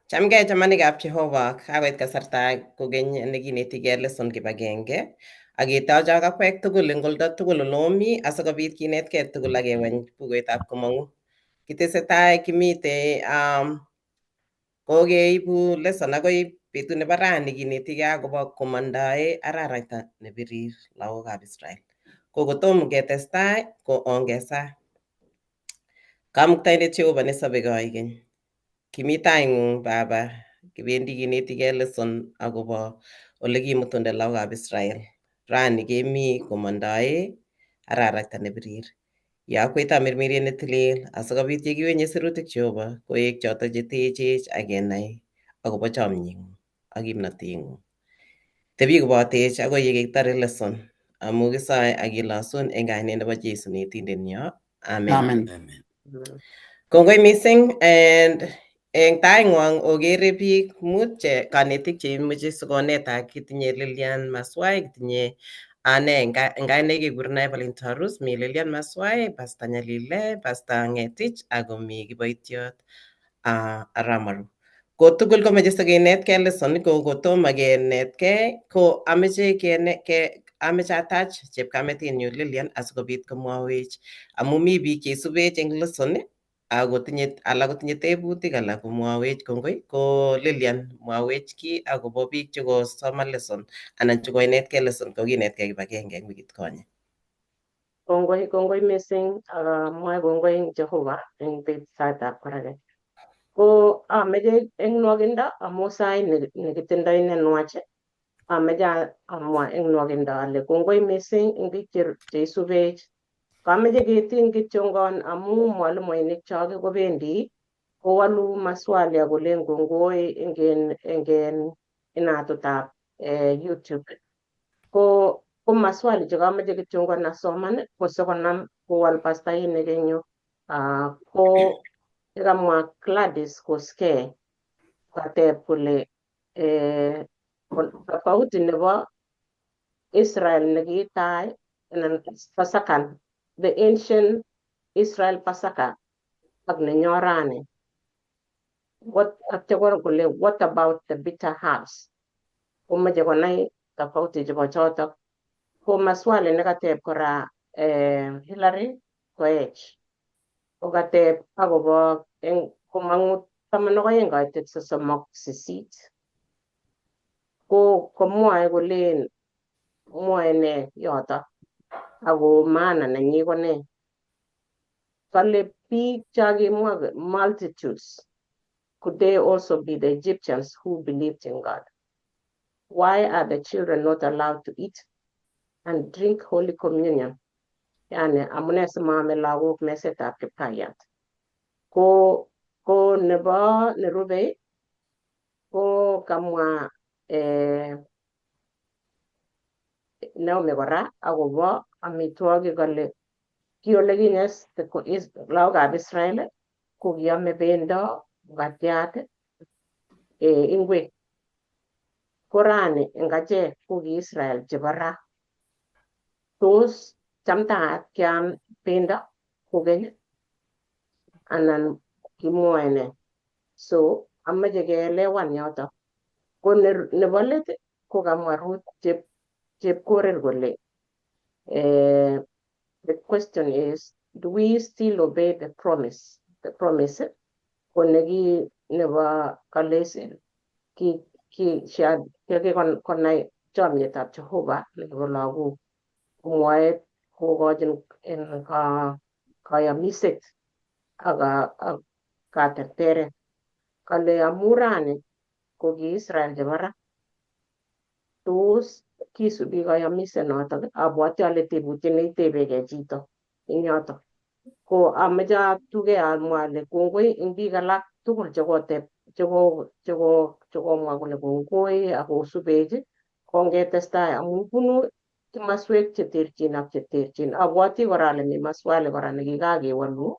Chamgei chamanikab Jehova, kakoit kasarta kokeny nekinetigei lesson kibagenge ak ketochok akwek tugul eng oldo tugul ole omi asikobit kinetkei tugul ak keweny bukuitab komong'u. Kitesetai kimite kokeibu lesson akoi betut nebo rani kinetigei akobo komandae araraita nebirir lagokab Israel. Ko kotom ketestai ko ongesaa. Kamuktaindet Jehova nesobe koikeny. Kimi taing'ung Baba, kibendi kinetigei lesson akobo ole kimutunde lagokab Israel. Rani kemi komandae araraita nebirir. Yokwech tamirmiriet netilil asikobit yekiwenye sirutik Jehova koek choto chetechech ak kenai akobo chomyeng'ung ak kimnoteng'ung. Tebi kobotech akoi yekitare lesson amu kisoe ak kilosun eng kainet nebo Jesu netindenyo. Amen. Amen. Amen. Kongoi mising and eng taing'wong okere biik mut che konetik cheimuchi sikonetak. Kitinye Lilian Maswai, kitinye ane eng kainaik kekurena Evelyn Tarus, mi Lilian Maswai, Pastor Nyalile, Pastor Ngetich ak komi kiboitiot Aramaru. Ko tugul komoche sikinetkei lesson, ko kotomo kenetkei ko ameche kene ke ameche atach chepkametinyu Lilian asikobit komwowech amu mi biik cheisubech eng lesson akotinye alak kotinye tebutik, alak komwowech kongoi. Ko Lilian, mwawech kiy akobo biik chekosoman lesson anan chekoinetkei lesson kokinetkei kibagenge eng wikit konye. Kongoi, kongoi mising, amwae kongoi eng Jehova eng saitab koraki. Ko ameche eng nwokindo amu sait nekitindoi nenwach, ameche amwa eng nwokindo ale kongoi mising eng biik cheisubech. Kameche ketin kityongon amu mwalimuinik chok kobendi kowalu maswali akolen kongoi eng inatutab YouTube. Ko maswali chekameche kityongon asoman ko sikonam kowal pastainik eng yu. Ko yekamwa Gladys Koskei kateb kole tofauti nebo Israel nekitai anan Pasaka, the ancient Israel Pasaka ak nenyo rani. What atya kole what about the bitter herbs? Komoche konai tofauti chebo chotok. Ko maswali nekateb kora Hillary Koech kokateb akobo eng komong'u 12 kaitet 38 ko komwoe kolen mwoe ne yotok ako maana nenyi ko nee. Kale biik chakimwa multitudes, could they also be the Egyptians who believed in God? Why are the children not allowed to eat and drink Holy Communion? Yani amune simaame lagok mesetab Kiptayat. Ko nebo nerube ko kamwa Naomi kora akobo amitwogik kole ki olekinye lagokab Israel ko kiome bendo, mukatiat, ingwek. Ko rani eng achek ko ki Israel chebo ra. Tos chamtaat keam bendo kokeny anan kimwoe ne? So amoche keelewan yotok. Ko nebo let ko kamwa Ruth Chepkorir kole the question is, do we still obey the promise? The promise ko neki nebo kalesen ki ki konai chomyetab Jehova nebo lagok komwoe kokochin en kayamiset ak katerteret kale amu rani ko ki Israel chebo ra, tos kisubi kayamiset notok? Abwati ale tebutiet neitebekei chito eng yotok. Ko ameche atuge amwa ale kongoi eng biik alak tugul chekoteb chekomwa kole kongoi akosubech kongetestai amu bunu kimaswek cheterchin ak cheterchin. Abwati kora ale mi maswali kora nekikakewolu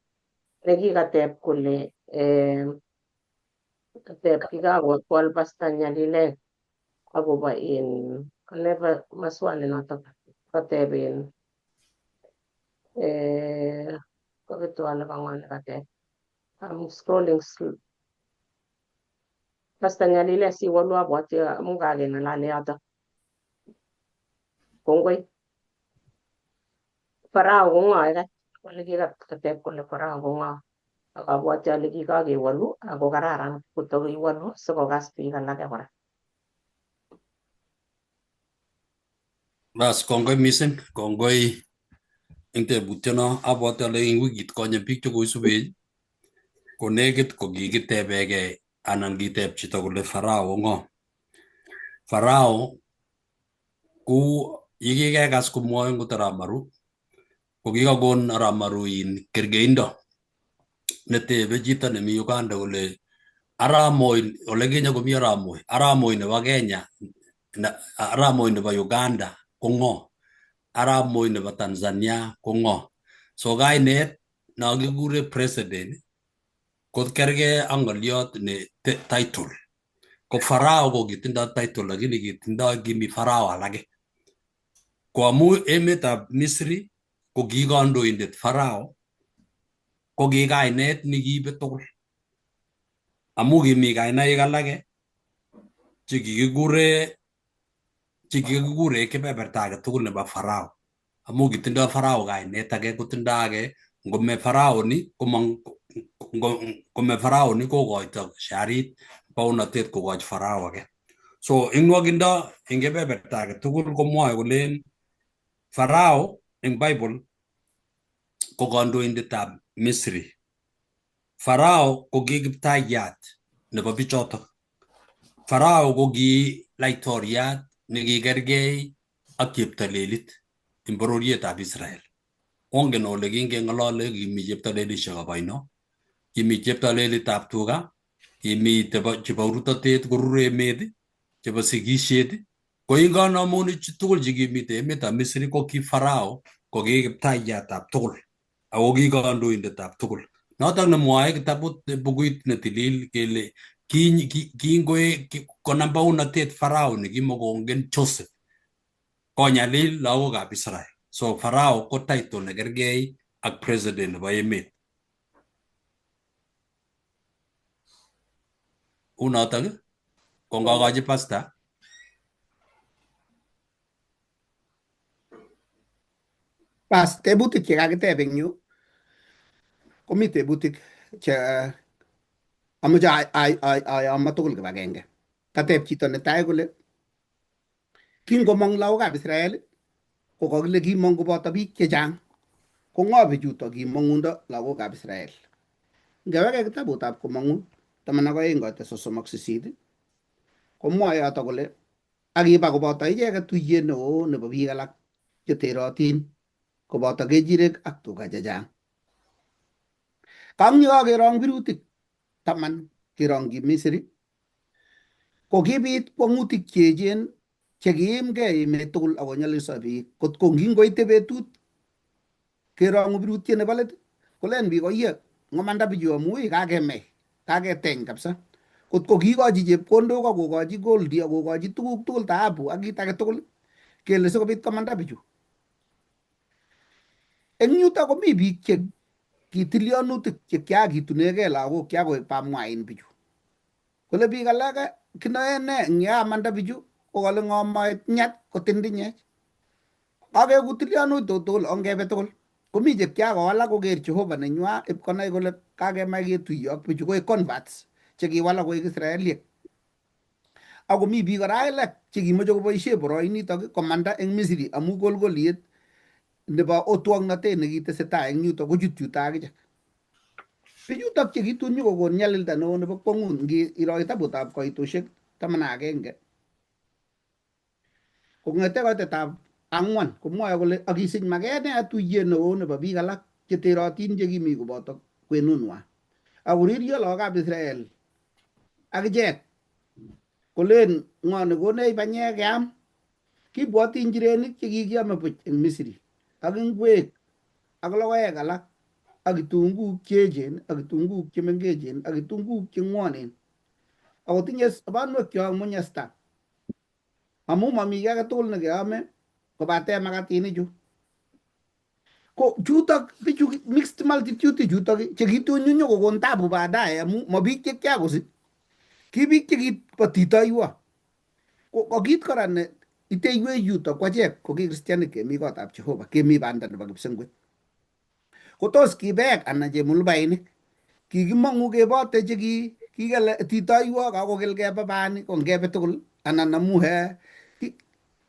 nekikateb kole kateb kikakowal Pastor Nyalilek akobo in never maswali notok kateb in kobetu ale kang'o nekateb. I'm scrolling. Pastor Nyalile siwolu abwati amu kakeng'alale yoto. Kongoi. Farao ko ng'o kai? Ole kikateb kole Farao ko ng'o? Ak abwati ale kikakewolu ako kararan kotokiwolu sikokas biik alake kora. Bas, kongoi missing, kongoi eng tebutiono. Abwati ale eng wikit konye biik chekoisubech konekit kokikitebekei anan kiteb chito kole Farao ko ng'o. Farao ku yekikekas komwoe ngot arap Maru ko kikakon arap Maru in kerkeindo netebe chito nemi Uganda kole arap Moi ole kinye komi arap Moi, arap Moi nebo Kenya, arap Moi nebo Uganda ko ng'o? Arap Moi nebo Tanzania ko ng'o? So kainet no kikure president ko kerkei ak ng'oliot ne title. Ko Farao ko kitindoi title lakini kitindoi kimi Farao alake. Ko amu emetab Misri ko ki kandoindet Farao ko ki kainet nekiibe tugul. Amu kimi kainaik alake chekikikure kebeberta age tugul nebo Farao. Amu kitindoi Farao kainet age kotindoi age ngome Farao ni komong ngome Farao ni kokoito sharit baunatet kokochi Farao age. So eng nwokindo eng kebeberta age tugul komwoe kolen Farao eng Bible ko kandoindetab Misri. Farao ko ki kiptayat nebo bichotok. Farao ko ki laitoriat nekikergei ak cheptolelit eng bororietab Israel. Ongen ole kingeng'olole kimi cheptolelishek oboino, kimi cheptolelitab tuga, kimi chebo rutotet korure emet, chebo sikisiet. Ko ing kanamonik chu tugul chekimite emetab Misri ko ki Farao ko ki kiptaiyatab tugul ako ki kandoindetab tugul. Notok nemwoe kitabut bukuit netilil kele kingoe konam baunatet Farao nekimokongen Joseph konyalil lagokab Israel. So Farao ko title nekergei ak president nebo emet. Unotok kongokochi pastor. Bas, tebutik chekakiteb eng yu komi tebutik che amoche ayamo tugul kibagenge. Kateb chito netai kole kingomong lagokab Israel ko kakile kimong koboto biik chechang. Ko ng'o bichuto kimong'undo lagokab Israel? Ngeweke kitabutab komong'u 12 koite 38 komwoe yoto kole akiba koboto icheket tuyet neo nebo biik alak cheterotin koboto kechirek ak tuga chechang. Kang yekakerong birutik 10 kerongyi Misri ko kibit kwong'utik cheechen chekiimgei emet tugul ak konyolilso biik. Kot ko ngingoite betut kerong'u birutiet nebo let kolen biik oye ngomanda bichu amu ui kakemei kaketeny kabisa. Kot ko kiikochi chepkondok ak kokochi goldi ak kokochi tuguk tugul taabu ak kit age tugul kele sikobit komanda bichu. Eng yuto komi biik che kitilyonutik che kiakitunegei lagok kiakoek pamwain bichu. Kole biik alake kinoe ne eng yeamanda bichu ko kole ng'omoit nyat kotindinyech. Kakeku tilyonutik tugul ongebe tugul. Komi che kiakowalak koker Jehova nenywa ipkonai kole kakemach ketuiyo ak bichu koek converts chekiwalak koek Israeliek. Ako mi biik kora alak chekimoche koboisie boroinitok komanda eng Misri amu kolkoliet nebo otwoknotet nekitesetai eng yuto kochut yuto akichek. Bichutok chekitun nyokokon nyalilda neo nebo kwong'ut ngi iro kitabutab koitosiek 11 kong'ete koitetab 4 komwoe kole akisich maket nea tuyet neo nebo biik alak cheterotin chekimi koboto kwenunwa. Akoriryo lagokab Israel akichek kolen ng'o nekonech banyek keam. Kibwoti njirenik chekikiome buch eng Misri ak ingwek ak logoek alak ak kitunguuk cheechen ak kitunguuk chemengechen ak kitunguuk cheng'wonen. Akotinye sobonuekyok munyesta amu mami kiy age tugul nekeome kobate makatinichu. Ko chutok bichu mixed multitude chutok chekitun nyokokon tabu baadaye amu ma biik che kiakosich. Ki biik chekibo titoiwo. Ko kit kora ne iteiwech yuto ko achek ko ki kristianik kemi kotab Jehova, kemi banda nebo kipsengwet. Ko tos kibeek anan chemulubainik kikimong'u kebote che kikele titoiwo kakokil kebe baani ko ngebe tugul anan amu he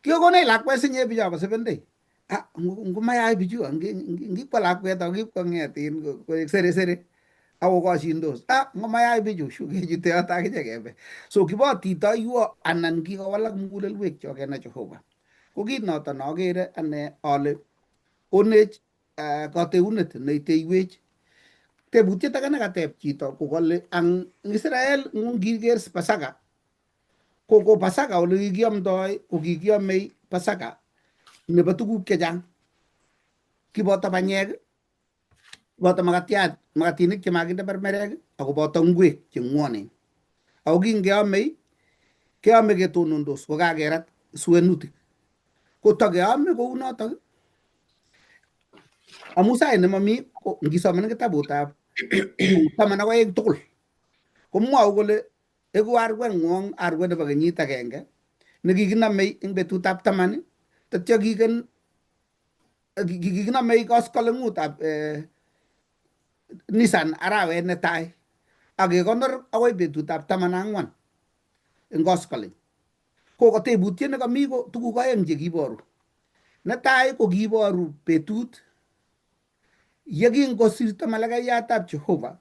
kikokonech lakwet sinye bichobo Seventh Day. Ah, ngomayai bichu ngikwa lakwet ako kipkong'et in koek sere sere akokoshindos ah ngomayai bichu shu kechute yoto akichek kebe. So kibotitoiwo anan kikowalak mugulelwek chok kenai Jehova. Ko kit noto nokere ane ale konech kateunet neiteiwech. Tebutiet age nekateb chito ko kale ang Israel ngiker Pasaka ko Pasaka ole kikiomdoi ko kikiomei Pasaka nebo tuguk chechang. Kiboto banyek, boto makatiat, makatinik chemakinde mermerek ako boto ngwek che ngwonen. Ako kingeomei keome ketonondos kokakerat suenutik. Ko takeome kounotok amu sait nemami ko ngisoman kitabutab 12 tugul komwau kole eku arweng'wong arwet nebo kenyit agenge nekikinomei eng betutab 10 tatyo kiken kikinomei koskoleng'utab Nisan arawet netai ak kekonor akoi betutab 14 eng koskoleng. Ko tebutiet nekami ko tuguk aeng chekiboru. Netai ko kiboru betut yekingosirto malakaiyatab Jehova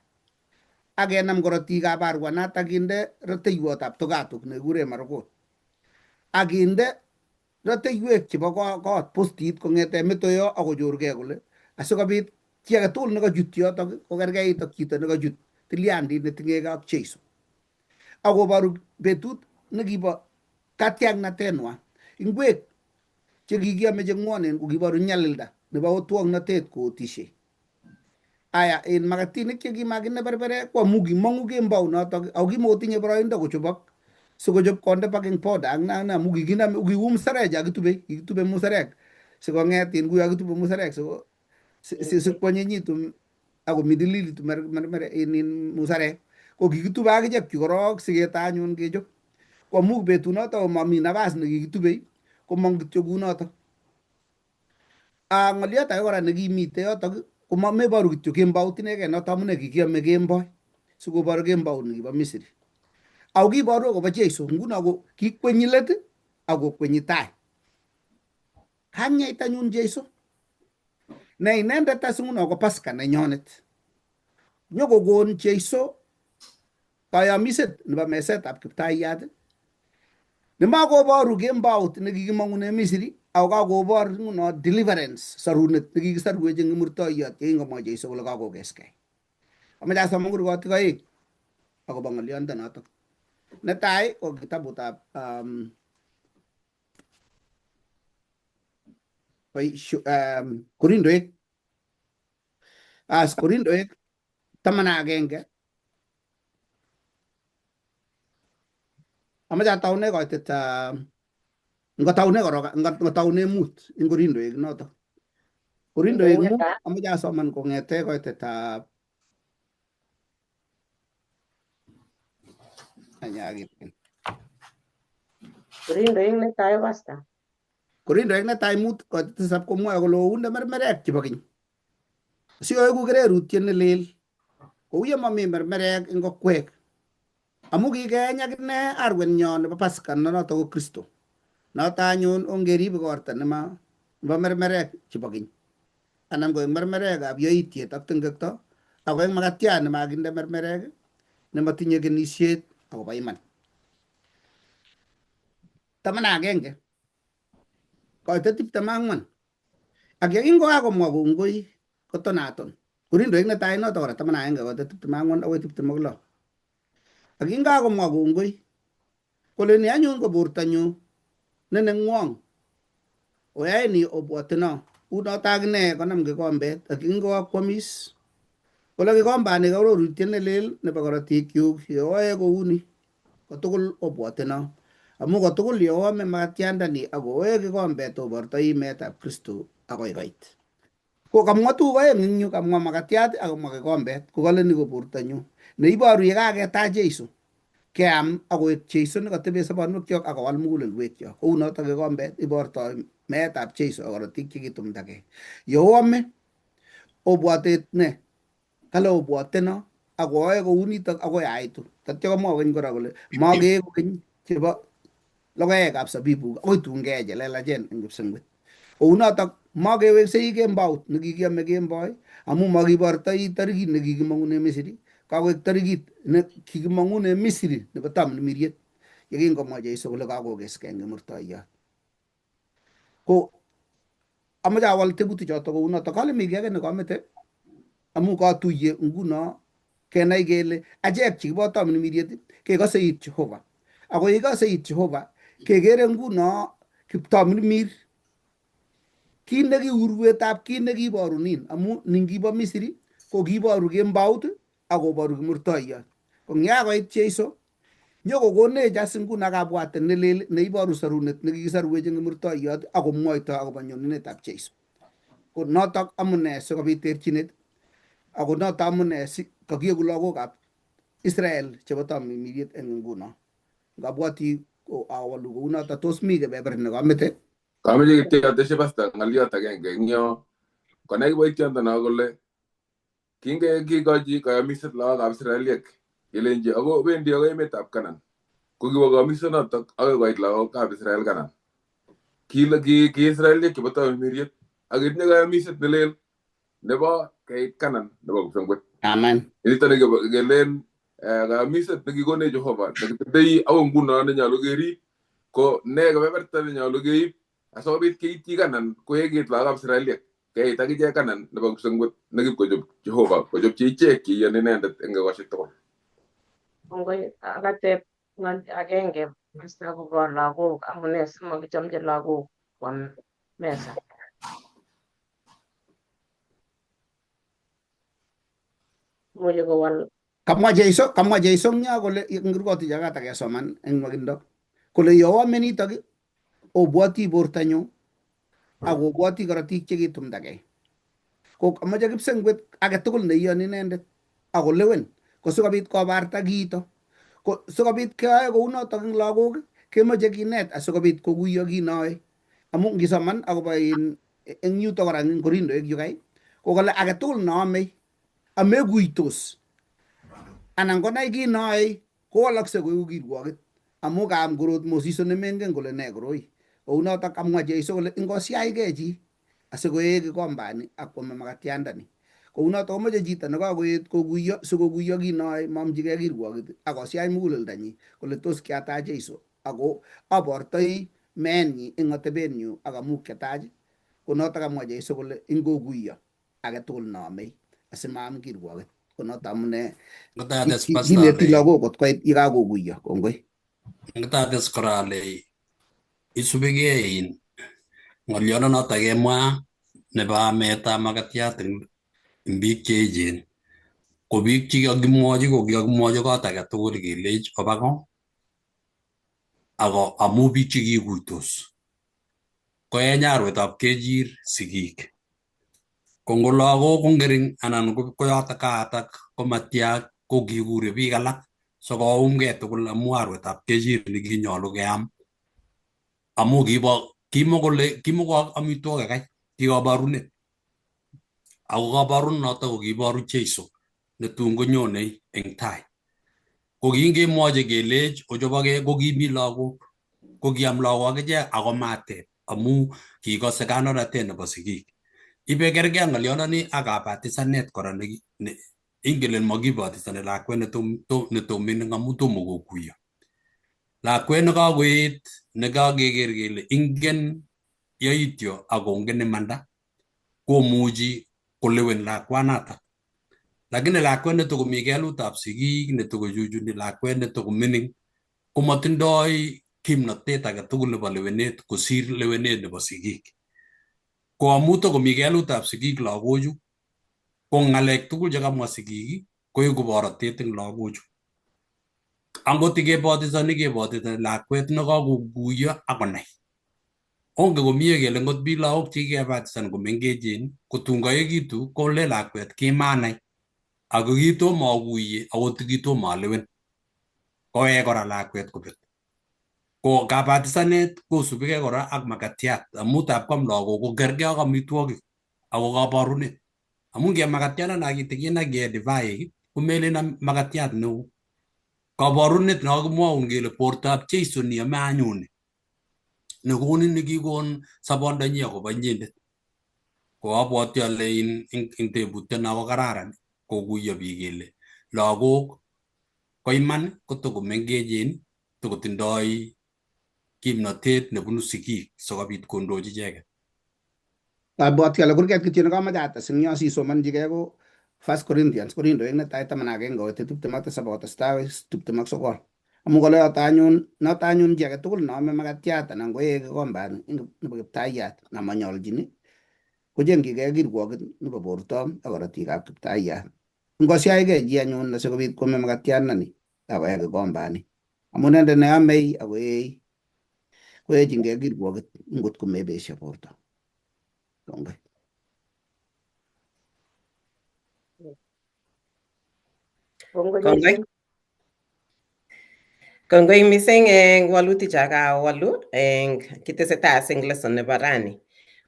ak kenam korotikab arwanat ak kinde roteiwotab tokatuk nekikure marokot ak kinde roteiwek chebo kot postit kong'ete metoyo ak kochorgei kole asikobit chi age tugul nekachut yotok kokerkeit ak chito nekachut tilyandit netinyegei ak Jeiso. Akoboru betut nekibo katiaknatenwa. Ingwek chekikiome che ngwonen ko kiboru nyalilda nebo otwoknotet kootishe. Aya en makatinik chekimakinde berberek ko amu kimong'u kembou notok ako kimokotinye boroindo kochobok sikochob konde baking powder ak ne amu kikinome kiu musarek cho kitube kikitube musarek sikong'et in kuyo kitube musarek siko sikwanyinyitu ako midililitu mermere in musarek ko kikitube akichek chu korok siketoi anyun kechob ko amu betunoto komami nafas nekikitubei komong kityo kunotok. Ng'oliot age kora nekimite yotok ko meboru kityo kembout inegei noto amune kikiome kemboi sikoboru kembout nekibo Misri. Ako kiboru akobo Jeiso nguno ko kikwenyi let akokwenyi tai. Kang'et anyun Jeiso ne inendet as nguno ko Paska nenyonet. Nyokokon Jeiso kayamiset nebo mesetab Kiptayat nemakoboru kembout nekikimong'une Misri ako kakobor nguno deliverance sorunet nekikisorwech eng kimurtoiyot yekingomwa Jeiso kole kakokeskei. Amache asoman kurgotik aeng akobo ng'oliondo notok. Netai ko kitabutab Korindoek. As Korindoek 11 amache ataune koitet ngotaune korok ngotaune 5 eng Korindoek notok. Korindoek 5 amache asoman kong'ete koitetab Korindoek netai pasta. Korindoek netai 5 koitet 7 komwoe kole ounde mermerek chebo keny sioeku kererutiet ne lel kou ye mami mermerek eng okwek amu kikeeny akine arwenyo nebo Paska ne noto ko Kristo. Noto anyun ongerib igorta nema nebo mermerek chebo keny anan ko eng mermerekab yoityet ak tengekto ako eng makatiat nemakinde mermerek nematinye kenisiet akobo iman. 11 koitet 24 ak yekingokakomwa kongoi kotonaton. Korindoek netai noto kora 11 koitet 24 akoi 26. Ak kingakomwa kongoi kole ni anyun ko bortonyu ne neng'wong oyae ni obwoteno. Unoto akine konam kikombet ak kingokwamis kole kikombani ko arorutiet ne lel nebo korotikyuk yeoe kouni kotugul obwoteno amu kotugul yeoame makatiandani ak oe kikombet obortoi meetab Kristo akoi koit. Ko kamwa tuguk aeng eng yu, kamwa makatiat ak kamwa kikombet ko kale ni ko bortonyu neiboru ye kaketach Jeiso. Keam akoek Jeiso nekatebe sobonwekyok akowal mugulelwekyok. Kou notok kikombet ibortoi meetab Jeiso ak korotik chekitumdakei. Yeoame obwatet ne kale obwateno ak oae kounitok akoi aitu. Tatya komwa kokeny kora kole makee kokeny chebo logoekab sabibuk akoi tun kee chelelachen eng kipsengwet. Kounotok makeweksei kembout nekikiame kemboi amu makibortoi tarikit nekikimong'une Misri, kakoek tarikit ne kikimong'une Misri nebo Tamirmiriet yekingomwa Jeiso kole kakokeskei eng Kimurtoiyot. Ko amache awal tebutik chotok kounotok. Kale mi kiy age nekamete amu katuiye nguno kenai kele achek chekibo Tamirmiriet kekase it Jehova. Ako yekikase it Jehova kekere nguno kiptamirmir kit neki urwetab kit nekiborunin amu ningibo Misri ko kiboru kembout akoboru Kimurtoiyot. Ko ngyakoit Jeiso nyokokonech as nguno kabwatet nelel neiboru sorunet nekikisorwech eng Kimurtoiyot akomwoito akobo nyonunetab Jeiso. Ko notok amune sikobit terchinet ako notok amune si kakieku lagokab Israel chebo Tamirmiriet eng nguno. Ngabwati awalu kounoto tos mi kebeber nekamete? Kameche kityo atesyi pastor ng'oliot agenge eng yo. Konai kiboitiondono kole kingekikochi kayamiset lagokab Israeliek kelenji ako wendi akoi emetab Canaan. Ko kiwo kayamisonotok akoi koit lagokab Israel Canaan. Ki ki Israeliek chebo Tamirmiriet ak ketinye kayamiset nelel nebo keit Canaan nebo kipsengwet. Amen. Nito ni kelen kayamiset nekikonech Jehova nekitindoi akoi nguno nenyolu kerib ko ne kebeberta nenyolu keib asikobit keityi Canaan koyeket lagokab Israeliek keit akichek Canaan nebo kipsengwet nekipkochob Jehova kochopchi ichek cheiyoni inendet eng ekosiek tugul. Kongoi akateb agenge pastor akobo lagok amune simakichomchi lagok kwam mesa. Imuchi kowal Kamwa Jeiso, kamwa Jeiso eng yo kole ngirkoti chakata kesoman eng nwakindo kole yoame nitok obwoti bortanyu ak obwoti korotik chekitumdakei. Ko amache kipsengwet age tugul neiyoni inendet akolewen ko sikobit kobarta kiito. Ko sikobit keyoe kounotok eng lagok kemoche kinet asikobit koguiyo kiit noe. Amu ngisoman akobo in eng yuto kora eng Korindoek yu kai ko kole age tugul neamei amekuitos anan konai kiit noe kowalakse koeku kirwokit amu kaam korot Mosiso nemengen kole ne koroi. Kounotok kamwa Jeiso kole ingosiachgei chi asikoee kikombani ak kwame makatiandani. Kounotok komoche chito nekakoet koguiyo sikoguiyo kiit noe maamchigei kirwokit akosiach muguleldanyi kole tos kiatach Jeiso ako abortoi meenyi eng atebenyu ak amu kiatach. Konotok kamwa Jeiso kole ingoguiyo age tugul neamei asimaam kirwokit. Konoto amune Ngatates pastor kineti ale lagok kot koit yekakoguiyo. Kongoi. ngatates kora ale isubigei in ng'oliondonoto kemwa nebo ametab makatiat eng biik che echen ko biik chekikakimwochi ko kikakimwochi kot age tugul kelech oba ko ako amu biik chekikuitos koeny arwetab kechir sigik ko ngo lagok ko ngering anan ko yotok kaatak komatya ko kikure biik alak sikoumgei tugul amu arwetab kechir nekinyolu keam amu kibo kimokole kimoko amitwogik kai ki kabarunet ako kabarunet notok ko kiboru Jeiso netun konyonei eng tai ko kingemwochi kelech ochobokei ko kimi lagok ko kiam lagok akichek ako mateb amu kikose kandoinatet nebo sigik. Ibe kerkei ng'olyondoni ak kabatisanet kora ne ingelen makibatisani lakwet netom mining amu tomo kokuiyo. Lakwet nekakoet nekakeker kele ingen yaityo akongen imanda komuchi kolewen lakwanatak. Lakini lakwet netokomi kelutab sigik netokochuchuni lakwet netokomining komatindoi kimnatet age tugul nebo lewenet kosir lewenet nebo sigik. Ko amu tokomi kelutab sigik lagochu ko ng'alek tugul chekamwa sigik koeku borotet eng lagochu. Angot kebotisoni kebotisoni lakwet nekakokuiyo akonai. Onge komie kele ngot mi lagok chekikebatisan komengechen ko tun kaekitu kole lakwet kimanai ako kitomo akuiye ako kitomo alewen. Kowek kora lakwet kobet. Ko kabatisanet kosubikei kora ak makatiat amu tab kwam lagok ko kergei ak amitwogik ako kabarunet. Amu ngiam makatiat kitikin ak kie divaik komelen makatiat neo. Kabarunet nekakimwaun kele bortoab Jesu niame anyun nekonin nekikon sobondonyi akobo inyendet. Ko abwoti ale ing tebutiet no ko kararan kokuiyo biik kele lagok ko iman kotokomengechen tokotindoi kimnotet nebunu sigik sikobit kondochi icheket. Abwati ale kurget kityo nekamoche ates eng yo sisomonchigei ko First Corinthians, Korindoek netai 11 koite 27 akotestai akoi 29. Amu kole yoto anyun, noto anyun chi age tugul neame makatiat anan koee kikombani nebo kiptayat namanyolchin kochengchigei kirwoket nebo borto ak korotikab kiptayat. Ngosiachgei chi anyun asikobit kwame makatiandani akoee kikombani. Amu inendet neamei akoee koyechingei kirwoket ngot komebesio borto. Kongoi. Kongoi Kongoi. mising. Kongoi mising eng walutik cha kawalu eng kitesetai eng lesson nebo rani.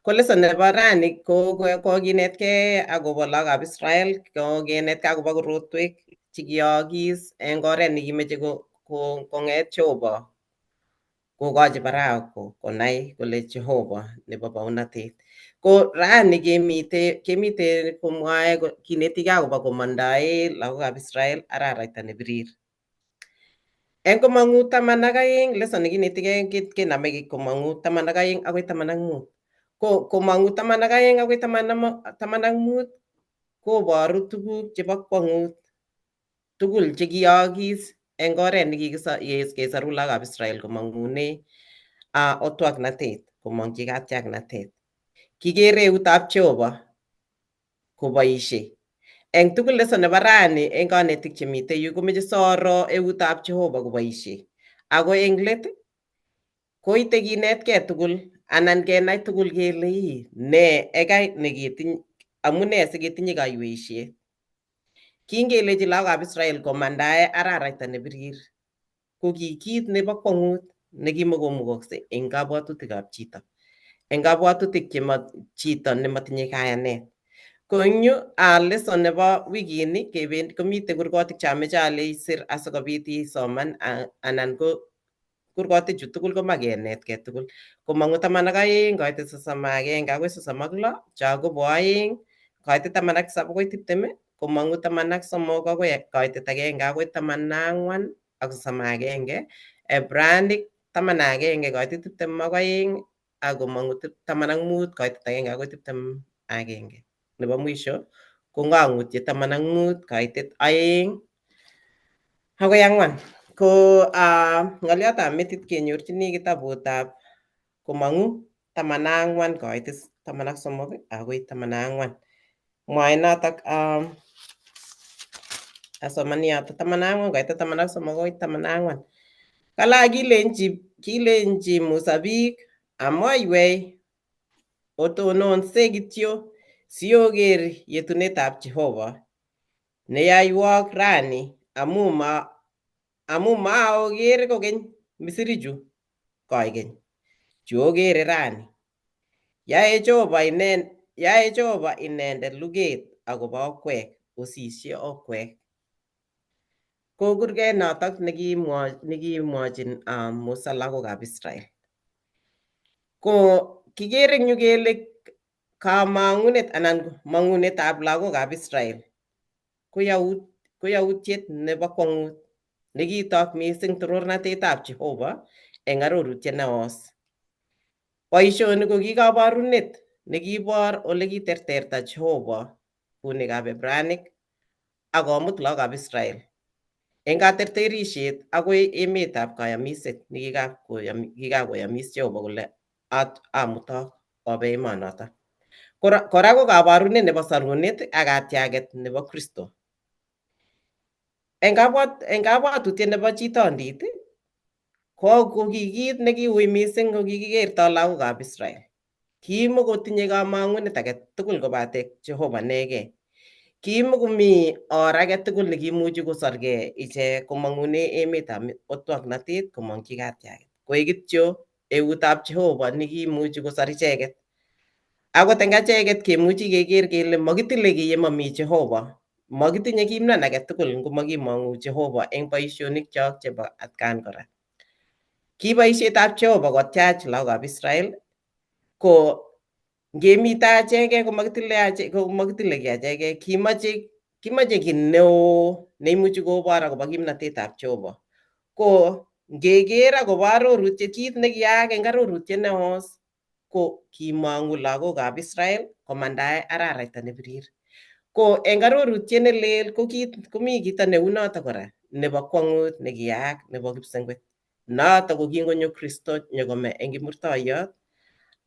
Ko lesson nebo rani ko kokinetkei akobo lagokab Israel, kokinetkei akobo korotwek chekiyookis eng oret nekimeche kong'et Jehova kokochi Farao konai kole Jehova nebo baunatet. Ko rani kemite komwae kinetikei akobo komondoe lagokab Israel araraita nebirir. Eng komong'u 12, lesson nekinetikei kenome komong'u 12 akoi 15. Ko komong'u 12 akoi 15 koboru tuguk chebo kwong'ut tugul chekiyookis eng oret nekikesoru lagokab Israel komong'une otwaknatet, komong'chi katiaknatet. Kikere eutab Jehova koboisie. Eng tugul lesson nebo rani eng konetik chemite yu komeche soro eutab Jehova koboisie. Ako eng let koite kinetkei tugul anan kenai tugul kele ii ne ekai nekitiny amune siketinye kaiweisiet. Kingelechi lagokab Israel komandae araraita nebirir ko ki kit nebo kwong'ut nekimokomukokse eng kabwatutikab chito. Eng kabwatutik chemo chito nemotinye kayanet. Ko eng yu lesson nebo wikini kebendi komite kurgotik cheameche ale isir asikobit isoman anan ko kurgotik chu tugul komakenetkei tugul. Komong'u 12 koitit 31 akoi 36, Jacobo 2 koitit 17 akoi 20, komong'u 13 akoi koitit 1 akoi 14 ak 31, Ebranik 11 koitit 22 ak komong'u 15 koitit 1 akoi 21. Nebo mwisho ko ng'ang'utiet 15 koitit 2 akoi 4. Ko ng'oliotab metit kenyorchini kitabutab komong'u 14 koitit 13 akoi 14. Mwae notok asomani yoto 14 koitit 13 akoi 14. Kala kilenchi Musa biik amoiwei otononse kityo sioker yetunetab Jehova neyoiwok rani amu maoker kokeny Misirichu koikeny chu okere rani. Yae Jehova inendet luget akobo okwek osisye okwek. Ko kurget notok nekimwochin Musa lagokab Israel. Ko kikere eng yu kele kamang'unet anan mang'unetab lagokab Israel ko yautiet nebo kwong'ut nekitok mising torornatetab Jehova eng arorutiet neos. Boisioni ko ki kaborunet nekibor olekiterterta Jehova kunikab Ebranik ak komut lagokab Israel eng katerterisiet akoi emetab kayamiset nekikakoyamis Jehova kole amutok obe emonotok. Kora ko kaborunet nebo sorunet ak katiaget nebo Kristo. Eng kabwatutiet nebo chitondit ko ki kit nekiui mising ko kikikerto lagokab Israel. Kimokotinye kamang'unet age tugul kobate Jehova inegei. Kimukomi or age tugul nekimuchi kosorgei ichek komong'une emetab otwoknatet komong'chi katiaget. Koik kityo eutab Jehova nekimuchi kosor icheget. Akot eng acheket kemuchi keker kele mokitile kiy yemomi Jehova. Mokitinye kimnon age tugul ngomokimong'u Jehova eng boisionikchok chebo atkan kora. Ki boisietab Jehova kotyach lagokab Israel ko ngemite acheke komokitile komokitile kiy acheke kimoche kiy neo neimuchi kobor akobo kimnatetab Jehova. Ko ngeker akobo arorutiet kit nekiyaak eng arorutiet neos ko kimong'u lagokab Israel komandae araraita nebirir. Ko eng arorutiet nelel ko kit komi kito neunoto kora nebo kwong'ut nekiyaak nebo kipsengwet. Noto ko kingonyo Kristo nyokome eng kimurtoiyot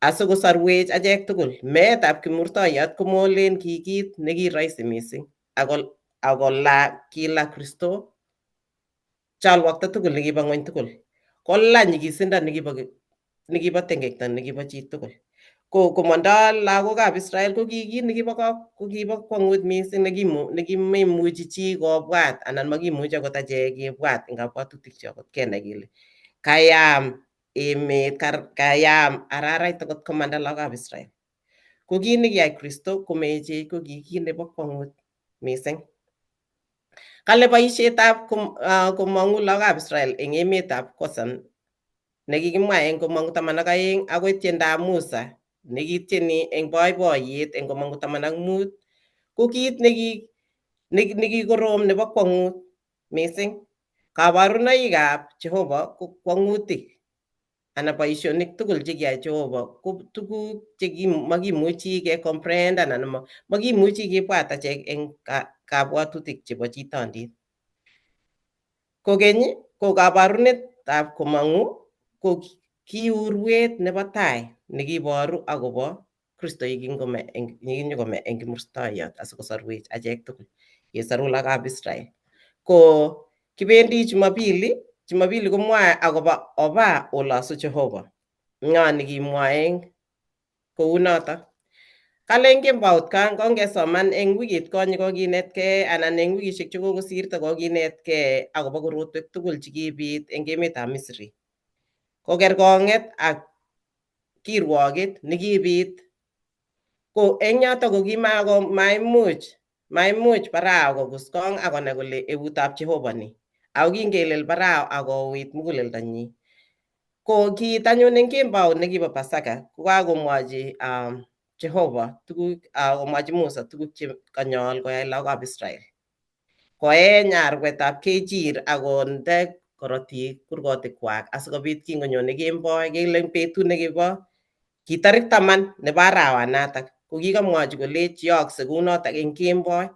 asikosorwech achek tugul. Meetab kimurtoiyot komolen ki kit nekiroisi mising akola kila Kristo cholwokto tugul nekibo ng'weny tugul. Kola nyikisindo nekibo tengekto nekibo chi tugul. Ko komondo lagokab Israel ko ki kit nekibo ko kibo kwong'ut mising nekimemuchi chi kobwat anan makimuchi akot achek kebwat eng kabwatutikchok kot kenai kele kayam emet kayam araraita kot komanda lagokab Israel. Ko kit nekiyai Kristo komechech ko ki kit nebo kwong'ut mising. Kale boisietab komong'u lagokab Israel eng emetab Gosen nekikimwa eng komong'u 12 akoi tiendab Musa nekityeni eng boiboiyet eng komong'u 15 ko kit nekikorom nebo kwong'ut mising. Kabarunoikab Jehova ko kwong'utik anan boisionik tugul chekiyai Jehova ko tuguk chekimakimuchi ke comprehend anan makimuchi kibwat achek eng kabwatutik chebo chitondit. Kokeny ko kabarunetab komong'u ko ki urwet nebo tai nekiboru akobo Kristo yekinyokome eng kimurtoiyot asikosorwech achek tugul kesoru lagokab Israel. Ko kibendi Jumapili, Jumapili komwae akobo oba olosu Jehova. Ng'o nekimwoe kounoto? Kale eng kembout kongesoman eng wikit konye kokinetkei anan eng wikishek chekokosirto kokinetkei akobo korotwek tugul chekibit eng emetab Misri. Ko kerkong'et ak kirwoket nekibit ko eng yoto ko maimuch Farao kokuskong akonai kole eutab Jehova ni. Ako kingelel Farao akouit muguleldonyi. Ko kiit anyun eng kembout nekibo Pasaka kokakomwochi Jehova tuguk komwochi Musa tuguk che kanyol koyai lagokab Israel. Koeny arwetab kechir akonde korotik kurgotikwak asikobit kingonyone kemboi kele betut nekibo ki tarik 10 nebo arawanatak ko kikamwochi kolech yookse kounotok eng kemboi.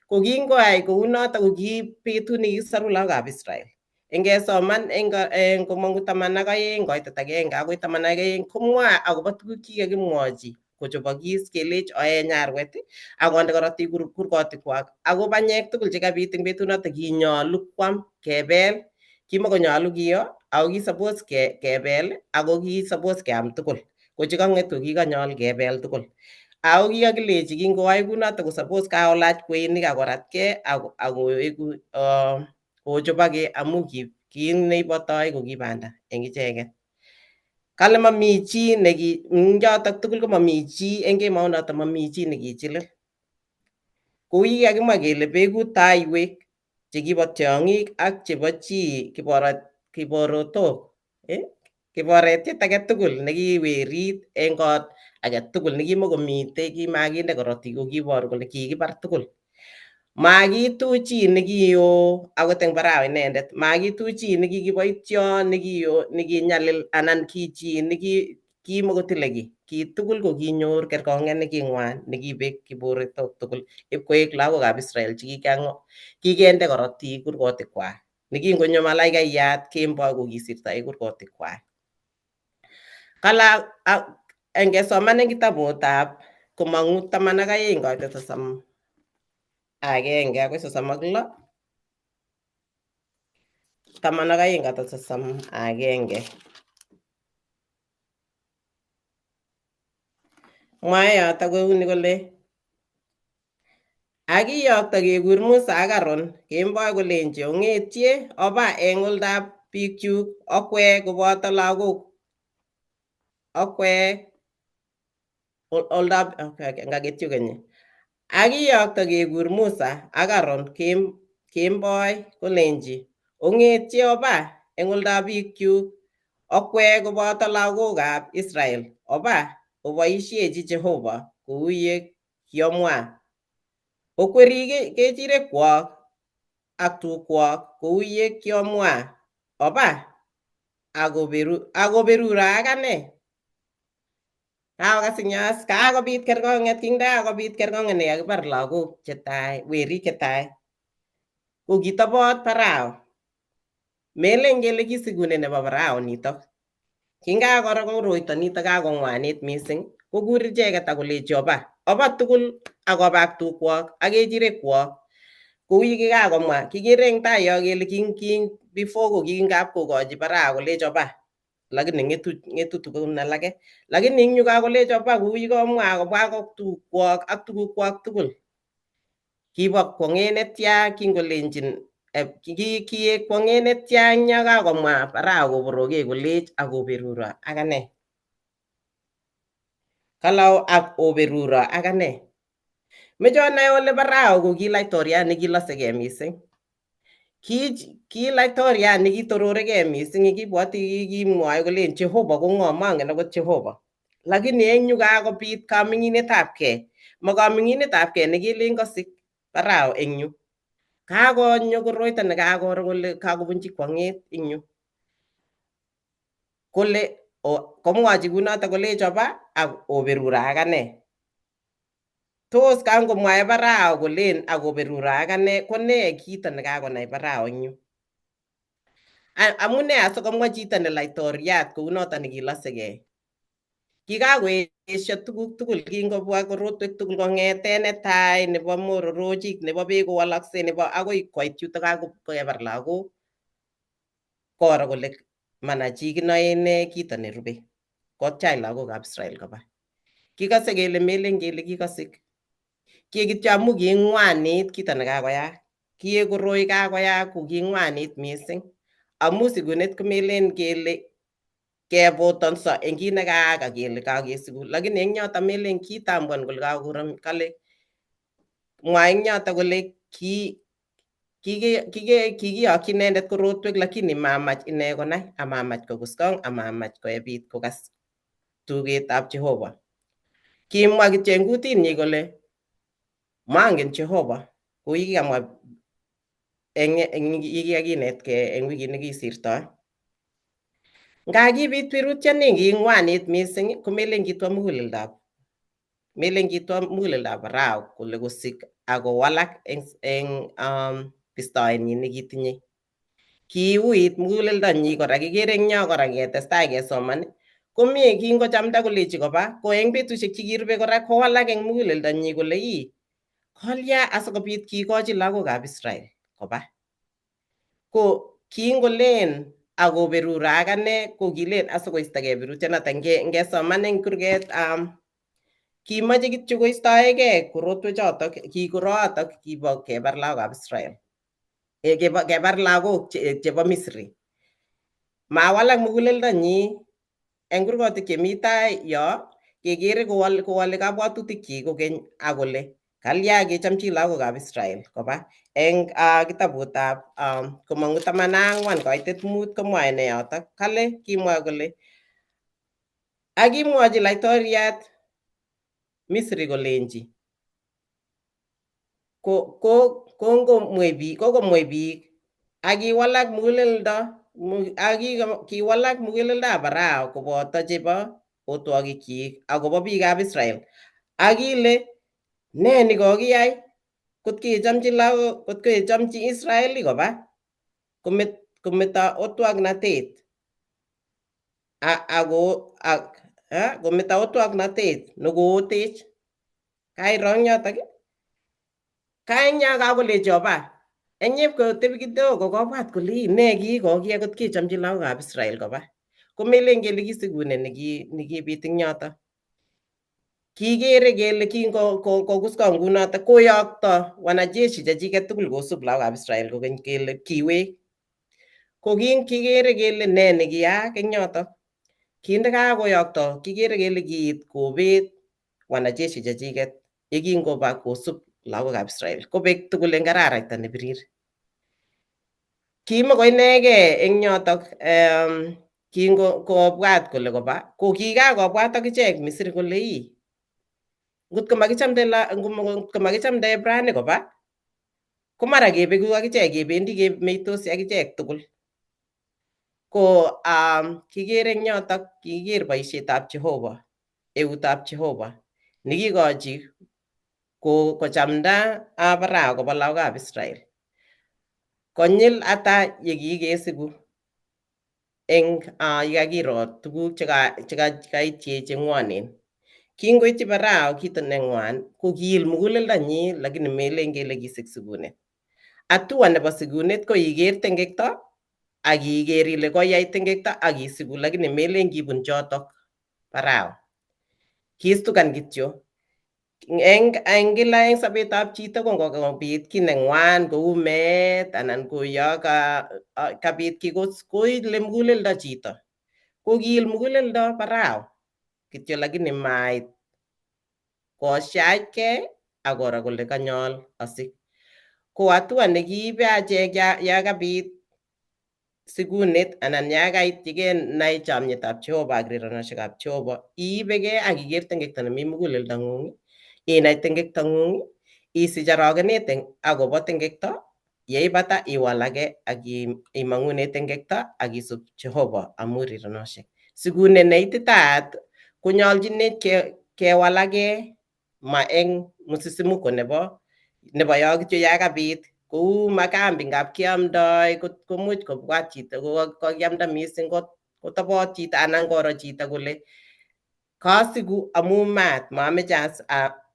Ko kingoyai kounotok ko ki betut nekikisoru lagokab Israel. Ingesoman eng komong'u 12 koitet 1 akoi 12 komwoe akobo tuguk chekikakimwochi kochobokis kelech oeny arwet akonde korotik kurgotikwak ako banyek tugul chekabit eng betunotok kinyolu kwam kebel kimokonyolu kiyo ako ki suppose kebel ako ki suppose keam tugul ko chekang'et ko kikanyol kebel tugul. Ako kikakilechi kingoyai kunotok ko suppose kakolach kweinik akoratkei akoeku kochobokei amu kit neibotoi ko ki banda eng icheket. Kale mami chi neki eng yotok tugul ko mami chi eng kemounoto mami chi nekichilil. Kou yekakimwa kele beku taiwek chekibo tiong'ik ak chebo chi kiborotok kiboretiet age tugul nekiwerit eng kot age tugul nekimokomitei kimakinde korotik ko kiboru kole kikibar tugul. Makitu chi nekio akot eng Farao inendet, makitu chi nekikiboityon nekio nekinyalil anan ki chi nekimokotile kiy. Ki tugul ko kinyor kerkong'et neking'wan nekibek kiborotok tugul ipkoek lagokab Israel chekikende korotik kurgotikwak. Nekingonyo malaikaiyat kemboi ko kisirto eng kurgotikwak. Kala ngesoman eng kitabutab komong'u 12 koitet 31 akoi 36 12 koitet 31. Mwae yoto kouni kole Ak kiyokto kekur Musa ak Aaron kemboi kolenji ong'etye oba eng oldab biikchuk okwek koboto lagok okwek oldab okay, ngaketyu kenyi. Ak kiyokto kekur Musa ak Aaron kemboi kolenji ong'etye oba eng oldab biikchuk okwek koboto lagokab Israel oba oboisiechi Jehova kou ye kiomwa. Okweri kechirekwok ak tukwok kou ye kiomwa oba akoberuro ak ane. Kakokas ing yo kakobit kerkong'et kindakakobit kerkong'et nekakibar lagok chetai werik chetai ko kitobot Farao. Melen kele kisikune nebo Farao nitok. Kingakoro koroito nitok kakong'wanit mising kokur icheket akolechi oba oba tugul akoba ak tukwok ak kechirekwok kou yekikakomwa kikere eng tai yo kele king before ko kingap kokochi Farao kolech oba lakini ng'etu tugun alake lakini eng yu kakolech oba kou yekomwa kobwa ak tukwok ak tugukwak tugul. Kibo kwong'et netya kingolenjin kiek kwong'et netya eng yo kakomwa Farao koboroge kolech akoberuro ak ane. Kalau ak oberuro ak ane. Meche onai ole Farao ko ki laitoriat nekilosegei mising. Ki laitoriat nekitororigei mising kibwoti kimwoe kolen Jehova ko ng'o mongen akot Jehova. Lakini eng yu kakobit kaming'inetabkei. Ma kaming'inetabkei nekelen kasik Farao eng yu. Kakonyo koroito nekakoro kole kakobunchi kwong'et eng yu. Kole komwochi kunoto kolech oba ak oberuro ak ane. Tos kangomwae Farao kolen ak oberuro ak ane ko nee kito nekakonai Farao eng yu? Amune asikomwa chito ne laitoriat kounoto nekilosegei? Kikakoesio tuguk tugul kingobwa korotwek tugul kong'eten netai nebo mororochik nebo beek kowalakse nebo akoi koit yuto kakebar lagok koro kole mana chi kinoe ine kito nerube kotyach lagokab Israel koba. Kikose kele melen kele kikosik. Kie kityo amu king'wanit kito nekakoyaak. Kie koroi kakoyaak ko king'wanit mising. Amu sikunet komelen kele kepotonso eng kit nekayaak ak kele kakesiku lakini eng yoto melen kitambuan kole kakorom kale mwa eng yoto kole kikiyokyi inendet korotwek lakini mamach ine konai amamach kokuskong amamach koebit kokas tugetab Jehova. Kimwa kityo eng kutinyi kole mangen Jehova kou yekikamwa eng yekikakinetkei eng wikit nekisirtoi. Nga kibit birutioni king'wanit mising komelen kitwa muguleldab melen kitwa muguleldab Farao kole kosik akowalak eng bistoenyin nekitinye. Kiuit muguleldonyi kora kikere eng yo kora ketestai kesoman komie kingochamda kolechi koba ko eng betusiek chekirube kora kowalak eng muguleldonyi kole ii kolya asikobit kikochi lagokab Israel koba. Ko kingolen akoberuro ak ane ko kilen asikoistogei birutionoto ngesoman eng kurget kimoche kityo koistoegei korotwechotok kikoroatok kibo kebar lagokab Israel kebar lagok chebo Misri. Mawalak muguleldonyi eng kurgotik chemi tai yo kekere kowale kabwatutikyik kokeny akole kalya kechamchi lagokab Israel koba eng kitabutab komong'u 14 koitet 5 komwae ne yotok kale kimwa kole ak kimwochi laitoriat Misri kolenji kongomwei biik ak kiwalak muguleldo ak kiwalak muguleldab Farao koboto chebo otwogikyik akobo biikab Israel ak kile ne ni kokiyai kot kechamchi lagok kot kechamchi Israeli koba kometo otwaknatet ako kometo otwaknatet nekootech. Kairo eng yotok kaeng yo kakolechi oba eng yep kotebi kidogo kobwat kole ii ne kii kokiyai kot kechamchi lagokab Israel koba komelen kele kisikune nekibit eng yoto. Kikere kele kingokuskong kunoto koyokto wanajeshi chechiket tugul kosup lagokab Israel kokeny kele kiwek. Ko kikere kele ne nekiyaak eng yotok. Kindakakoyokto kikere kele kiit kobet wanajeshi chechiket yekingoba kosup lagokab Israel kobek tugul eng araraita nebirir. Kimako inegei eng yotok kingobwat kole koba ko kikakobwat akichek Misri kole ii ngotko makichamde Ibrani koba ko mara kebeku akichek kebendi kemeitosi akichek tugul. Ko kikere eng yotok kikiker boisietab Jehova, eutab Jehova nekikochi kochamda Farao koba lagokab Israel. Konyil ata yekikesiku eng yekakiro tuguk chekaityech chengwonen. Kingoityi Farao kito nengwan ko kiil muguleldonyi lakini melen kele kisik sikunet. Hatua nebo sikunet ko iker tengekto ak iker ile koyai tengekto ak isiku lakini melen kibun chotok Farao. Kistukan kityo. Eng kila eng sobetab chito ko ngobit kiy nengwan kou meet anan ko yo kabit kiy koile muguleldo chito. Ko kiil muguleldo Farao kityo lakini mait kosiachgei ak koro kole kanyol asik. Ko hatua nekiibe achek ya kabit sikunet anan ya kaityigei nai chomyetab Jehova ak rironoshekab Jehova iibegei ak iker tengekto nemi muguleldong'ung, inai tengektong'ung, isich arogenet akobo tengekto, yeibata iwalake ak imong'une tengekto ak isub Jehova amu rironoshek. Sikunet neititaat konyolchinech kewalake ma eng msisimuko nebo yo kityo ya kabit kou makambi ngap kiamdoi komuch kobwat chito kokiamda mising kotobot chito anan koro chito kole kasiku amu maat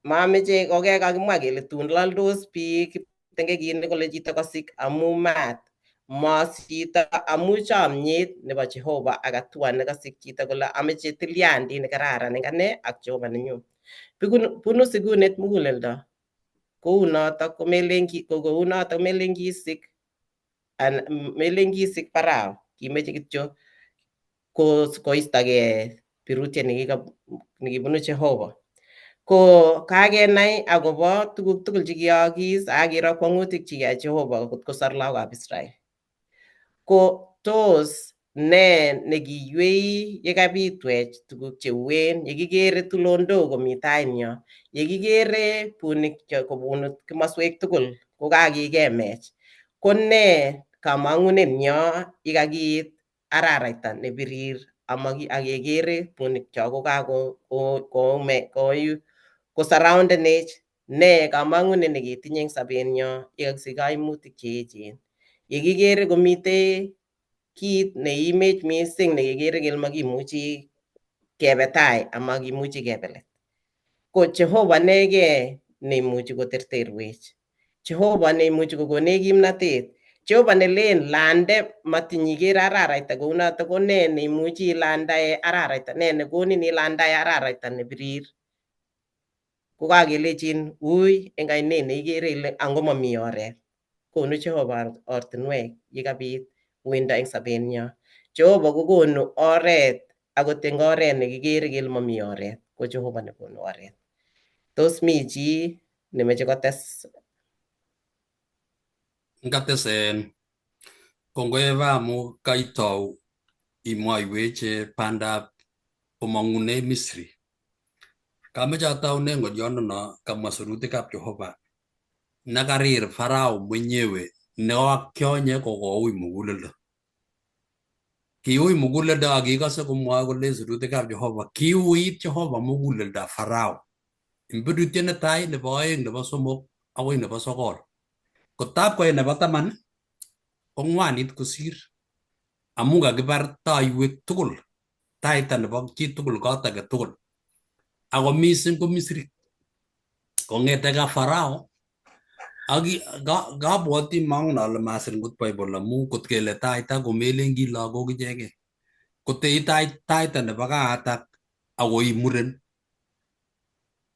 mameche kokekakimwa kele tun laldos biik tengekit kole chito kasik amu maat mas chito amu chomyet nebo Jehova ak hatua nekasik chito kole ameche tilyandit nekararan eng ane ak Jehova nenyu. Bunu sikunet muguleldo. Kounotok komelen kounotok melen kisik melen kisik Farao kimeche kityo koistogei birutiet nekibunu Jehova. Ko kakenai akobo tuguk tugul chekiyookis ak kiro kwong'utik chekiyai Jehova kot kosor lagokab Israel. Ko tos ne nekiywei yekabitwech tuguk cheuen, yekikere tulondok komi tainyo, yekikere bunik kobunu komoswek tugul kokakikemech. Ko ne kamong'unenyo yekakiit araraita nebirir ak kekere bunikcho kosurroundenech. Ne kamong'unet neketinye eng sobenyo yekakisich kaimutik cheechen. Yekikere komitei kit neimech mising nekikere kele makimuchi kebe tai amakimuchi kebe let. Ko Jehova inegei neimuchi koterterwech. Jehova neimuchi kokonech kimnatet. Jehova nelen lande matiny iker araraita kounoto ko ne neimuchi ilandae araraita, ne nekonin ilandae araraita nebirir. Kokakelechin ui eng ainet neikere ile ango mami oret. Konu Jehova ortinwek yekabit uindo eng sobenyo. Jehova kokonu oret akot eng oret nekikere kele mami oret ko Jehova nekonu oret. Tos mi chi nemeche kotes? Ngatesen kongoi Eva amu kaitou imwoiwech bandab komong'une Misri. Kameche ataune ng'oliondono kamwa sirutikab Jehova nekarir Farao mwenyewe neokyonye kokoui muguleldo. Kiui muguleldo ak kikose komwoe kole sirutikab Jehova kiuit Jehova muguleldab Farao. Eng netai, nebo oeng, nebo somok akoi nebo sokol. Kotab koit nebo taman kong'wanit kosir amu kakibar taiwek tugul, taita nebo chitugul kot age tugul. Ako mising ko Misri. Kong'ete ka Farao ak kabwoti mangen ale masir ngot Bible amu kot kele taita komelen ki lagok ichegei. Kotei taita nebo kaatak akoi muren.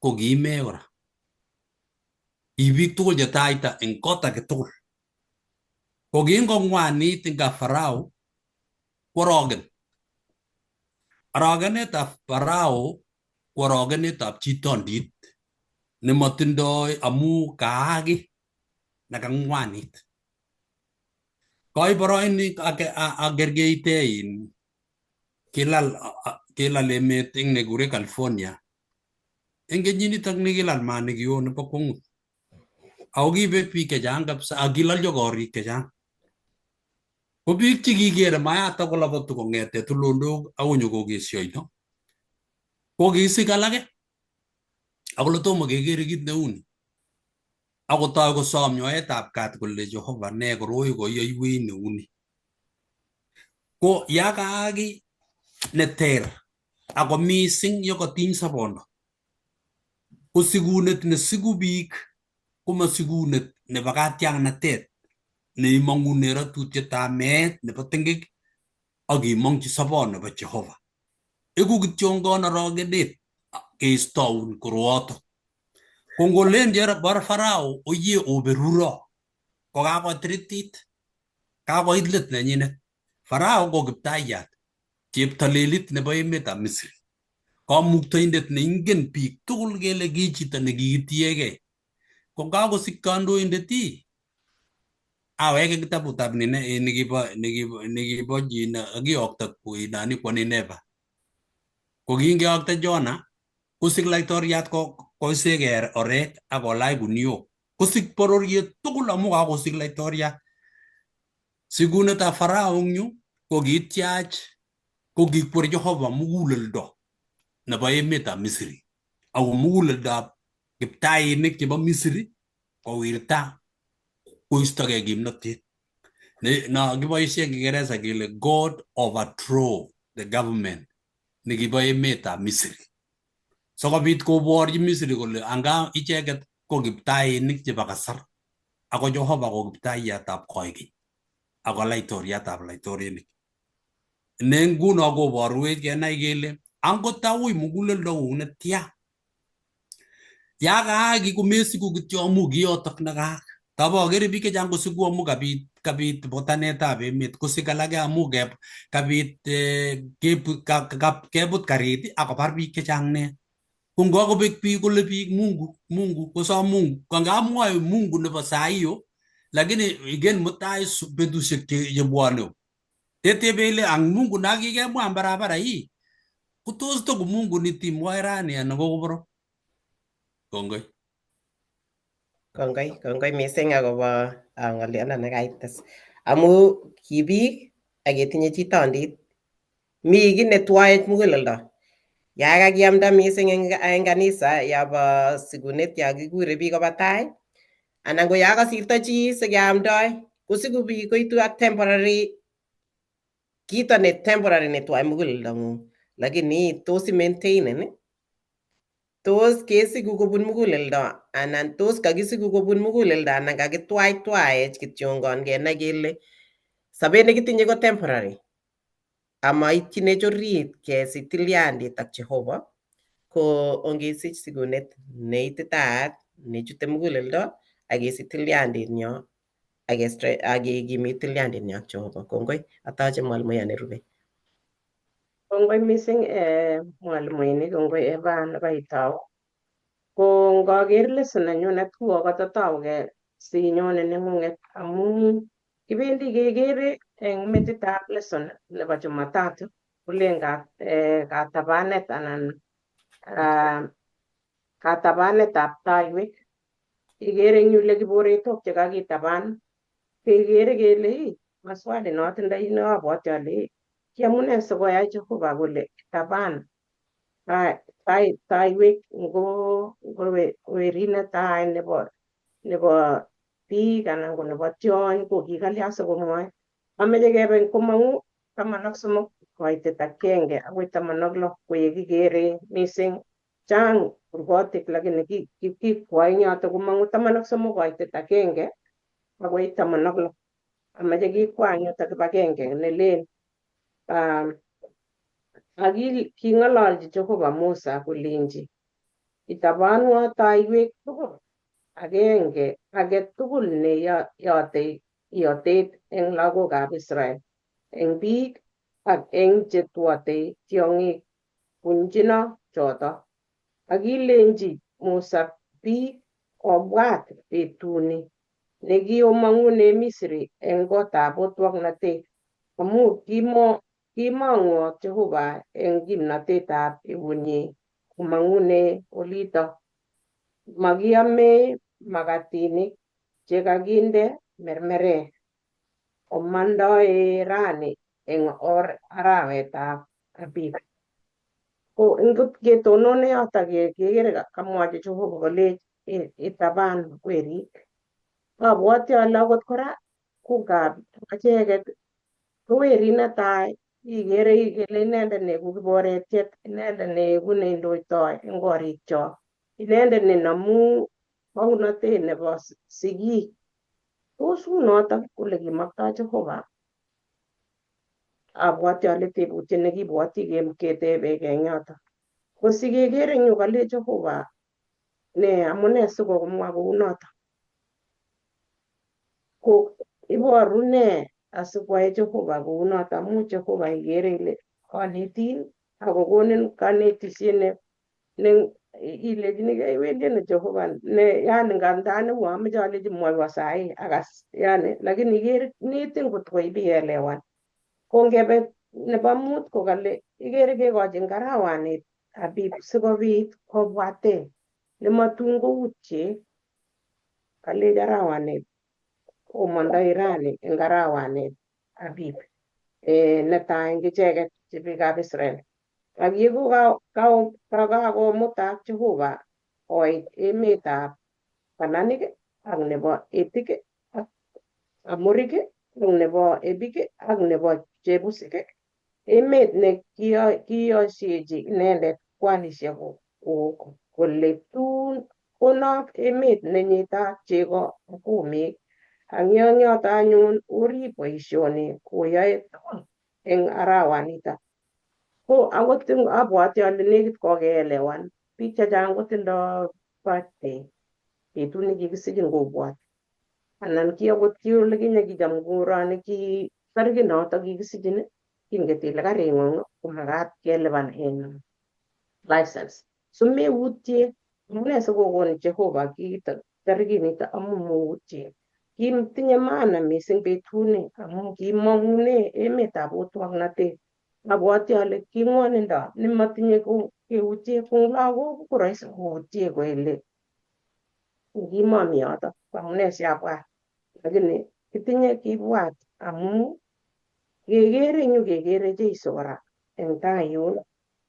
Ko kiime kora. Ibik tugul che taita eng kot age tugul. Ko kingong'wanit eng kap Farao kworogen. Orogenetab Farao ko orogenetab chitondit nemotindoi amu kaaki nekang'wanit. Koiboroini akerkeite in kilal kilal emet eng nekikure California eng kenyinitok nikilal maat nekioo nebo kwongut. Ako kibek biik chechang kabisa ak kilolyo korik chechang. Ko biik chekikere mayatak kolobotu kong'ete tulondok akoi nyokokesyoito ko kisik alake akole tomo kekere kit neuni. Akotoi kosom nyoetab kat kole Jehova ne koroi koiyoiwech neuni. Ko yakaaki neter ako mising yekotiny sobondo ko sikunet nesiku biik komasikunet nebo katiaknatet neimong'une ratutietab meet nebo tengek ak imong'chi sobon nebo Jehova. Iku kityongon orogenet keistoun koroatok. Ko ngolen bar Farao oye oberuro ko kakotiritit kakoit let nenyinet. Farao ko kiptayat cheptolelit nebo emetab Misri. Kamuktaindet neingen biik tugul kele ki chito nekikitiegei. Ko kakosich kandoindet ii aweke kitabutab nine nikibo nikibo nikibo kakiyokto nani kwo Nineva. Ko kingeyokto Jona kosik laitoriat koiseke orek ak kolach guniok. Kosik bororiet tugul amu kakosik laitoriat. Sikunetab Farao eng yu ko kityach ko kikwer Jehova muguleldo nebo emetab Misri ako muguleldab kiptainik chebo Misri kowirta koistogei kimnotet. No kiboisien Kiingereza kele God overthrow the government nekibo emetab Misri. Sokobit koborchi Misri kole anga icheket ko kiptainik chebo kasar ako Jehova ko kiptaiyatab koikeny ako laitoriatab laitorinik. Ne nguno koborwech kenai kele angot taui muguleldong'ung netya ya kaaki komesiku kityo amu kiyotok nekaak. Tabokere biik chechang kosiku amu kabit kabit botanetab emet kosik alake amu kabit kebut karit akobar biik chechang nea. Ko ngokobek biik kole biik Mungu Mungu kosom Mungu. Ko ngamwoe Mungu nebo saa hiyo lakini igen mutai betusiek chebwone. Tetebe ile ang Mungu nakikemwa en barabara hii ko tos toku Mungu nitimwoe rani anan kokoboro. Kongoi. Kongoi, kongoi mising akobo ng'oliondo nekaites. Amu ki biik ak ketinye chitondit. Mi kiy netwoech muguleldo. Ya kakiamda mising eng kanisa yobo sikunet yo kikure biik koba tai anan ko ya kasirto chi sikeamdoi kosiku biik koitu ak temporary kito ne temporary netwoe muguleldong'ung. Lakini tos imaintainen tos kesiku kobun muguleldo anan tos kakisiku kobun muguleldo anan kakitwaitwaech kityongon kenai kele sobet nekitinye ko temporary amaitchinech orit kesich tilyandit ak Jehova ko ongesich sikunet neititaat nechute muguleldo ak kesich tilyanditnyo ak kekimit tilyanditnyo ak Jehova. Kongoi, atoche mwalimuya nerube. Kongoi mising mwalimuinik, kongoi Eva nebo Itau. Ko ngaker lesson nenyunet ko katataugei sinyone neng'ung'et amu kibendi kekere eng metitab lesson nebo Jumatatu kolen katabanet anan katabanetab taiwek. Ikere eng yu le kiboretok chekakitaban kekere kele maswali notindoi ne abwoti ale ki amune sikoyai Jehova kole taban taiwek ngo werit netai nebo biik anan ko nebo tiony ko kikalya sikomwoe. Ameche kebe komong'u 13 koitet 1 akoi 16 ko yekikere mising chang kurgotik lakini kikwai eng yoto komong'u 13 koitet 1 akoi 16. Ameche kikwai eng yuto kibagenge nelen ak king'ololchi Jehova Musa kolenji Itabanwa taiwek tugul, agenge age tugul ne yote iyotet eng lagokab Israel, eng biik ak eng che twotei tiong'ik bunchino choto. Ak kilenji Musa biik, obwat betuni nekiomong'une Misri eng kotab otwoknatet, amu kimong'wok Jehova eng kimnatetab eunyi komang'une olito. Makiamei makatinik chekakinde mermerek. Omandoe rani eng arawetab Abib. Ko ngot ketonone yoto kekere kamwochi Jehova kolech itaban werik. Abwoti ale akot kora kukab acheket ko werit netai ikere kele inendet neeku kiboretiet, inendet neeku neindoitoi eng korikchok, inendet nenomu bounotet nebo sigik. Tos unotok ole kimaktoi Jehova? Abwoti ale tebutiet nekibwoti ketebekei eng yotok. Ko sikeker eng yu kale Jehova ne amune sikokomwa kounotok? Ko iboru ne asikwai Jehova kounoto? Amu Jehova ikere ile konetin akokonin kanetisiet ne ilechinigei iwendi ano Jehova ne yani ngandani uo amoche alechi mwoiwo sahi akas yani lakini ikere netin kot ko ibielewan. Ko ngebe nebo mut ko kale ikere kekochin karawanit Habib sikobit kobwaten nematun koutye kalech arawanit omondoi rani eng arawanit Habib netai eng icheket che biikab Israel. Ak yekakomutak Jehova oit emetab Kananik ak nebo Etik ak Amorik ak nebo Ebik ak nebo Jebusik, emet ne kiyosiechi inendet kwanisiek kole tun konok emet nenyitat chego ak kumik. Ak yoto anyun orib boisioni oyoe tugul eng arawanito. Ko akot abwati ale nekit kokeelewan biik chechang kotindoi birthday betut nekikisichin kobwoti anan ki akot ki olikinye kicham koroni ki tarikit noto kikisichin inget ile karing'ung komakat kelipan en license. So meutye amune sikokon Jehova kiito tarikit nito amu moutye. Kitinye maana mising betuni amu kimong'une emetab otwoknatet. Abwoti ale ki ng'wonindo nemotinye keutye ko lagok ko rahisi koutye kele kimomi yoto amune siabwat. Lakini kitinye kibwat amu kekere eng yu kekere Jeiso kora eng tai yun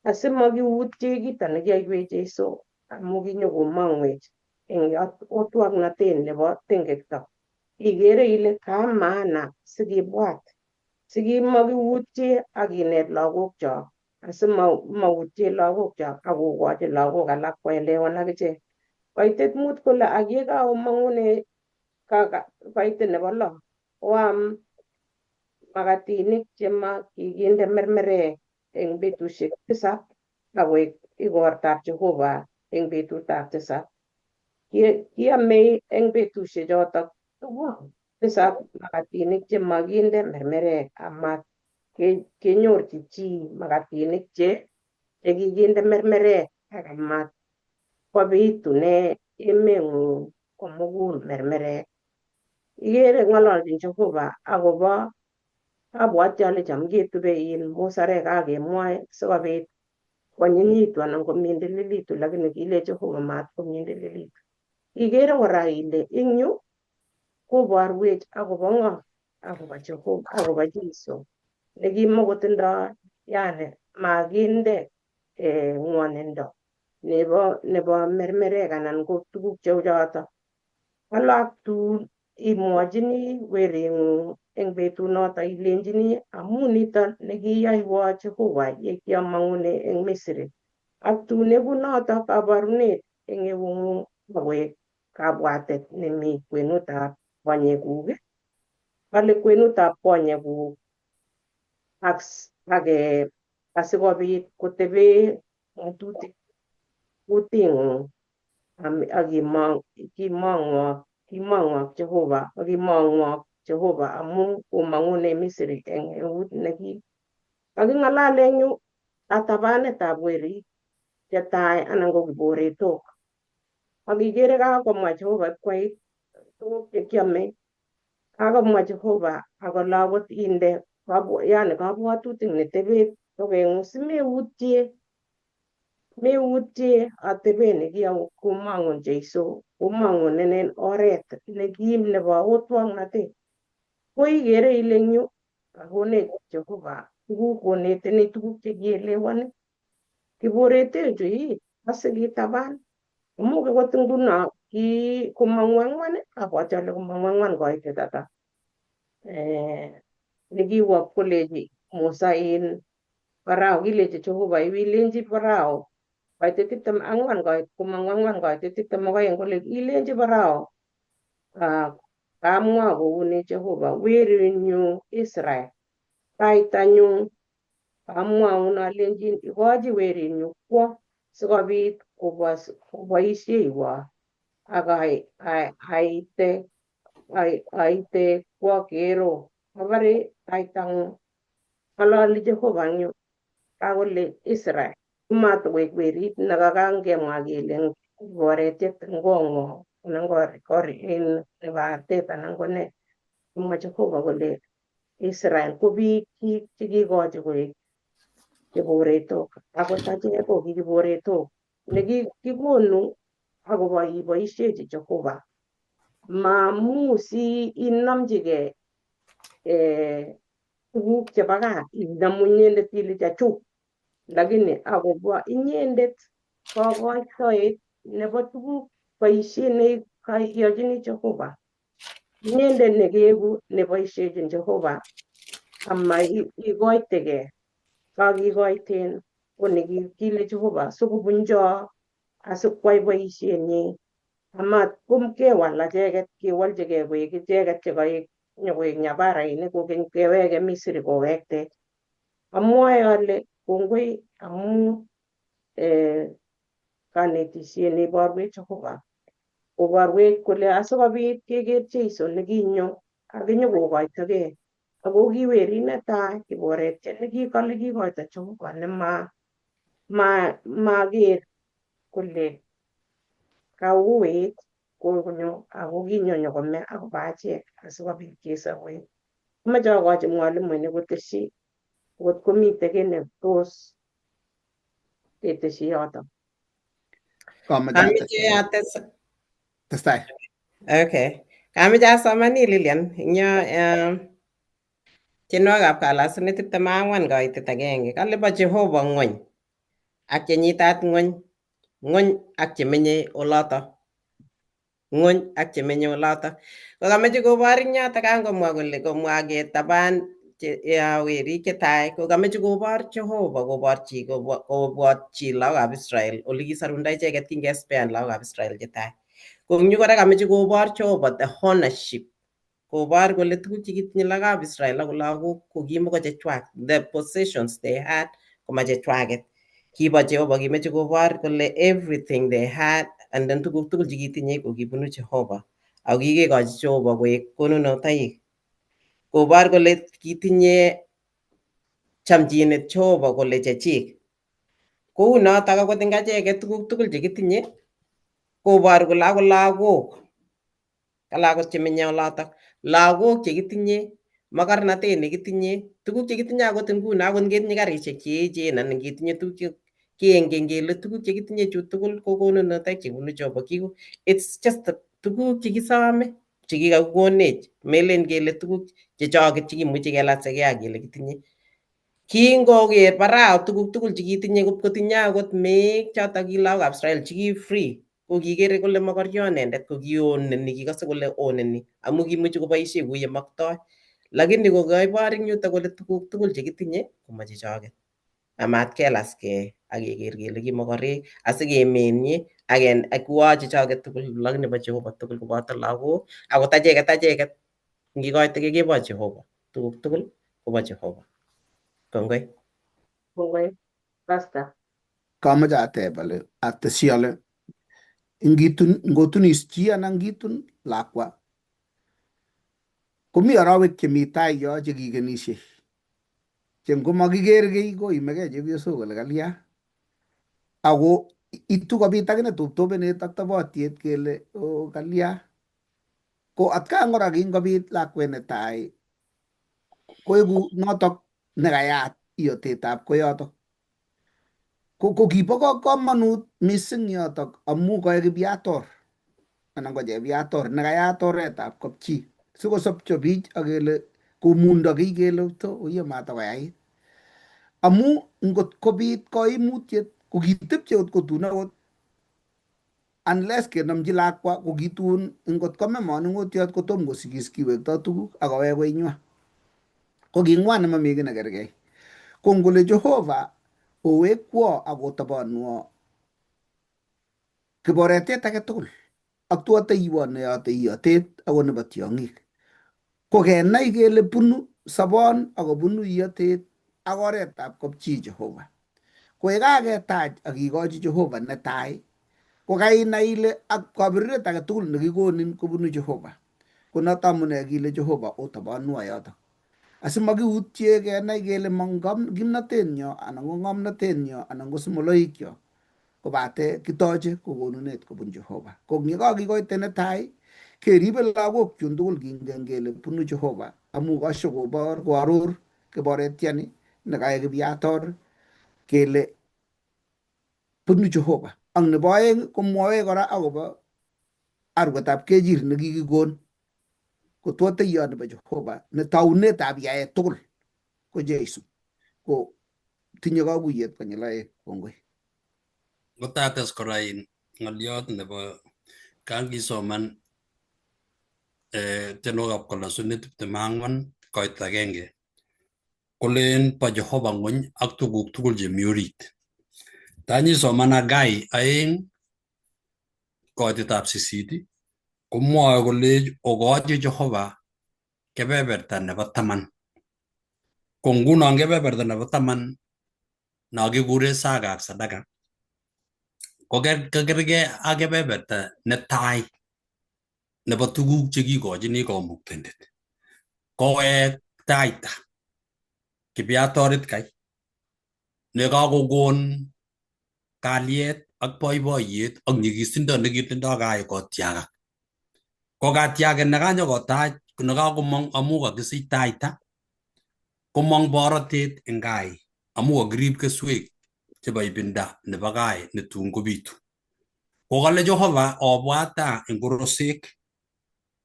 asimokiutye kito nekiyoiwech Jeiso amu kinyokomong'wech eng otwoknatet nebo tengekto. Ikere ile ka maana sikibwat sikimokiutye ak kinet lagokchok asimoutye lagokchok ak kokochi lagok alak koelewan akichek. Koitet mut kole ak yekaomong'une koitet nebo lo oam makatinik chemakikinde mermerek eng betusiek tisab akoek igortab Jehova eng betutab tisab. Kiamei eng betusiek chotok tugul tisab makatinik chemakinde mermerek amat kenyorchi chi makatinik che chekikinde mermerek ak amat kobitune emeng'ung komugul mermerek. Ikere ng'ololjin Jehova akobo abwati ale cham ketube in musarek akemwoe sikobit kwanyinyitu anan komindililitu lakini kile Jehova mat komindililitu. Ikere kora ile eng yu koborwech akobo ng'o? Akobo Jehova, akobo Jesu nekimokotindoi yani makinde ng'wonindo nebo mermerek anan ko tuguk cheu choto. Alak tun imwochini wereng'ung eng betunoto ilenjini amu nito nekiyoiwo Jehova ye kiamong'une eng Misri. Ak tun eku noto kaborunet eng eung'ung akoek kabwatet nemi kwenutab konyekuk, kale kwenutab konyekuk ak asikobit kotebe ng'atutik kuting'ung ak kimong'wok Jehova ak kimong'wok Jehova amu komang'une Misri eng eut nekim. Kaking'alal eng yu katabanetab werik chetai anan ko kiboretok. Ak ikere kakomwa Jehova ipkoit tuguk chekiome, kakomwa Jehova akole akot inde yani kabwatutik netebet tokeng'ung simeutye meutye atebet nekiyau komong'un Jeiso komong'unen oret nekim nebo otwoknotet. Ko ikere ile eng yu kakonech Jehova tuguk konetenech tuguk chekielewani. Kiboretechu ii asikitaban amu akot nguno ki komong'u ang'wan abwati ale komong'u ang'wan koitet ata nekiwo koleji Musa in Farao kilechi Jehova iwilenchi Farao koitet 24 koit komong'u ang'wan koitet 22 kole ilenchi Farao kamwa kouni Jehova werinyu Israel kaitanyu kamwaun alenjin ikochi werinyu kwo sikobit koboisheiwo ak aite kwo kero abare kaitang'ung ng'ololi Jehova eng yu kakole Israel komatokoek werit nekakangemwa kele kiboretiet eng kong'wong anan nebo artet anan ko ne. Kamwa Jehova kole Israel ko biikchik chekikochi koek kiboretok akot achek ko ki kiboretok nekikikonu akobo iboishechi Jehova. Maamu si inomchigei tuguk chebo gaa inamu inyendet ile chechuk lakini akobo inyendet kokoitoet nebo tuguk boisiet neyochini Jehova. Inyendet nekeeku neboisiechin Jehova ama ikoitegei kakikoiten ko nekikile Jehova sikobuncho asikwai boisienyi amat kewal acheket kewolchigei koek icheket chekaek nyokoek nyaparainik kokeny keweke Misri kowektech. Amwoe ale kongoi amu kanetisiet neiborwech Jehova koborwech kole asikobit keker Jeiso nekinyo ak inyokokoitogei ako ki werit netai kiboretiet nekikole kikoito Jehova nema maker kole kauit konyo ako kinyo nyokome akobo achek asikobit kesobwech. Amoche akochi mwalimuinik kotesyi ngot komite kiy netos ketesyi yoto. Kameche ates. Testai. Okay. Kameche asomani Lilian eng yo tienwogikab kalasunet 24 koitet 1 kale bo Jehova ng'wony ak chenyitat ng'wony, ng'wony ak chemenye oloto. Ng'wony ak chemenye oloto. Ko kameche kobor eng yoto kangomwa kole komwa ketaban werik chetai ko kameche kobor Jehova koborchi kobwotchi lagokab Israel ole kisarunda icheket kingespean lagokab Israel chetai. Ko eng yu kora kameche kobor Jehova the ownership kobor kole tuguk chekitinye lagokab Israel ako lagok ko kimako chechwak the possessions they had koma chechwaket. Kibo Jehova kimeche kobor kole everything they had and then tuguk tugul chekitinye ko kibunu Jehova ako kikekochi Jehova koek konunotoik. Kobor kole kitinye chamchinet Jehova kole chechik. Kou notok akot eng acheket tuguk tugul chekitinye kobor kole akot lagok kale akot chemenye olotok lagok chekitinye makarnatet nekitinye tuguk chekitinye akot nguno akot ngetinye karishek cheechen anan ngetinye tuguk che kengen kele tuguk chekitinye chu tugul ko konunotoik chebunu Jehova. It's just tuguk chekisome chekikakikonech melen kele tuguk chechoket chekimuche kelasekei ak kele kitinye. Kingoker Farao tuguk tugul chekitinye kotinye akot meek chotok ki lagokab Israel cheki free ko kikere kole mokoryo inendet ko kioneni kikose kole oneni amu kimuchi koboisie kou yemoktoi. Lakini ko kaibor eng yuto kole tuguk tugul chekitinye koma chechoket. Amat kelaskei ak keker kele ki mokorek asikemenie ak kiwo chechoket tugul lakini bo Jehova tugul koboto lagok akot acheket ngikoitekei kebo Jehova tuguk tugul kobo Jehova. Kongoi. Kongoi, Pastor. Kamoche ateb ale atesyi ale ingitun ngotunis chi anan ngitun lakwa komi arawek chemi tai yo chekikenisie che ngomakiker kiy koimegei chepyosok kole kalya ako itu kobit akine tuptopenet ak tobotiet kele o kalya. Ko atkan kora kingobit lakwet netai koeku notok nekayat iyotetab koyotok. Ko kibo komonut mising yotok amu kaek kipyator anan ko chepyator nekayat oretab kapchi sikosopcho biik ak kele komundo kiy kele to oye matakoyait. Amu ngot kobit koimutiet ko kitepche kot kotun akot unless kenomchi lakwa ko kitun ngot kome manung'otiot kotom kosigis kiwekto tuguk ak kowek koinywa. Ko king'wan nemami kiy nekergei. Ko ngole Jehova owekwo ak otobonwo kiboretet age tugul ak tuoteiwo neyote iyotet ako nebo tiong'ik. Ko kenai kele bunu sobon ak kobunu iyotet ak oretab kapchi Jehova. Ko yekaketach ak ikochi Jehova netai ko kainai ile ak kaberuret age tugul nekikonin kobunu Jehova. Ko noto amune kile Jehova otobonwo yotok. Asimakiutye kenai kele kimnotenyo anan ko ng'omnotenyo anan ko simoloikyo kobate kitoche ko konunet kobun Jehova. Ko yekakikoite netai keribe lagok chun tugul kingen kele bunu Jehova amu kashe kobor koaror kiboretiani nekaek kipyator kele bunu Jehova. Ak nebo oeng komwoe kora akobo arwetab kechir nekikikon ko tuoteyot nebo Jehova ne taunetab yaet tugul ko Jesu. Ko tinye kakuyet konyil oeng. Kongoi. Ngotates kora in ng'oliot nebo kangisoman tienwogikab kolosunet 24 koit 1 kolen bo Jehova ng'wony ak tuguk tugul chemi orit. Tanyisoman Hagai 2 koitetab 8 komwoe kolech okochi Jehova kebeberta nebo taman. Ko ngunon kebeberta nebo taman no kikure saka ak sadaka ko kergei ak kebeberta netai nebo tuguk chekikochini komuktaindet. Kowek taita kipyatorit kai nekakokon kalyet ak boiboiyet ak nyikisindo nekitindoi kai kotiagak. Ko katiaget nekanyokotach nekakomong amu kakisich taita komong borotet eng kai amu kakirib keswek chebo ibinda nebo kai netun kobitu. Kokale Jehova obwata eng korosek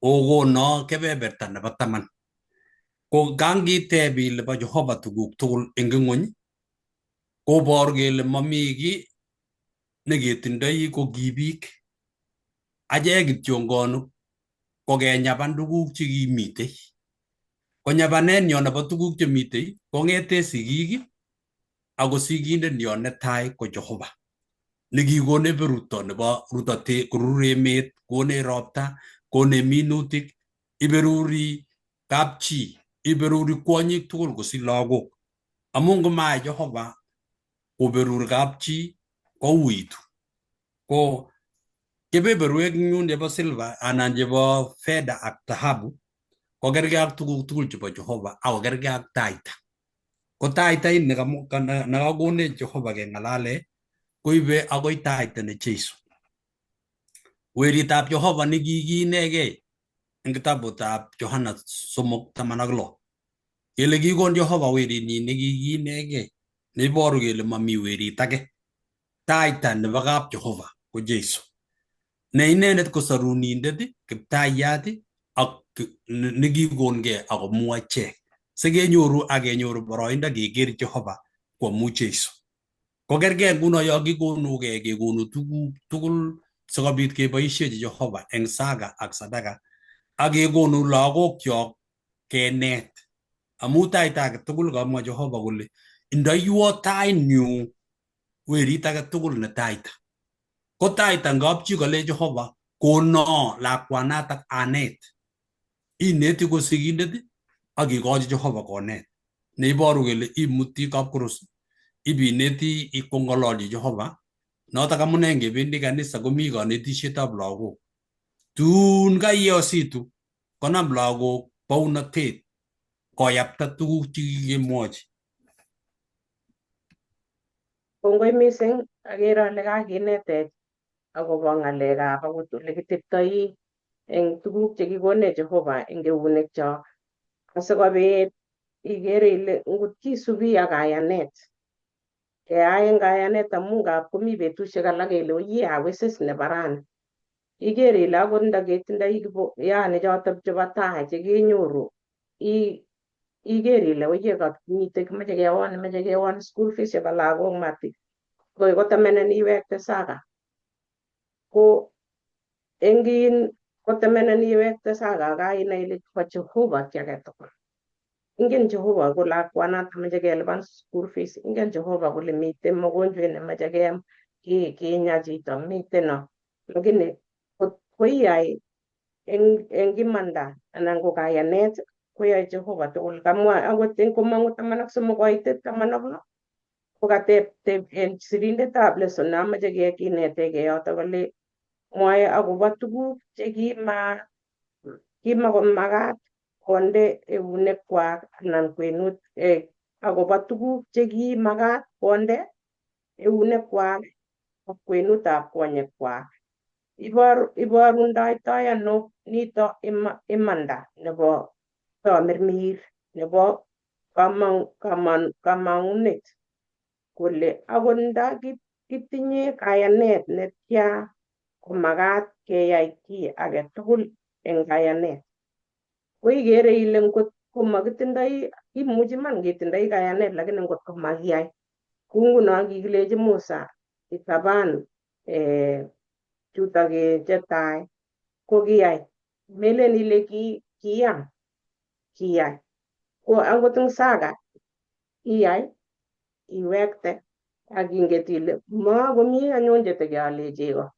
okono kebeberta nebo taman. Ko kangiteb ile bo Jehova tuguk tugul eng ing'wony kobor kele mami kiy neketindoi ko ki biik. Achek kityongonu ko kenyapan tuguk chekimitei. Ko nyapanenyo nebo tuguk chemitei kong'ete sigik ako sigindet nyo netai ko Jehova nekikonech beruto nebo rutote korur emet, konech ropta, konech minutik, iberuri kapchi, iberuri kwonyik tugul kosich lagok. Amun ngomayai Jehova koberur kapchi kouitu. Ko kebeberwek nyun chebo silver anan chebo fedha ak dhahabu ko kergei ak tuguk tugul chebo Jehova ako kergei ak taita. Ko taita ini nekakonech Jehova keng'alale koibe akoi taita ne Jesu. Weritab Jehova nekikiinegei eng kitabutab Johana 3:16 kele kikon Jehova werinyin nekikiinegei neiboru kele mami werit age. Taita nebo kap Jehova ko Jesu. Ne inendet ko sorunindet, kiptayat ak nekikongei akomu achek. Sikenyoru ak kenyoru boroindo keker Jehova koamu Jesu. Ko kergei nguno yo kikonugei kekonu tuguk tugul sikobit keboishechi Jehova eng saka ak sadaka ak kekonu lagokyok kenet. Amu taita age tugul kamwa Jehova kole ndoiwo tainyu werit age tugul ne taita. Ko taita ngapchi kole Jehova kono lakwanatak anet. Ineti ko sigindet ak ikochi Jehova konet. Neiboru kele imuti kapkoros, Ibineti kong'ololchi Jehova. Notok amune ngebendi kanisa komi kanetisietab lagok. Tun kaiyositu konam lagok bounotet koyapta tuguk chekikemwochi. Kongoi mising, akere ale kakinetech akobo ng'alekab akot olekiteptoi eng tuguk chekikonech Jehova eng eunekchok asikobit ikere ile ngot kisubi ak kayanet keyai eng kayanet amu ngap komi betusiek alak kele oye awisis nebo rani ikere ile akot ndaketindoi yani chotok chebo tai chekenyoru iker ile oye mitei kimeche kewon meche kewon school fees chebo lagok mati koi kotemenen iwekte saka ko eng in kotemenen iwekte saka kainai ile bo Jehova kiy age tugul. Ingen Jehova ko lakwanato meche kelipan school fees, ingen Jehova kole miten mogonjwet nemeche kinya chito miten no lakini koiyai eng imanda anan ko kayanet koyae Jehova tugul. Kamwa akot eng komong'u 13 koitet 16 kokateb en sirindetab lesson amoche kinetegei yoto kole mwoe akobo tuguk chekimakomakat konde eunekwak anan kwenut akobo tuguk chekimakat konde eunekwak ak kwenutab konyekwak. Iborundoitoi ano nito imanda nebo tamirmir nebo kamang'unet kole akot nda kitinye kayanet netya komakat keyai kiy age tugul eng kayanet. Ko ikere ile ngot komakitindoi imuchi iman ketindoi kayanet lakini ngot komakiyai kou nguno kikilechi Musa itaban chutok chetai ko kiyai melen ile kiyam kiyai ko akot eng saka iyai iwekte ak inget ile makomi anyun chetekeale chego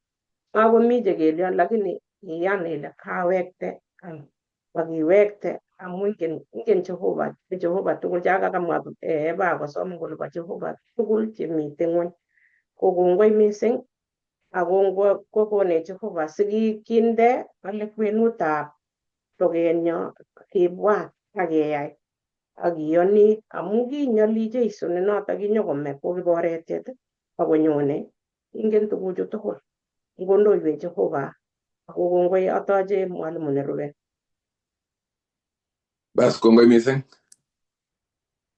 makomi chekelion lakini iyan ile kawekte ak iwekte amu ingen Jehova Jehova tugul chakakamwa Eva kosom kole bo Jehova tugul chemiten ng'wony. Ko kongoi mising ako kokonech Jehova sikikinde kale kwenutab tokenyo kibwat ak keyai ak kiyoni amu kinyoli Jesu nenoto kinyokome ko kiboretiet akonyone ingen tuguchu tugul. Ngondoiwech Jehova ako kongoi atoche mwalimu nerube. Bas kongoi mising.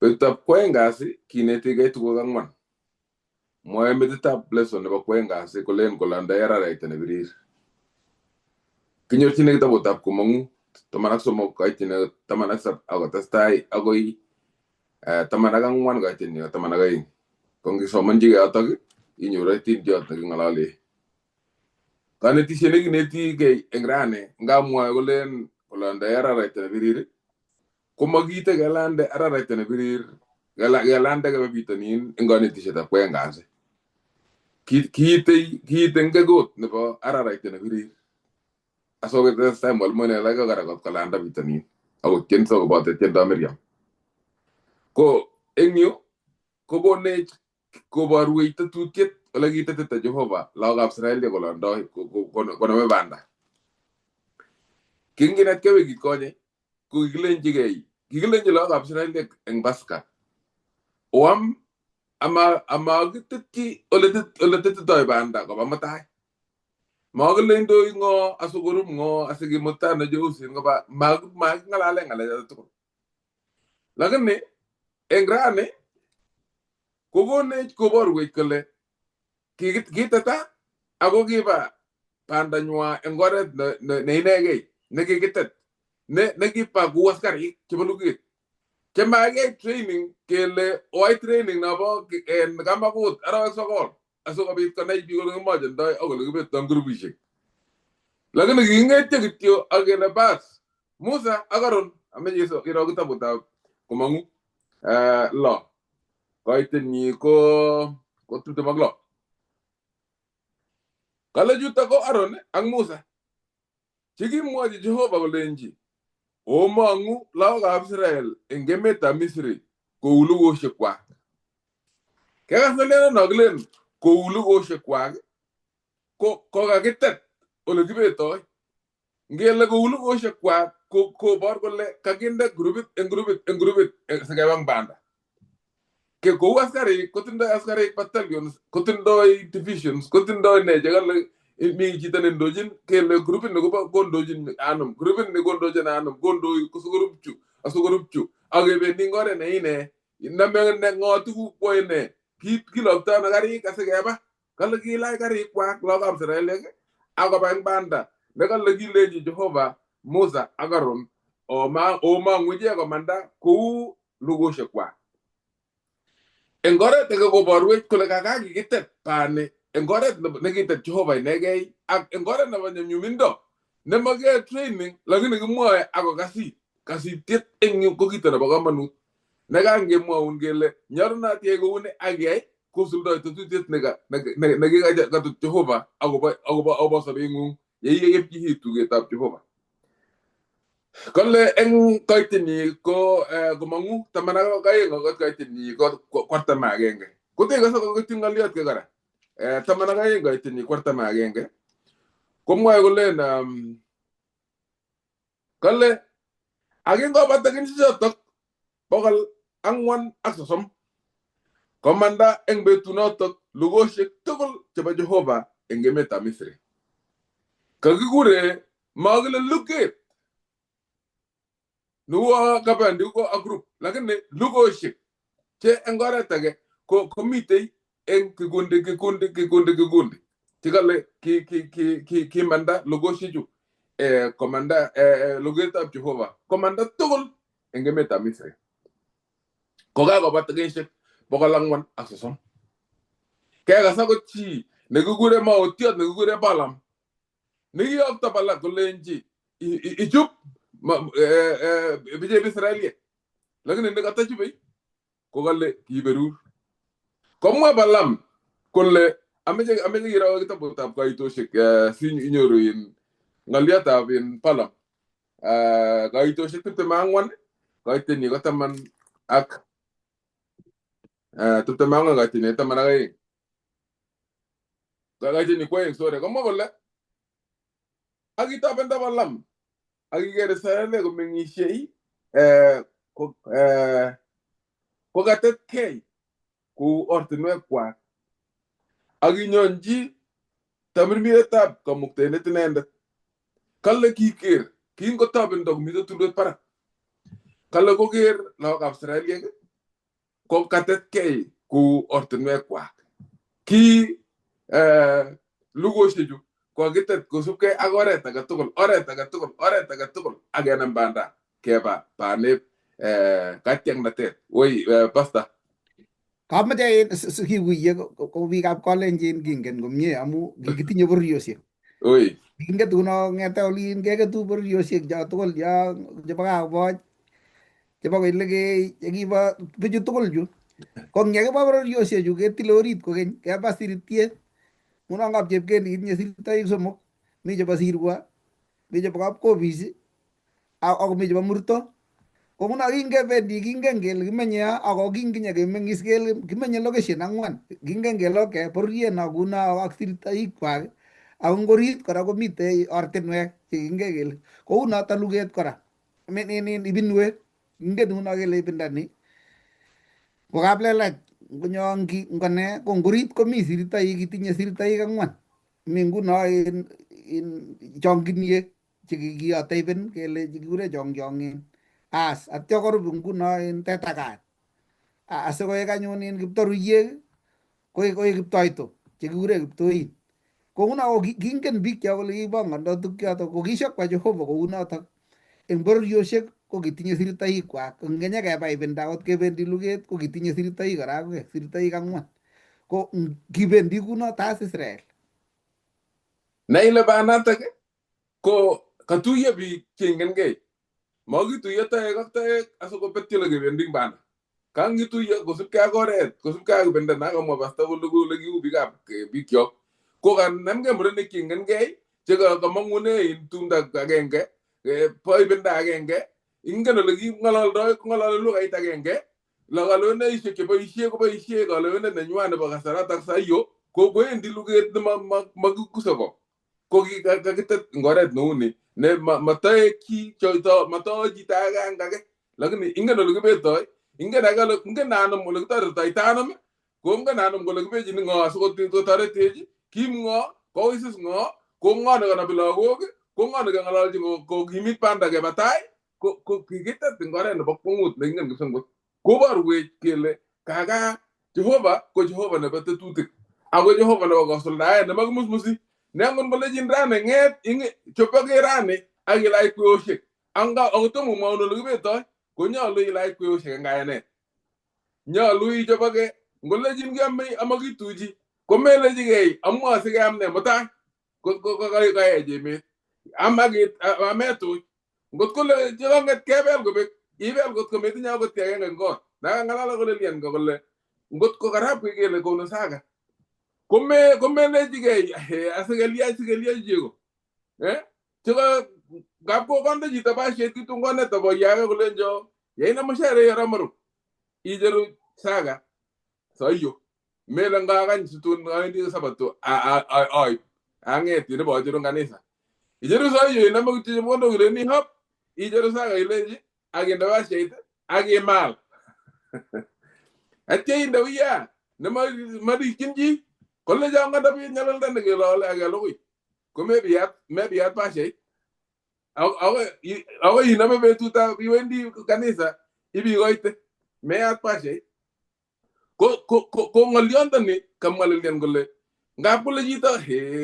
Betutab kwoeng kasi kinetigei tuguk ang'wan. Mwoe metitab lesson nebo kwoeng kasi kolen kolanda araraita nebirir. Kinyorchini kitabutab komong'u 13 koityin 17 akotestai akoi 14 koityin 12. Ko ngisomonchigei yotok inyoru atindiot neking'olole. Kanetisiet nekinetigei eng rani ngamwoe kolen kolanda araraita nebirir komakite kelande araraita nebirir kelande kebe bitonin eng kanetisietab kwoeng kasi. Kiite ngekot nebo araraita nebirir. Asokotestai mwalimuek alak kokara kolanda bitonin akotyenso koboto tiendo Miriam. Ko eng yu kokonech koborwech tetutiet ole kitetita Jehova lagokab Israelia kolondoi konome banda. Kinginetkei wikit konye ko kikilenchigei kikilenchi lagokab Israelia eng Pasaka oam amakitetyi ole tetitoi banda koba mutai. Makilendoi ng'o asikorum ng'o asikimutano cheusen koba making'alale ng'alechoto tugul. Lakini eng rani kokonech koborwech kole kiteta ako kiba bandanywa eng oret ne inegei nekikitet nekiba kou askarik chebo luget chemakiyai training kele oai training nobo en kamakut arawek 9 asikobit konai biik ole kimochendoi ak ole kibetoi eng grupisiek. Lakini kiking'etyo kityo ak kele bas Musa ak Aaron ameche iro kitabutab komong'u 6 koitenyi ko 26. Kale chuto ko Aaron ak Musa chekimwochi Jehova kolenji omong'u lagokab Israel eng emetab Misri kou lugosiekwak. Kekas ng'oliondo kilen kou lugoshekwak ko kokakitet ole kibetoi. Ngele kou lugoshekwak ko kobor kole kakinde grupit eng grupit eng grupit sikebang banda. Ke kou askarik kotindoi askarik battalions, kotindoi divisions, kotindoi ne chekale mi chito nendochin kele grupit ni kobo kondochin anum, grupit ni kondochin anum, kondoi asikorup chu, asikorup chu. Ak kebendi eng oret ne ine, name ne ng'o tuguk kwoe ne, kilokto ano karik asikeba. Kale kilach karikwak lagokab Israeliek akoba eng banda. Nekale kilenji Jehova Musa ak Aaron omong'u ichek komanda kou lugoshekwak. Eng oret age koborwech kole kakakikitet bani eng oret nekitet Jehova inegei ak eng oret nebo nyumnyumindo nemakiyoe training lakini kimwoe ako kasit. Kasitiet eng yu ko kito nebo komonut. Nekangemwoun kele nyolunot iyai kouni ak iyai kosuldoi tetutiet nekikatut Jehova akobo sobeng'ung yeiyepchi it tugetab Jehova. Kole eng koitenyi ko komong'u 12 akot koitenyi ko 41. Kotekose koketyi ng'oliot ke kora. 12 koitenyi 41 komwoe kolen kole akingobata kenyisiechotok 430 komanda eng betunotok lugoshek tugul chebo Jehova eng emetab Misri. Kakikure makile luget nuo kabendi ko a group lakini lugoshek che eng oret age ko komitei eng kikundi kikundi kikundi kikundi chekale kimanda lugoshechu komanda lugetab Jehova komanda tugul eng emetab Misri. Kokakobata kenyisiek 430. Kekas akot chi nekikure maotiot nekikure Balaam nekiyokto Balak kolenji ichup bichep Israeliek lakini nekatachubei kokale kiberur. Komwa Balaam kole ameche kiro kitabutab kaitoshek si inyoru in ng'oliotab in Balaam kaitoshek 24 koitenyi ko 10 ak 24 koitenyi 12 koitenyi 2 sorry. Komwa kole akitobendo Balaam akiker Israeliek komeng'isiei kokatetkei kou ortinwekwak akinyonji tamirmiretab kamuktaindet inendet. Kale kiker kingotobendo komiten tulwet barak. Kale koker lagokab Israeliek kokatetkei kou ortinwekwak. Ki lugoshechu kokakitet kosubkei ak oret agetugul, oret agetugul, oret agetugul ak kenam banda keba baneb katiaknatet. Woi pastor. Kameche kikuiye ko biikab Kalenjin kingen komie amu kikitinye bororiosiek. Oi. Kingetu kuno ng'ete olin keketu bororiosiek cho tugul cho chebo Kaboch, chebo Koilegei, chekibo bichu tugul chu. Ko ng'ekiba bororiosiechu ketile orit kokeny keba siritiet. Nguno Kapchepkeni kitinye sirtoik somok, mi chebo Sirwa, mi chebo Kapkopis ak komi chebo Murto. Ko nguno kingebendi kingen kele kimenye yo ako kinginye kemeng'is kele kimenye location ang'wan. Kingen kele okay bororiet no kuno ak sirtoikwak ako ngorit kora komitei ortinwek chekingen kele kou noto luget kora. Ibinwek kingen nguno kele ibinda ni ko kaplelach ngonyongi ngone ko ngorit komi sirtoik kitinye sirtoik ang'wan. Mi nguno in chonginiek chekikiyote ibin kele kikure chongchongin. As atyo korub nguno in tetakat. Asikoek anyun in kiptoruyek koek kiptoito chekikure kiptoin. Ko nguno ko kingen biik cho kole kibongondoi tukchoto ko kishakwa Jehova kounotok. Eng bororiosiek ko kitinye sirtoikwak. Ngenye keba ibinda akot kebendi luget ko kitinye sirtoik kora sirtoik ang'wan. Ko kibendi kunoto as Israel. Ne ile banatak ko katuiyo biik cheingengei. Makituiyo toek ak toek asikobetyo ole kebendi eng banda. Kangituiyo kosubkei ak oret, kosubkei ak ibinda nakamwa pastor kole kole kiu biikab biikyok. Ko kanamgei murenik cheingengei chekamong'une in tumdo agenge, bo ibinda agenge, ingen ole king'ololdoi kong'ololi lugait agenge, La kalewenaisiek cheboisie koboisie kalewenet nenywan nebo kasaratak saiyo ko kowendi luget ne makikusoko ko kakitet eng oret neu ni ne matoe chi choito matoe chito age ang age lakini ingen ole kibetoi ingen age ingen anum ole kitoretoi anum ko ingen anum kole kibechini ng'o asikotoretech kim ng'o kowisis ng'o ko ng'o nekonobi lagok ko ng'o nekang'ololchin kokimit banda keba tai ko kikitet eng oret nebo kwong'ut neingen kipsengwet koborwech kele kaka Jehova ko Jehova nebo tetutik ako Jehova nebo kosuldaet nemakimusmusi ne angot kolechin rani ng'et chopokee rani ak ilach kweoshek anga akot tomo komwoun ole kibetoi konyolu ilach kweoshek eng kayanet nyolu ichopokee ngolechin kiame amakituchi komelechikei amwa asikeam ne mutai kaech emet ametuch ngot kole chekong'et kebel kobek ibel kot kometinye akot kiy agenge eng kot nakang'alal kole lian kole ngot ko karab kele kono saga komelechikei asikeliach sikeliach chego cheko ngap kokonde chito basiet kitungonet aboyake kolenjo yeina mushere yoramaru icheru saga soiyo mele ngakany situn awendi sabato aib ang'et nebo acheru kanisa icheru soiyo inome kityo chepkondok ileni hop icheru saga ilechi akinde basiet akimal atya inde uya nemarikyin chi kole cho ngandabit nyalilda nekelole akelugui komebiyat mebiyat basiet akoi inome betutab iwendi kanisa ibikoite meyat basiet ko ng'olyondoni kamwa Lilian kole ngap kole chito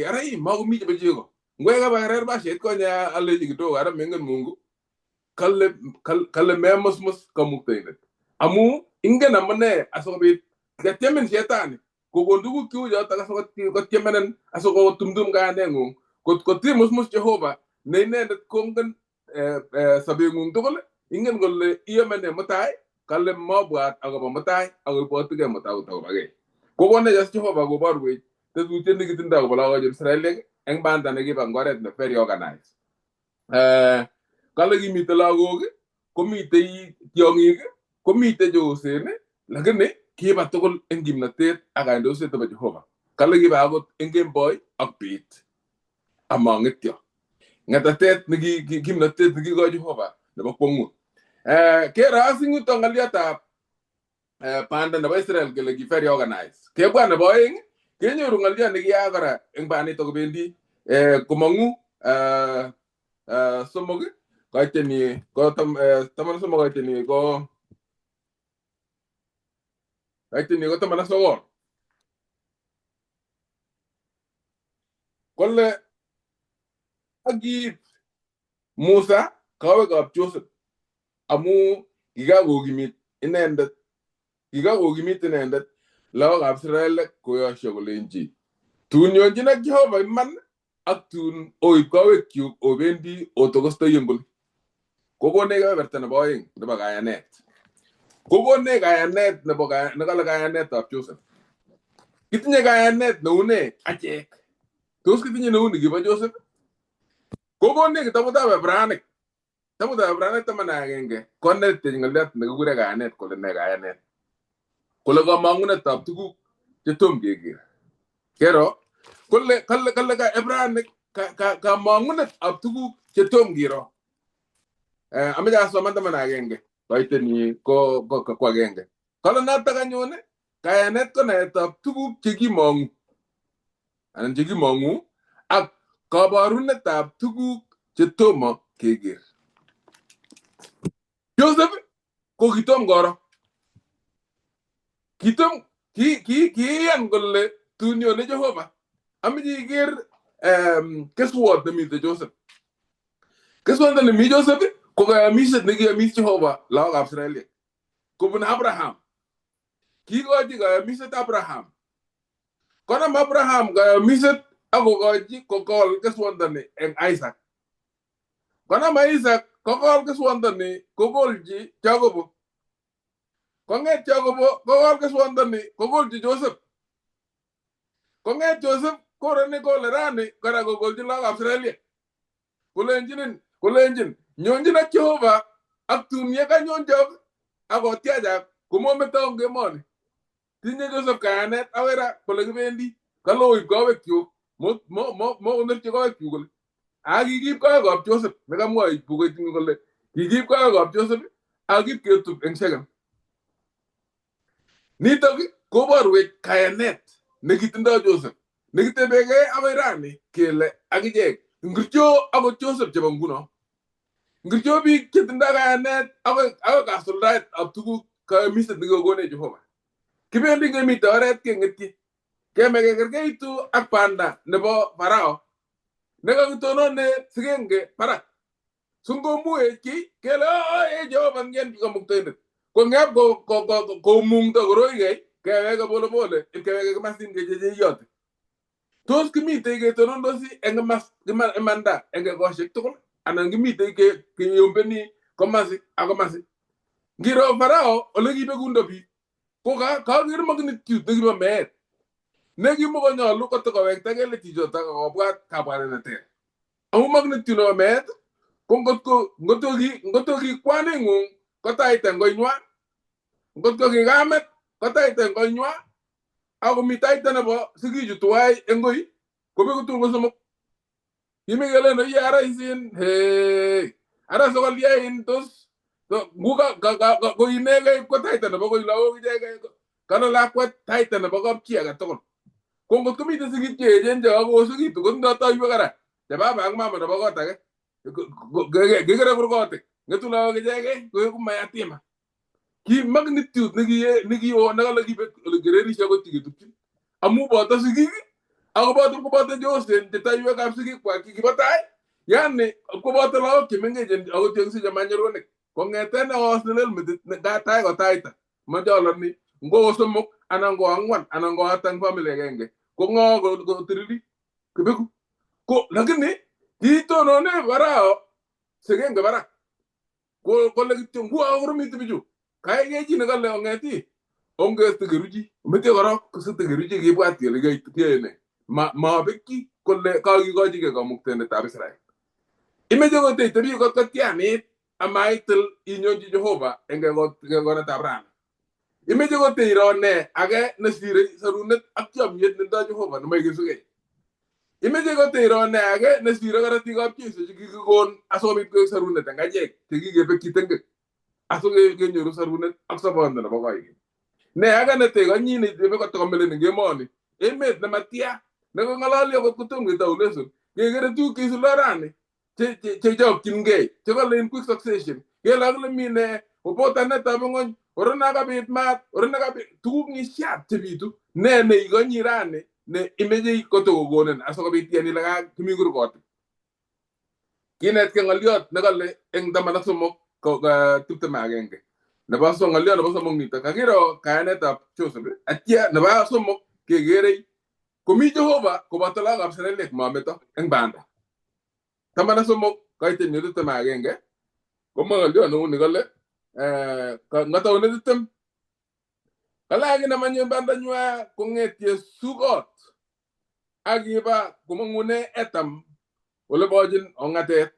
ara makomi chebo chego ngwek kabakerer basiet konye alechi kidogo ara mengen Mungu kale memusmus kamuktaindet amu ingen amune asikobit katyemin shetani kokon tuguk cheu chotok asikotyemenen asikotumtum kayaneng'ung kot kotimusmus Jehova ne inendet kongen sobeng'ung tugul ingen kole iyome ne mutai kale mabwat akobo mutai akoibwotigei mutai kotokobakei kokonech as Jehova koborwech tetutiet nekitindoi akobo lagok chebo Israeliek eng banda nekiba eng oret ne very organized kale kimitei lagok komitei tiong'ik komitei cheosen lakini kiba tugul eng kimnatet ak kandoiset nebo Jehova kale kiba akot eng kemboi ak bet amang'etyo ng'atatet kimnatet nekikoi Jehova nebo kwong'ut kero eng yuto ng'oliotab banda nebo Israel kele ki very organized kebwa nebo oeng kenyoru ng'oliot nekiyaak kora eng banito kobendi komong'u somok koiteni ko 13 koiteni ko 19 kole akiib Musa kowekab Joseph amu kikakokimit inendet lagokab Israel koyosio kolenji tun nyonjin ak Jehova iman ak tun oib kowekyuk obendi otokostoi eng oli kokonech kebeberta nebo oeng nebo kayanet kokonech kayanet nebo nekale kayanetab Joseph kitinye kayanet neu ne achek tos kitinye neu nikibo Joseph kokonech kitabutab Ibranik 11 konetech ng'oliot nekikure kayanet kole ne kayanet kole kamang'unetab tuguk chetom keker kero kole kale kale ka Ibranik kamang'unetab tuguk chetom kiro amache asoman 11 koiteni ko agenge kole notok anyun kayanet ko naetab tuguk chekimong'u anan chekimong'u ak kabarunetab tuguk chetomo keker Joseph ko kitom koro kitom kiiyan kole tun nyone Jehova amache iker keswot nemite Joseph keswot nemi Joseph ko kayamiset nekiyomis Jehova lagokab Israeliek kobun Abraham kikochi kayamiset Abraham konam Abraham kayamiset akokochi kokol keswondoni eng Isaac konam Isaac kokol keswondoni kokolchi Jacobo kong'et Jacobo kokol keswondoni kokolchi Joseph kong'et Joseph koroni kole rani kora kokolchi lagokab Israeliek kolenjin nyonjin ak Jehova ak tun yekanyonjok ak kotiachak Komometo eng emoni. Tinye Joseph kayanet akoi ra kole kibendi. Kaloib kowekyuk. Mokonorchi kowekyuk kole. Ak kikiib kowekab Joseph nekamwa bukuit kole kikiib kowekab Joseph ak kiib ketub eng Shechem. Nitok koborwech kayanet nekitindoi Joseph nekitebekei akoi rani kele akichek ngircho akot Joseph chebo nguno. Ngircho biik chetindoi kayanet akoi kasuldaet ab tuguk kayamiset nekikokonech Jehova. Kibendi kemite oret kengetyi. Keme kekerkeitu ak banda nebo Farao nekakitonone sikenge barak. Singomuech kiy kele ee Jehova ngen kamuktaindet. Kong'ep komungto koroikei keweke pole pole ipkeweke komasin kechecheyote. Tos kimitei ketonondosi eng imanda eng ekosiek tugul anan kimitei keyombeni komasi ak komasi. Ngiro Farao ole kibekundo biik ko kaker magnitude nekibo meet nekimokonyolu kotokowektakei le chichoto akobwat kabwanet neter. Amu magnitude nebo meet ko ngotko ki kwaning'ung kotaita eng koinywa, ngotko ki kamet kotaita eng koinywa, akomi taita nebo sigichu tuwai eng koi kobeku tugul ko somok. Kimi kelen oye ara isin hey ara sokolya in tos ko inegei ko taita nebo koi lagok ichegei kano lakwet taita nebo kapchi age tugul. Ko ngot komiten sigik che echen che kakoyosekitu kotindoi toiwek kora che baba ak mama nebo kot age kekere kurgotik ng'etu lagok ichegei koeku mayatima. Ki magnitude nekioo nekale kibet ole kererisiek ko chekitupchin amu boto sigik akoboto koboto cheosen che toiwekab sigikwak chekibo tai yani koboto lagok chemengechen ako chekisiche manyeronik kong'eten neos nelel metit tai kotaita macholoni ngo somok anan ko ang'wan anan ko ata eng family agenge ko ng'o kotirili kibeku ko lakini kitonone Farao sikenge barak kole kityo nguo koromitu bichu kaikei chi nekale ong'eti ongestekeruchi mete korok sitekeruchi kibwat kele kiyoe ne mabekyi kole kakikochigei kamuktaindetab Israel. Imeche koteitebi kot kotianit amaitil inyonchi Jehova eng kekonetab rani. Imeche koteiro ne age nesire sorunet ak chomyet netindoi Jehova nemoikesugei. Imeche koteiro ne age nesire korotikab Jesu chekikikon asikobit koek sorunet eng achek chekikebekyi tengek asikekenyoru sorunet ak sobondo nebo koikeny. Ne age netekonyi netebe kotokomelen eng emoni emet nematia nekong'ololi akot kotom ketou lesson kekere tuguk cheisuldoi rani chechokchingei chekole in quick succession kele akile mi ne obotanetab ng'ony ore nakabit maat ore nakabit tuguk ng'isiat chebitu ne neikonyi rani ne imeche kotokokonin asikobit iyan ile kimi kurgotik. Kinetkei ng'oliot nekole eng 13 21 nebo ng'oliot nebo somok nitok kakiro kayanetab Joseph atya nebo somok kekerei komi Jehova koboto lagokab Israeliek mameto eng banda. 13 koiten 21 komwa ng'oliot neuni kole ngataune 20 kale akinam anyun bandanywa kong'etie Sukot ak kiba komong'une Etam ole bochin ong'atet.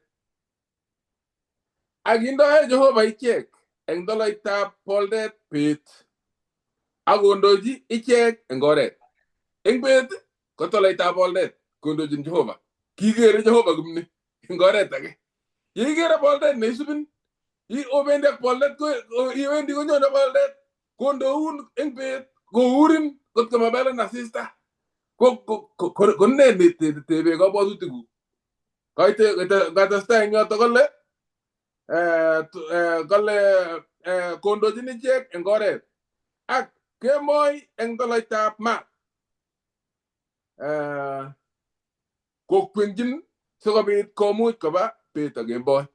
Ak kindoe Jehova ichek eng toloitab boldet bet ak kondochi ichek eng oret. Eng bet ko toloitab boldet kondochin Jehova. Kikere Jehova kimni eng oret age. Yeikere boldet neisubin obendi ak boldet iwendi konyone boldet kondoun eng bet kourin kot komabelen asista ko ne netebe kabwatutikuk. Katestai eng yoto kole kole kondochin ichek eng oret ak kemoi eng toloitab maat kokwenchin sikobit komuch koba bet ak kemboi.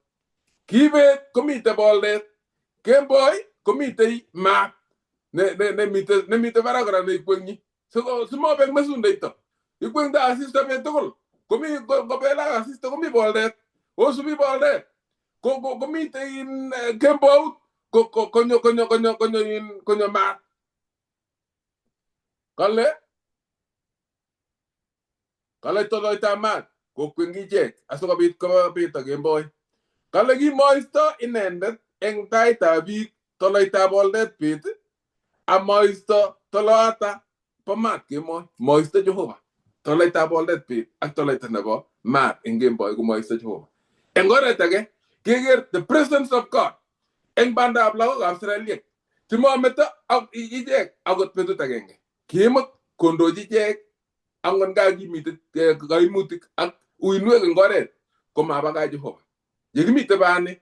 Kibet komite boldet, kemboi komitei maat nemite barak kora neikwenyi simobek mesundeito. Ikwengdo asista bet tugul komi kobelak asista komi boldet osubi boldet komitei kembout konyo maat. Kale toloitab maat kokwenyi ichek asikobit koba bet ak kemboi. Kale kimoisto inendet eng taitab biik toloitab boldet bet Amoisto toloata bo maat kemoi, moisto Jehova. Tolaitab boldet beet ak tolaita nebo maat eng kemboi komoisto Jehova. Eng oret age keker the presence of God eng bandab lagokab Israeliek chemometo ak ichek akot betut agenge. Kiimut kondochi ichek angot nga kimiten kaimutik ak uinwek eng oret komabakach Jehova. Yekimite bani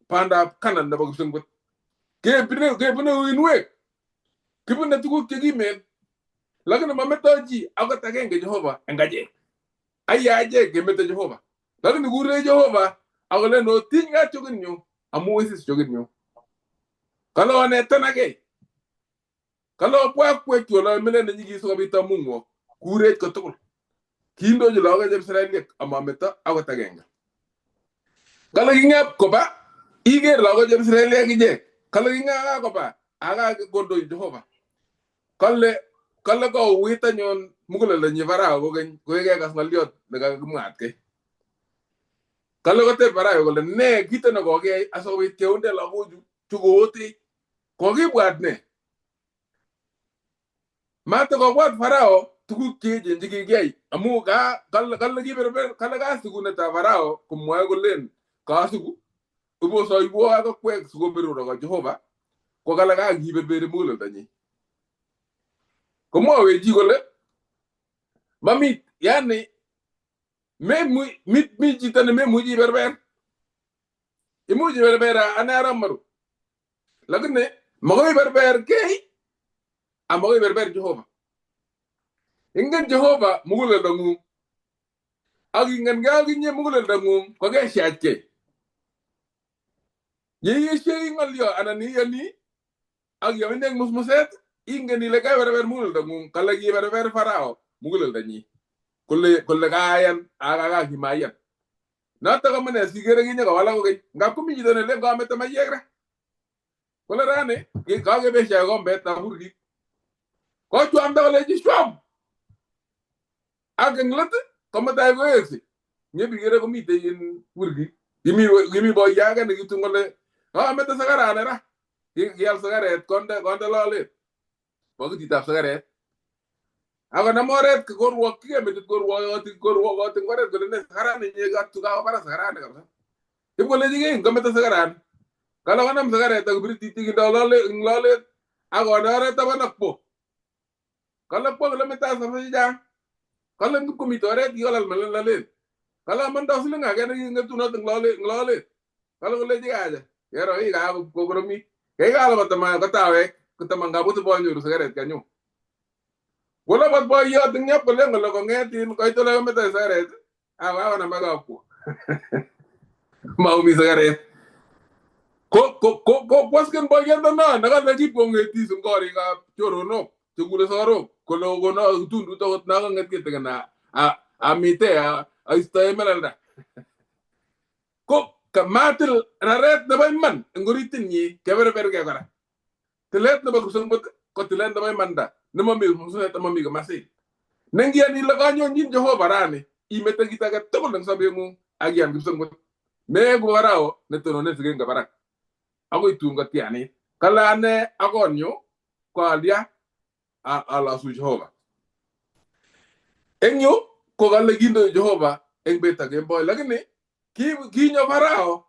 bandab Kanan nebo kipsengwet kebune uinwek, kibune tuguk chekimen, lakini mameto chi akot agenge Jehova eng achek. Aya achek kemeto Jehova, lakini kure Jehova akolen otiny ka chokinyu amu isis chokinyu. Kale onetanakei, kale obwa akwekchu ole milet nenyikis sikobit amung'wok kurech kotugul. Kiindochi lagok chebo Israeliek amameto akot agenge. Kale king'ep koba iker lagok chebo Israeliek ichek. Kale king'ep koba aka kondochi Jehova. Kale kouit anyun muguleldonyi Farao kokeny koikekas ng'oliot nekakimwatkei. Kale koteb Farao kole ne kito nekokiyai asikobit keunde lagochu chu kootech. Kokibwat ne? Matakobwat Farao tuguk cheechen chekikiyai amu kale kiberber kale kasikunetab Farao komwoe kolen kasiku ibosoiwo ak akwek sikoberurok Jehova ko kale kakiberberi muguleldonyi. Komwowech chi kole mami yani mi chito nememuchi iberber. Imuch iberber ane arap maru. Lakini makoi iberber kei amakoi iberber Jehova. Ingen Jehova muguleldong'ung ak ingenkei akinye muguleldong'ung kokesiachkei. Yeiyesioi ng'olyo anan iyoni ak yoine musmuset ingen ile keberber muguleldong'ung kale kiberber Farao muguleldonyi kole kayan ak kimayan. Notok amune sikere kinye kowalak kokeny. Ngap komi chito nelen kameto maiyek ra. Kole rani kakebeshe kombetab burkik. Kochwamda kolechi shwam. Ak eng let komutai kowekse. Nyebikere komitei en burkik. Kimi boiyo age nekitun kole kameto sikarani ra. Kial sikaret konde lolet. Bokititab sikaret. Akonam oret korwokyigei metit korwokoti eng oret kole ne sikarani inye kakobarak sikarani kabisa. Ip kolechigei ngometo sikarani. Kale konam sikaret ak kibiritit kindo eng lolet akonde oret taban ak kwo. Kale kwo kole metas chechang. Kale ngipkomite oret kikolal lolet. Kale amandoi siling age nekingetunot eng lolet. Kale kolechi kacha kero hii kakokoromit. Keikale kotawek kotamangabut ibonyoru sikaret kanyu. Kolabat boiyot eng yop kolen kole kong'et koit ole kametoi sikaret akonam akakwo. Maumi sikaret. Ko kwasken boiyondo nekale kipkong'etis eng korikab choronok chekule sikarok kole kono tundut akot nakang'et kitikin amite aistoe melelda. Ko matil raret nebo iman eng oritinyi keberberkei kora. Tilet nebo kipsengwet ko tilet nebo imanda nemomi musmuset amami komasin. Nengiyan ile kanyonjin Jehova rani imete kit age tugul eng sobeng'ung ak iyan kipsengwet. Meeku Farao netonone sikenge barak akoi tun kotianit. Kale ane ak konyu ko alya alosu Jehova. Eng yu ko kale kindoi Jehova eng bet ak kemboi lakini kinyo Farao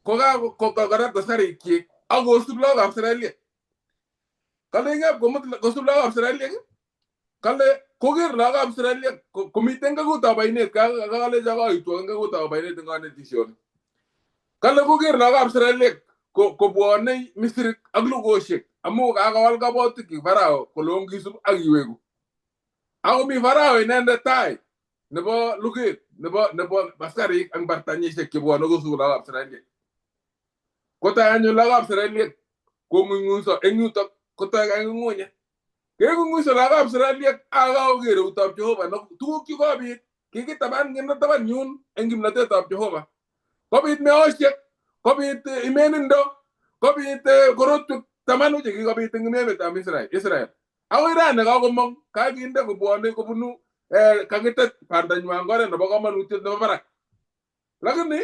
kokakorat askarikchik ak kosub lagokab Israeliek. Kale ngap kosub lagokab Israeliek kale koker lagokab Israeliek komiten kakutab ainet kalecho koitwok eng kakutab ainet eng konetisioni. Kale koker lagokab Israeliek kobwonei Misri ak lugoshek amu kakowal kabwatutikchik Farao kole ongisub ak iweku. Akomi Farao inendet tai nebo luget nebo askarik ak bartanyishek chebwone kosubu lagokab Israeliek. Kotoi anyun lagokab Israeliek kong'ung'unso eng yutok kotoi kang'ung'unyet. Keng'ung'unso lagokab Israeliek ak kakoker eutab Jehova tuguk chekobit kikitaban kinde taban yun eng kimnatetab Jehova. Kobit meosiek, kobit imenindo, kobit korotwek tamanu chekikobit eng emetab Israel. Akoi rani kakomong kakinde kobwone kobunu kakitet bandanywan oret nebo komonutiet nebo barak. Lakini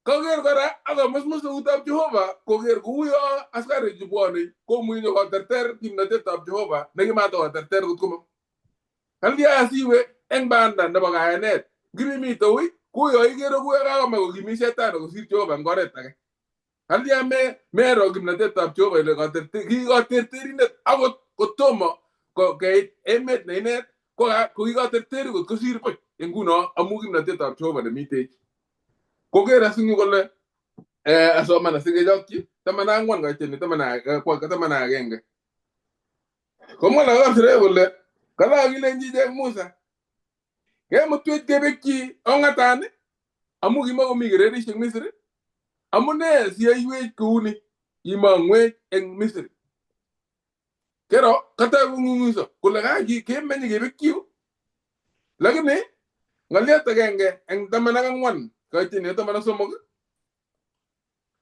Kaker kora akomusmus eutab Jehova koker kouyo askarik chebwone komuchi nyokoterter kimnotetab Jehova nekimatakoterter kot komong. Kalya asiwe eng banda nebo kayanet ngirimi ui kuyo ikere kuyo kakomach kokimit shetani kosir Jehova eng oret age. Kalya mero kimnotetab Jehova ile kikoterterindet akot kotomo keit emet ne inet kokikoterteri kot kosir buch eng nguno amu kimnotetab Jehova nemitech. Koker asinyu kole asoman asikechokyi 14 kaiteni 11. Komwa lagokab Israel kole kala kilenji ichek Musa kemutwech kebekyi ong'atani amu kimakomi kererishek Misri. Amune siyoiwech kouni imong'wech eng Misri. Kero katai kong'ung'uso kole kemenye kebekyi yu. Lakini ng'olyot agenge eng 14 kaitini 13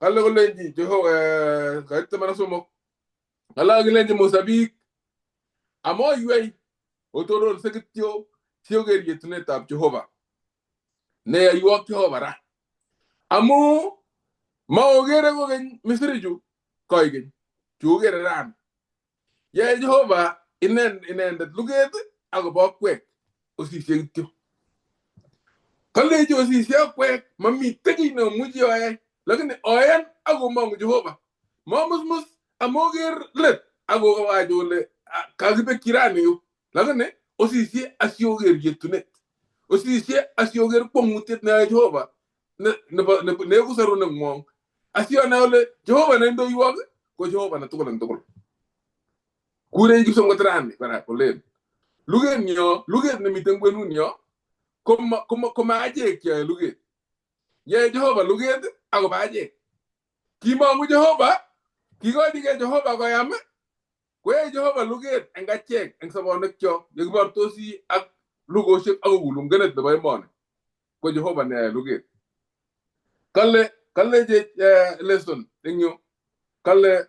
kale kolenji Jehova kait 13 kala kilenji Musa biik amoiwei otononse kityo sioker yetunetab Jehova neyoiwok Jehova ra amu maokere kokeny Misri chu koikeny chu okere rani yae Jehova inendet luget akobo akwek osisie kityo. Kalechi osisie akwek mamite kiy neomuchi oyai lakini oyan akomong'u Jehova mamusmus amoker let akowach kole kakibekyi rani yu lakini osisie asioker yetunet osisie asioker kwong'utiet neyoe Jehova neeku soruneng'wong asionai ole Jehova neindoiwok ko Jehova netugul eng tugul. Kurech kipsomgot rani kora kolen luget nyo luget nemiten kwenunyo koma achek cheyoe luget. Yae Jehova luget akobo achek. Kimong'u Jehova kikochigei Jehova koyam koyae Jehova luget eng achek eng sobonwekchok yekibortosi ak lugoshek ak kokulungenet nebo emoni ko Jehova neyoe luget. Kale lesson eng yu kale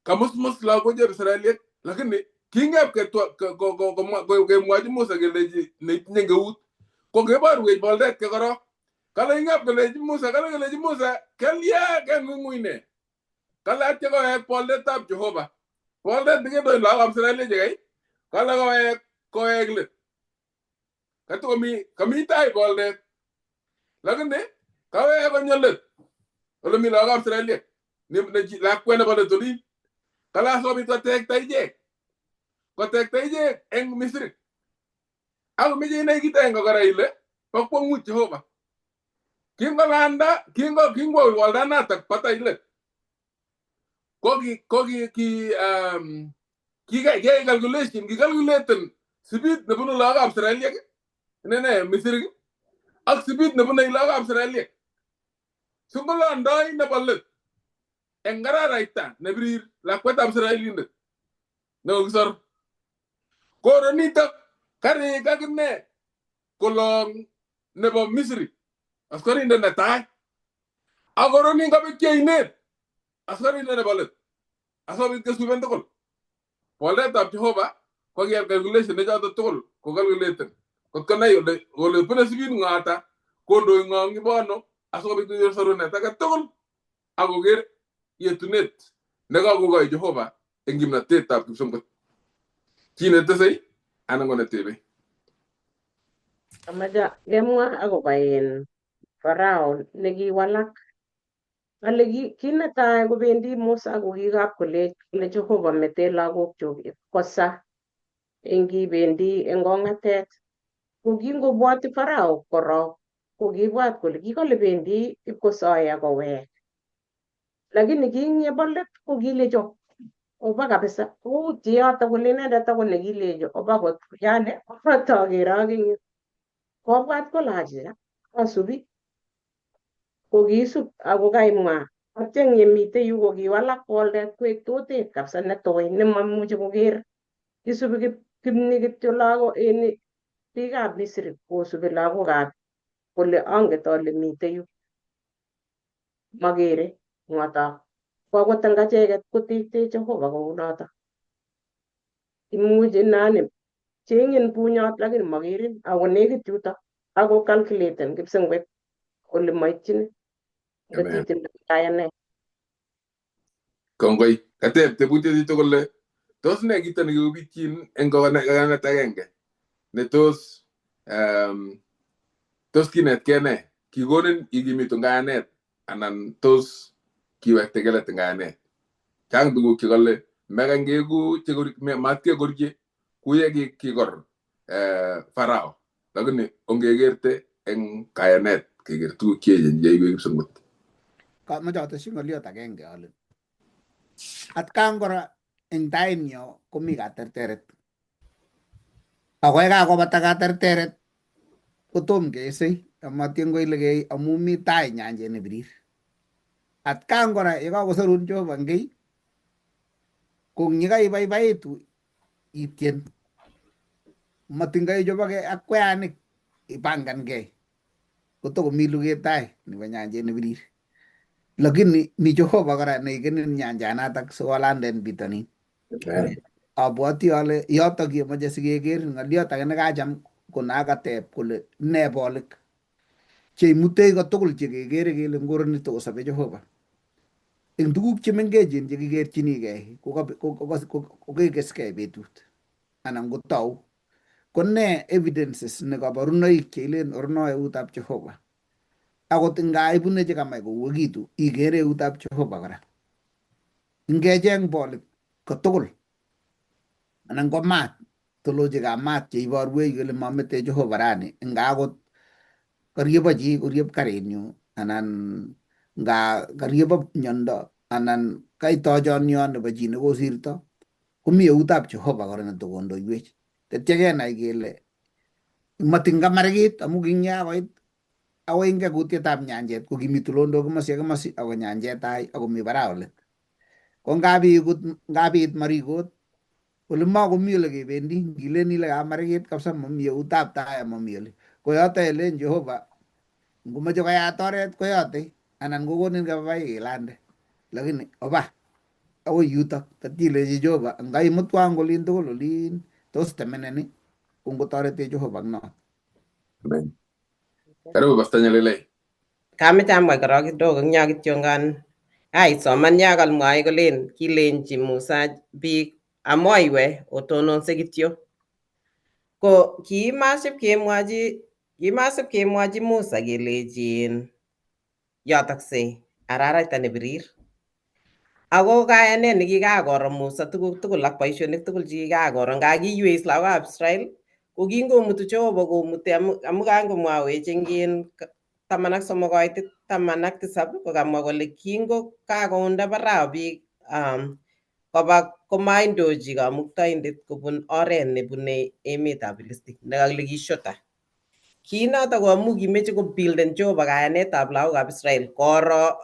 kamusmus lagochab Israeliek lakini king'ep kemwochi Musa kelechi neitinye keut ko keborwech boldet ke korok. Kale ing'ep kelechi Musa kale kelechi Musa kelya keng'ung'ui ne. Kale atya kowek boldetab Jehova. Boldet nekendoi lagokab Israeliek chekai kale kowek let. Katokomi kami tai boldet lakini kawek konyo let ole mi lagokab Israeliek lakwet nebo let olin. Kale asikobit kotekta ichek. Kotekta ichek eng Misri. Ako meche inai kit agenge kora ile bo kwong'ut Jehova. Kingolanda kingwo boldanatak batai let kikiyai calculation kikalculaten sipit nebunu lagokab Israeliek inene Misri ak sipit nebune lagokab Israeliek. Singolondoi nebo let eng araraita nebirir lakwetab Israelindet nekokisor. Koro nitok karik akine kolong nebo Misri askarindet netai akoro ningobekyi oinet askarindet nebo let asikobit kesuben tugul. Boldetab Jehova kokiyai calculation nechoto tugul kokalculaten kot konai kole bune sipit ng'o kondoi ng'o eng ibono asikobit konyor sorunet age tugul akoker yetunet nekakokoi Jehova eng kimnotetab kipsomgot. Chi netesei anan ko netebe. Amache kemwa akobo Farao nekiwalak. Kale kit netai kobendi Musa kokikap kole Jehova mete lagokchuk kosa eng kibendi eng kong'atet. Ko kingobwoti Farao korok kokibwat kole kikole bendi ipkosoe akowek. Lakini kingebo let kokilecho oba kabisa koutye yoto kole inendet akot nekilecho oba kot yani kotokerok eng yu. Kobwat kole achicha asubi kokisub ako kaimwa. Atya eng yemitei yu kokiwalak boldet koek totet kabisa netui nemamuchi koker. Isubi kipni kityo lagok en biikab Misri kosubi lagokab kole anget ale mitei yu. Makere ng'otok. Ko akot eng acheket kotektech Jehova kounoto. Imuchi nani cheng'in bunyot lakini makerin ako nekit yuto ako calculaten kipsengwet Ole moityin Amen. ngotitindoi kayanet. Kongoi. Kateb tebutiet nito kole tos nee kito nekikobityin eng kayanet agenge ne tos tos kinetkei nee kikonin ikimitu eng kayanet anan tos kiwektegei let eng kayanet. Chang tuguk chekale mekany keku matkekorchi kuye kikor Farao lakini ongekerte eng kayanet keker tuguk cheechen cheiwek kipsongot. Kamoche atesyi ng'oliot agenge ale atkan kora eng tainyo komi katerteret ako yekakobata katerteret kotom kesei amatien koile kei amu mi tai nyanjet nebirir. Atkan kora yekakosorun Jehova ngei ko eng yekaibaibaitu itien matin kaichobake ak kweanik ipangangei kotokomi luget tai nebo nyanjet nebirir. Lakini mi Jehova kora neikenin nyanjanatak sikolanden bitonin. Amen. Abwoti ale yotok yemoche sikeker ng'oliot age nekacham ko nakateb kole ne bolik cheimutech kotugul chekekere kele ngoro nito kosobe Jehova. Eng tuguk chemengechen chekikerchinigei kokekeskei betut anan kotou. Ko ne evidences ne kabarunoik cheilen orno eutab Jehova. Akot nga ibune chekamach kouwekitu ikere eutab Jehova kora. Ingecheng bolik kotugul anan ko maat tolochikab maat cheiborwech kole mamete Jehova rani nga akot kariepo chi koriep karinyu anan nga kariepo miondo anan kaitochonyo nebo chi nekosirto komi eutab Jehova kora netokondoiwech. Tetya kenai kele matin kamarikit amu kinyakoit akoi ing kutietab nyanjet ko kimi tulondok komosi ak komosi ako nyanjet tai akomi barao let. Ko ngapit marikot ole makomi ole kebendi ngilen ile kamarikit kabisa mami eutab tai amami ole. Ko yoto yelen Jehova ngomoche koyat oret koyote anan kokonin kebebaik ilande. Lakini oba akoi yutok tatya ilechi Jehova ngaimutwan kolin tugul olin tos temeneni kongotoretech Jehova eng not. Amen. Karibu Pastor Nyalilei. Kameche amwa korok kidogo eng yo kityongan kaisoman ya kalmwae kolen kilenchi Musa biik amoiwe otononse kityo. Ko kimasip kemwachi Musa kelechin yotoksei araraita nebirir. Ako kayanet nekikakoro Musa tuguk tugul ak boisionik tugul chekikakoro nga kiywei lagokab Israel ko kingomutu Jehova komuti amu kangomwawech eng in 13 koitit 17 kokamwa kole kingo kakounda Farao biik koba komaindochi kamuktaindet kobun oret nebune emetab Filistik nekakile Kishota. Kinoto ko amu kimeche kobuilden Jehova kayanetab lagokab Israel koro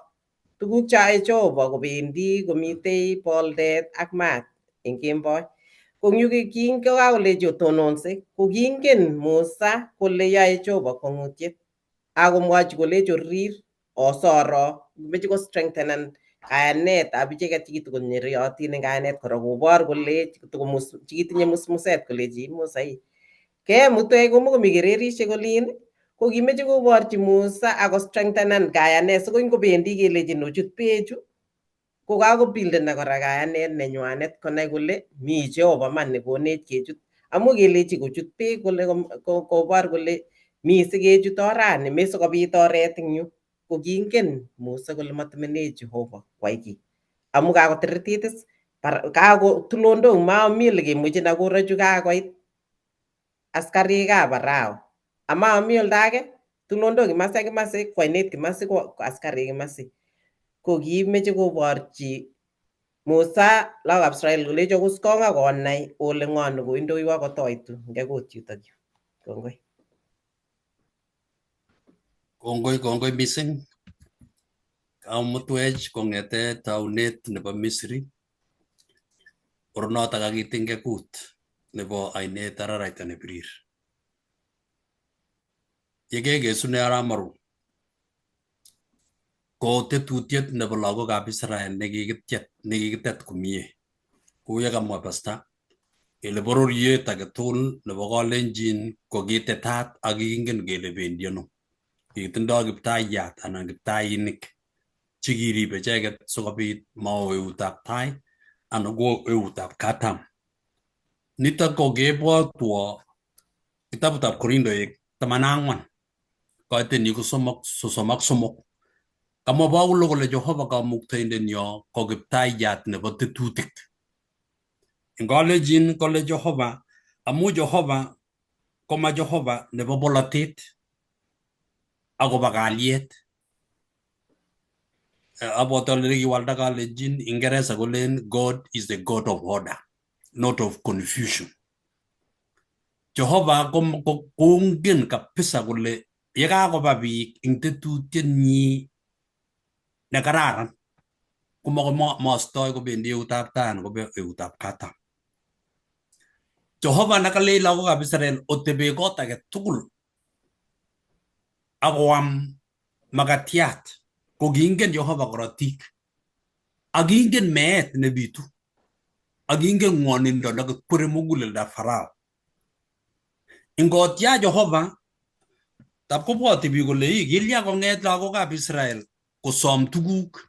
tuguk cheyoe Jehova kobendi komitei boldet ak maat eng kemboi. Ko eng yu kingokakolechi otononse ko kingen Musa kole yoe Jehova kwong'utiet akomwochi kolechi orir osoro meche ko strengthenan kayanetab icheket chekitokonyeriotin eng kayanet kora kobor kole chikitinye musmuset kolechi Musa ii kemutwech komokomi kererishek olin ko kimeche koborchi Musa ako strengthenan kayanet sikoi ngobendi kelechin ochut bechu ko kakobuildena kora kayanet nenywanet konai kole mi Jehova man nekonech kechut amu kelechi kochut beek kole kobor kole mi sikechut orani mi sikobit oret eng yu ko kingen Musa kole matemenech Jehova kwai kiy amu kakotiritit is kako tulondok maami ole kemuchi nakorochu kakoit askarikab Farao ama ami oldo age tulondok kimasi ak kimasi kwainet kimasi ko askarik kimasi ko kimeche koborchi Musa lagokab Israel kolechi okuskong ak konai ole ng'o nekoindoiwo kotoitu ngekut yutok yu. Kongoi. Kongoi kongoi mising. Kamutwech kong'ete taunet nebo Misri ornotok kakiit ngekut nebo ainet araraita nebirir. Yekekesune aramaru ko tetutiet nebo lagokab Israel nekikitet komie. Kou ye kamwa pasta kele bororiet age tugul nebo Kalenjin ko kitetat ak kingen kele bendi ano. Kikitindoi kiptaiyat anan kiptainik chekiribe icheket sikobit mawo eutab tai anan ko eutab katam. Nitok ko kebwotwo kitabutab Korindoek 14 koiten ko 33. Kamwa Paulo kole Jehova kamuktaindenyo ko kiptaiyat nebo tetutik. Eng kalenjin kole Jehova amu Jehova koma Jehova nebo bolotet akobo kalyet. Abwati ale kiwalda kalenjin Ingeresa kolen God is the God of order, not of confusion. Jehova kongen kabisa kole yekakoba biik eng tetutietnyi nekararan komako mastoi kobendi eutab tai anan kobe eutab katam. Jehova nekalech lagokab Israel otebe kot age tugul akoam makatiat ko kiingen Jehova korotik ak kingen meet nebitu ak kingen ngwonindo nekikwere muguleldab Farao. Ingotya Jehova tab kobwoti biik kole ii kilya kong'et lagokab Israel kosom tuguk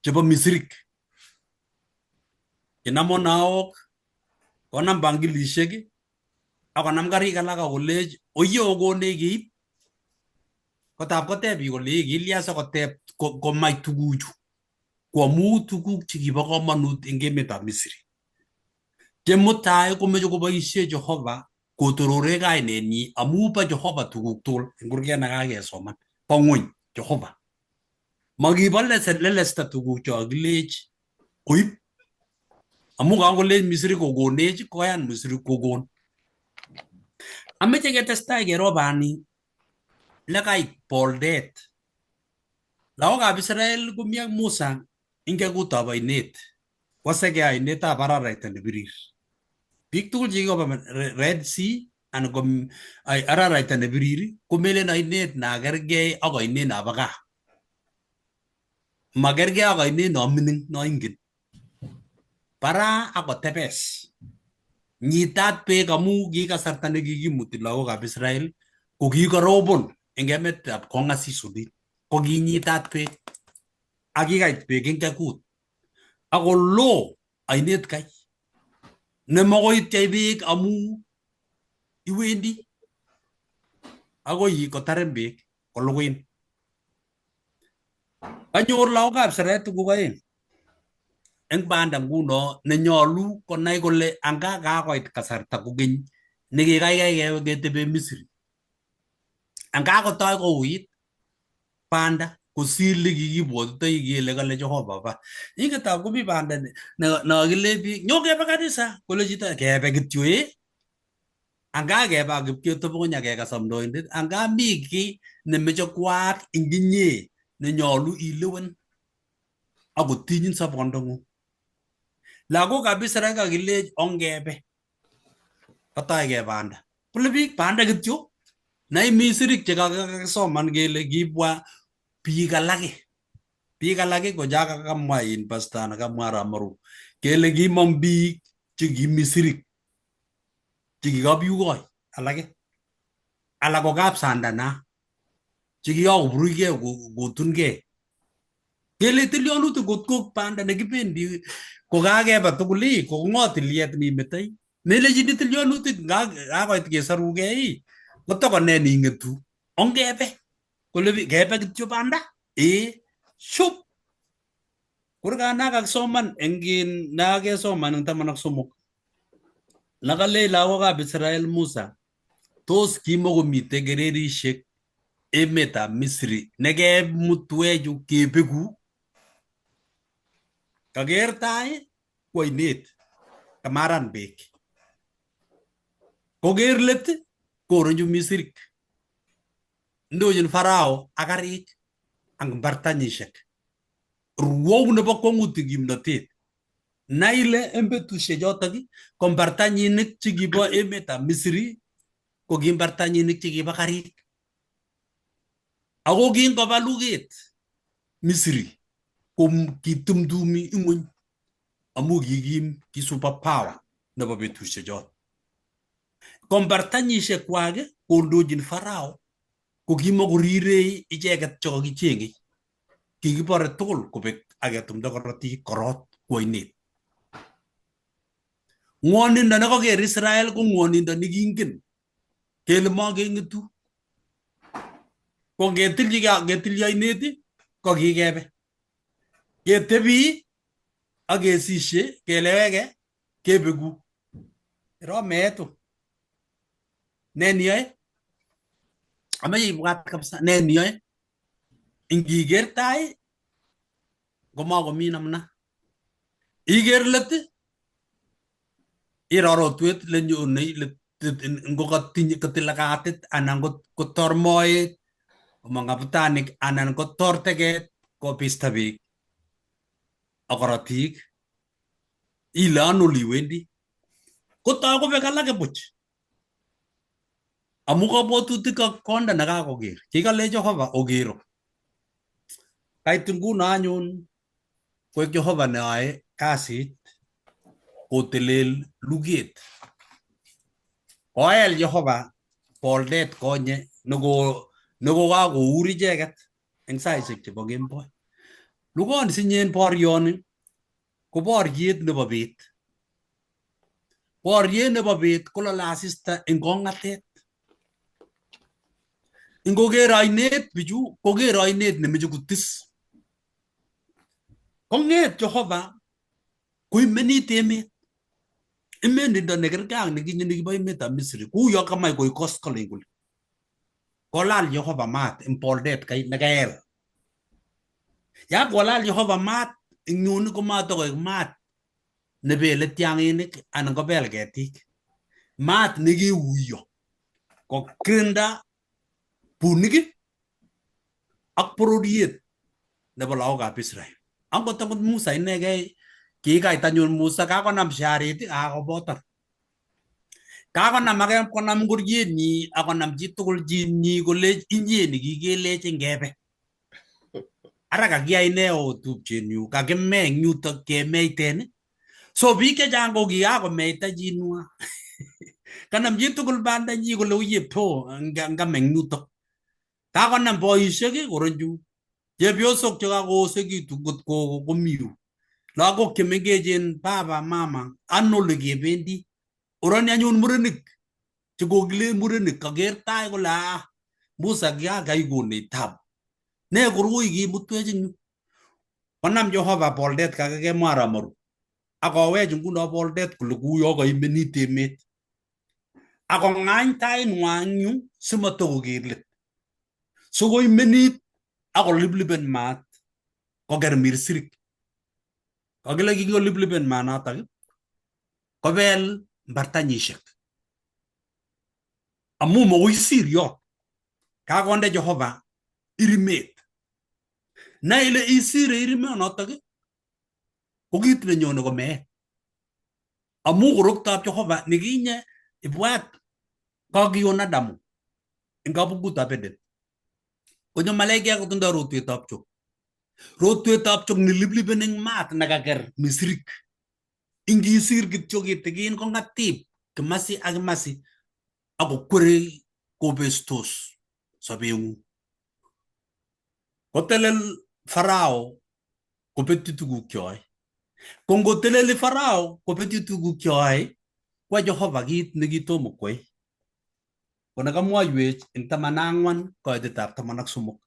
chebo Misrik. Kinam munaok, konam bangilishek akonam karik alak akolech oye okonech keib. Kotab koteb biik kole ii kilya sikoteb komach tuguchu ko amu tuguk chekibo komonut eng emetab Misri. Che mutai komeche koboisie Jehova kotorore kainenyi amu bo Jehova tuguk tugul eng kurget nekakesoman bo ng'wony Jehova. Makibo lelesta tugucho kilech koib amu kankolech Misri kokonech koyan Misri kokon. Ameche ketestai kero bani lekait boldet. Lagokab Israel komi ak Musa eng kekutab ainet. Waseke ainetab araraita nebirir. Biik tugul chekikoba Red Sea anan ko araraita nebirir komelen ainet nakergei ak ainet nabo gaa. Makergei ak ainet no mining no ingen. Bara ak kotebes. Nyitat beek amu ki kasarta nekikimuti lagokab Israel ko kikorobon eng emetab kongasis olin. Ko kinyitat beek ak kikait beek eng kekut. Ako loo ainet kai nemokoi ityech beek amu iwendi akoi kotarin beek kolukuin. Kanyor lagokab Israel tuguk aeng eng banda nguno nenyolu konai kole anga kakoit kasarta kokeny nekikaikai ketebe Misri. Anga kotoi kouit banda kosir lekikibwotitoi kele kale Jehova ba. Ingetab komi banda nokilech biik nyo kebe kanisa kole chito kebe kityo eh. Anga kebe ak kipketobong'ony ak kekas amdoindet anga mi kiy nemeche kwaak eng inye nenyolu ilewen akotinyin sobondong'ung. Lagokab Israel kakilech ongebe kotoi kebanda. Kole biik banda kityo nai Misrik chekakisoman kele kibwa biik alake. Biik alake ko chakakamwa in pastor anan kamwa Ramaru kele kimong biik che ki Misrik chekikabiukoi alake alak ko kapsandana chekikakoburuchkei kotunkei. Kele tilyonutik kotko banda nekibendi kokakebe tugul ii ko ng'o tilyet nimetoi melechini tilyonutik kakoit kesarukei kotoko ne ning'etu ongebe kole kebe kityo banda ee shup kurgana kakisoman eng in nakakesoman eng 13 nakalech lagokab Israel Musa tos kimokomite kererishek emetab Misri nekemutwechu kebeku kaker tai ko oinet kamaran beek koker let koronchu Misrik indochin Farao ak karik ak mbartanyishek rwou nebo kwongut eng kimnotet nai ile eng betusiek chotok ko mbartanyinik chekibo emetab Misri ko ki mbartanyinik chekibo karik ako kingoba luget Misri ko kitumtumi ing'weny amu kikim ki super power nebo betusiek choto. Ko mbartanyishek kwak kondochin Farao Ko kimakorirei icheket chekakicheng'ei. Kikibore tugul kobek ak ketumda korotik korot kwo oinet. Ng'wonindo nekaker Israel ko ng'wonindo nekingen kele makeng'etu. Ko ngetilchi ngetilchi oinet ko kikebe. Ketebi ak kesishe keleweke kebeku. Iro meet. Ne niyoe? Amache ibwat kabisa ne niyoe? Ingiker tai komakomi namna. Iker let iro rotwet lenyone ngokatiny kotile katit anan kotor moet komong abutanik anan kotor teket kopista beek ak korotik ile ano oliwendi kotoi kobek alake buch amu kabwatutik ak konda nekakoker kikale Jehova okero kait nguno anyun koek Jehova neyoe kasit kotelel luget koel Jehova boldet konye nekokakour icheket eng saishek chebo kemboi. Lugoni sinyen borioni ko boriet nebo bet. Boriet nebo bet kolole asista eng kong'atet. Ingoker oinet bichu koker oinet nemeche kutis. Kong'et Jehova koimenit emet. Imenindo nekerkei ak nekinye nekibo emetab Misri kuyo kamach koik koskoleng kole. Kolal Jehova maat eng boldet kai nekael. Ya kolal Jehova maat eng yun komatokoek maat nebele tiang'inik anan kobel ketik. Maat nekiuyo kokirinda bunik ak bororiet nebo lagokab Israel. Angot angot Musa inegei kikait anyun Musa kakonam sharit kakobotor. Kakonam ake konam ngorienyi akonam chitugul chinyi kole inye nikikelech ngebe. Ara kakiyai ne o tupchenyu kakime eng yutok kemeiten. So biik chechang ko kikakomeita chinwa. Kanam chitugul bandanyi kole uye po ngame eng yutok. Kakonam boisiek koronju. Chepyosok chekakoosekitu ngot kogo komi yu. Lagok chemengechen baba mama ano ole kebendi. Oroni anyun murenik chekokilen murenik kaker tai kole aa Musa kikakaikonech tabu. Ne koroi kimutwech eng yu. Konam Jehova boldet kakakemwa ramaru. Akowech nguno boldet kole kuyo kaimenit emet. Akong'any tainwa eng yu simatokoker let. Sikoimenit akoliplipen maat koker mirsirik. Kakile kikoliplipen maanatak kobel mbartanyishek. Amu makoi isir yot. Kakonde Jehova irimet. Nai ile isire irimenotok ko kit nenyone ko meet. Amu koroktoab Jehova nekinye ibwat kakion Adamu eng kabungutab Eden. Konyo malaika kotindoi rotwetab chok. Rotwetab chok neliplipen eng maat nekaker misrik. Ingisir kityo kitikin kong'atip kimasi ak kimasi akokwere kobestos sobeng'ung. Kotelel Farao kobetyi tuguk cheyoe. Ko ngoteleli Farao kobetyi tuguk cheyoe kwa Jehova kit nekitomo kwai. Ko nekamwoiwech eng 14 koitetab 13.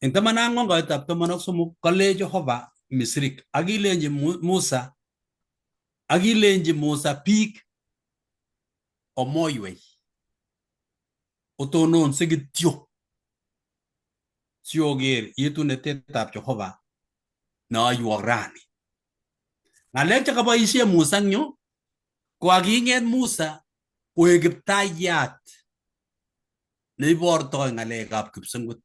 Eng 14 koitetab 13 kale Jehova Misrik akilenji Musa akilenji Musa biik omoiwei otononse kityo sioker yetunetetab Jehova neoiwok rani. Ng'alek chekaboishe Musa eng yu ko kaking'et Musa koek kiptayat neibortoi ng'alekab kipsengwet.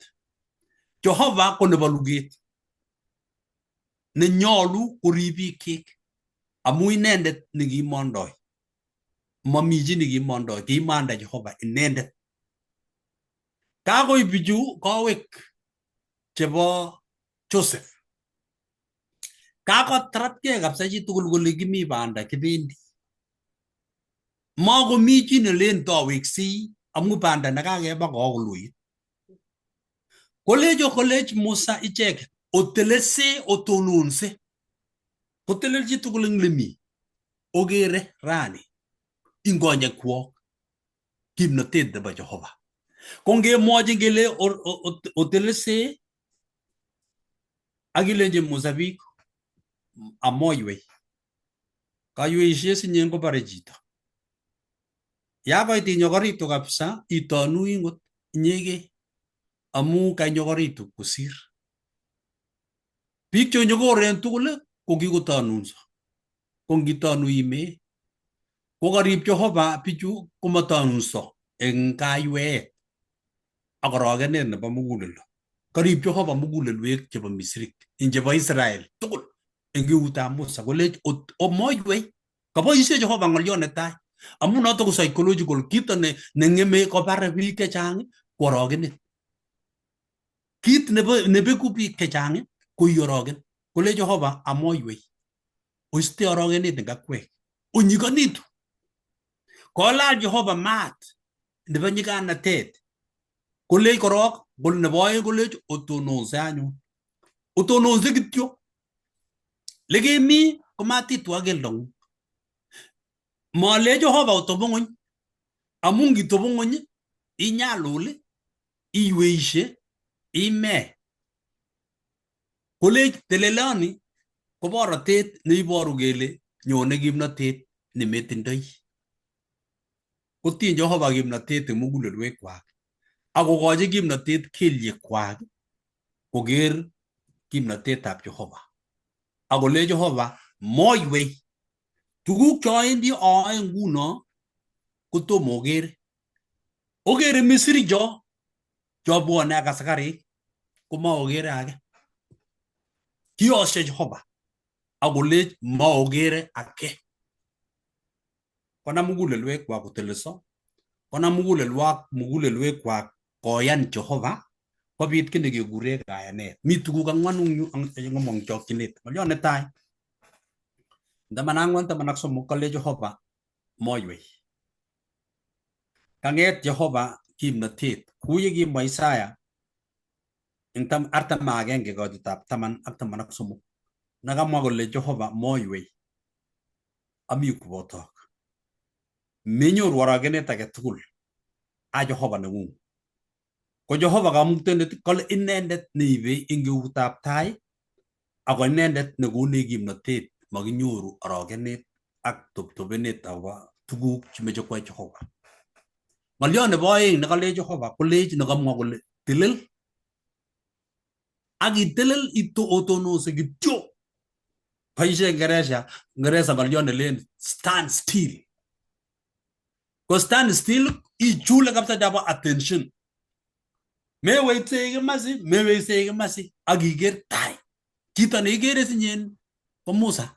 Jehova ko nebo luget nenyolu korib bikyik amu inendet nekimondoi. Mami chi nekimondoi, kimanda Jehova inendet. Kakoib bichu kowek chebo Joseph. Kakotratkei kabisa chitugul kole kimi banda kibendi. Makomi chi nelen toweksei amu banda nekakeba kokoloit. Kolejo kolech Musa icheket otelelse otononse. Kotelel chitugul eng lemi. Okere rani ingonyekwok kimnotet nebo Jehova. Ko ngemwochin kele otelelse ak ilenchi Musa biik amoiwei. Kaiweisiet sinyen kobore chito. Ya koit inyokoritu kabisa itonui ngot inyegei amu kainyokoritu kosir. Biik chenyokoren tugul ko kikotonunso. Ko ngitonu ime ko karib Jehova bichu komatonunso eng kaiweet ak orogenet nebo muguleldo. Karib Jehova mugulelwek chebo Misri chebo Israel tugul eng eutab Musa kolech omoiwei. Kaboisie Jehova ng'olyot netai amu noto ko psychological kito neng'eme kobare biik chechang ko orogenet. Kit nebo nebeku biik chechang ko iorogen. Kole Jehova amoiwei. Oiste orogenet eng akwek. Onyikonitu. Kolal Jehova maat nebo nyiganatet. Kolech korok, kole nebo oeng kolech otononse anyun. Otononse kityo. Lekemi komatitwa keldong'ung. Male Jehova otobo ng'ony amu ngitobo ng'ony inyalul, iweishe, ime. Kolech teleloni ko borotet neiboru kele nyone kimnotet nemetindoi. Kotiny Jehova kimnotet eng mugulelwekwak ak kokochi kimnotet kelyekwak koker kimnotetab Jehova. Ak kole Jehova moiwei. Tuguk chowendi ooe nguno kotomo okere. Okere Misri cho chobwone ak asikarik komaokere age. Kiyosyo Jehova ak kolech maokere ake. Konam mugulelwekwak koteleso, konam mugulelwekwak koyan Jehova, kobit kiy nekekure kayanet. Mi tuguk ang'wanu eng yu ngomong chokchinet. Ng'olyot netai, 14 13 kale Jehova moiwei. Kang'et Jehova kimnotet kou yekimwa Isaya eng 41 kotitab 10 ak 13 nekamwa kole Jehova moiwei ami kubotok. Menyoru orogenet age tugul a Jehova neng'ung. Ko Jehova kamuktaindet kole inendet neibe eng eutab tai ako inendet nekonech kimnotet makinyoru orogenet ak toptopenet akobo tuguk chemeche kwai Jehova. Ng'olyot nebo oeng nekalech Jehova kolech nekamwa kole telel ak itelel otonose kityo. Boisie Ngeresa ng'olyot nelen stand still. Ko stand still ichule kabisa chabo attention. Meweksei kimasi, meweksei kimasi ak iker tai. Chito neikere sinyen ko Musa.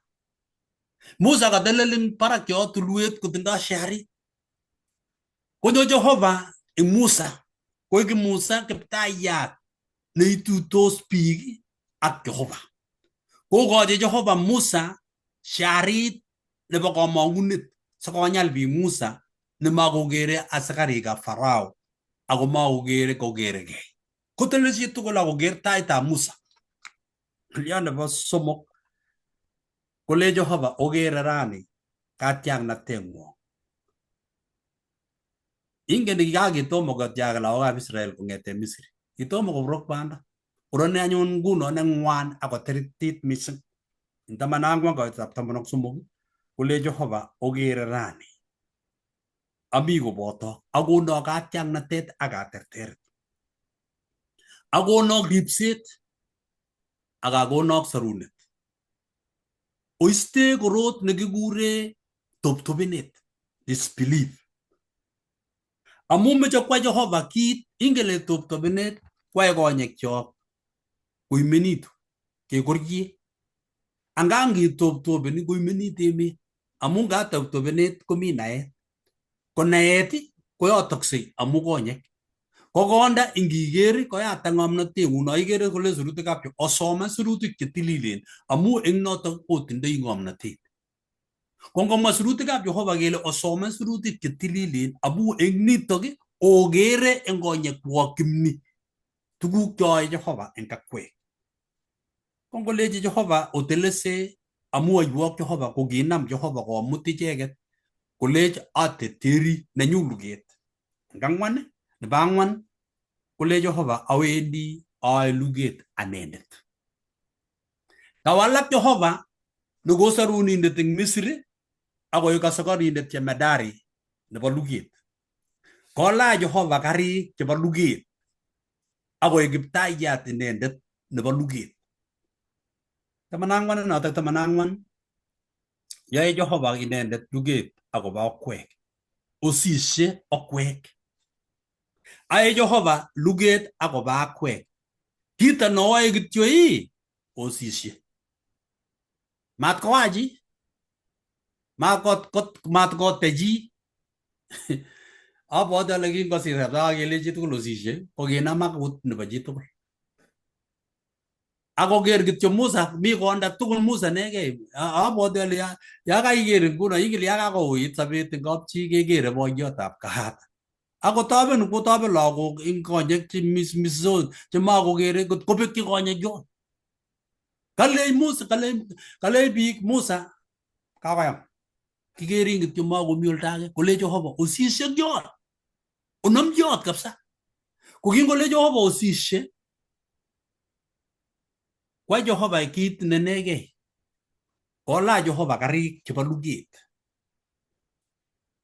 Musa katelel eng barak yo tulwet kotindoi sharit. Konyo Jehova eng Musa. Koik Musa kiptayat neituitos biik ak Jehova. Kokochi Jehova Musa sharit nebo komong'unet sikonyal biik Musa nemakokere asikarikab Farao ako makokere kokerekei. Kotelel chitugul akoker taitab Musa. Ng'olyot nebo somok kole Jehova okere rani katiaknateng'wong. Ingen kakitomo kotiak lagokab Israel kong'eten Misri. Kitomo kobrok banda. Korone anyun nguno neng'wan ak koteritit mising. Eng 14 koitab 13 kole Jehova okere rani. Ami kobotok akonok katiaknatet ak katerteret. Akonok ripset ak akonok sorunet. Oiste korot nekikure toptopenet, disbelief. Amu meche kwai Jehova kit, ingen le toptopenet kwae konyekchok koimenitu, kekorye. Anga ngitoptopeni koimenit emet. Amu katoptopenet komi naet. Ko naet koyotoksei amu konyek. Ko konda ingiker koyatak ng'omnoteng'ung. No ikere kole sirutikab osoman sirutik chetililen amu eng notok otindoi ng'omnotet. Ko ngomwa sirutikab Jehova kele osoman sirutik chetililen amu eng nitok okere eng konyekwok kimni. Tuguk choe Jehova eng akwek. Kongolechi Jehova otelese amu oiwok Jehova kokinam Jehova komut icheket kolech ateteri nenyu luget. Eng ang'wan nebo ang'wan kole Jehova awendi aae luget anendet. Kawalak Jehova nekosorunindet eng Misri akoek asokorindet jemedari nebo luget. Kolach Jehova karik chebo luget akoek kiptayat inendet nebo luget. 14 notok 14 yoe Jehova inendet luget akobo okwek. Osishe okwek. Ae Jehova luget akobo akwek. Kito neoe kityo ii osishe. Mat kowa chi. Mat kote chi. Abwati ale kingosir kabisa ak kele chitugul osishe kokinamak kut nebo chitugul. Akoker kityo Musa mi konda tugul Musa nekei. Abwati ale ya kaiker nguno ingel ya kakouit sobet eng kapchi kekere boiyotab kahat. Akotoben kotoben lagok eng konyek chemismisos chemakokere kot kobekyi konyek yon. Kalei Musa kalei biik Musa kakoyam. Kikerin kityo makomi oldo age kole Jehova osishe yon. Onom yot kabisa. Ko kingole Jehova osishe kwai Jehova kit nenegei. Kolach Jehova karik chebo luget.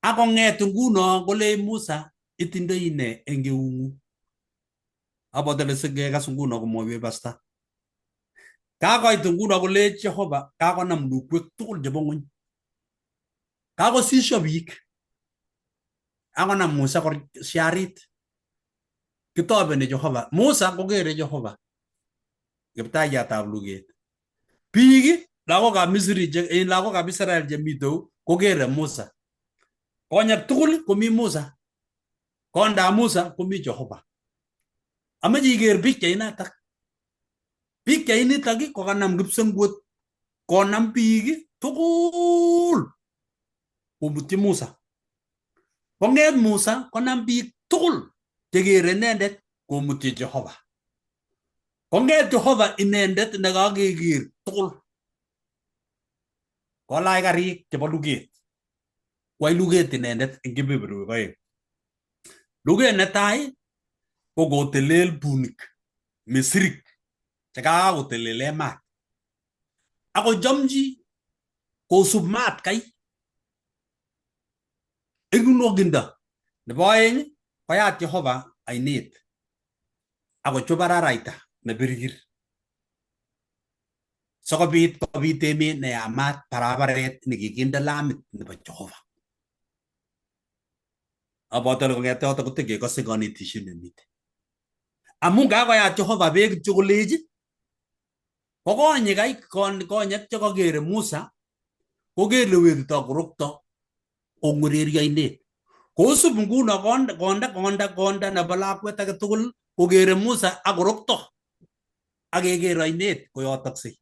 Akong'et nguno kole Musa itindoi ne eng eung'ung. Abwati ale singekas nguno komwoiwech pasta. Kakoit nguno kole Jehova kakonam lukwek tugul chebo ng'wony. Kakosisyo biik. Akonam Musa siarit. Kitobeni Jehova. Musa kokere Jehova. Kiptaiyatab luget. Biik lagokab Misri lagokab Israel chemitei kokere Musa. Konyek tugul komi Musa. Kondab Musa komi Jehova. Amache iker pikchainatak. Pikchainitak kokanam kipsengwet konam biik tugul komutyi Musa. Kong'et Musa konam biik tugul chekere inendet komutyi Jehova. Kong'et Jehova inendet nekakeker tugul. Kolach karik chebo luget. Kwai luget inendet eng kebeberwek oeng. Luget netai ko kotelel bunik Misirik chekakotelele maat. Akochomchi kosub maat kai eng nwokindo. Nebo oeng koyat Jehova ainet akochob araraita nebirir sikobit kobit emet neyamat barabaret nekikinde lamit nebo Jehova. Abwati ale kong'ete yoto kotekekose konetisiet nemiten. Amun kakoyat Jehova beek kityo kolechi ko konyek kai konyek chekokere Musa koker lewetito korokto kong'wereri ainet. Kosub nguno konda nebo lakwet age tugul kokere Musa ak korokto ak keker ainet koyotoksei.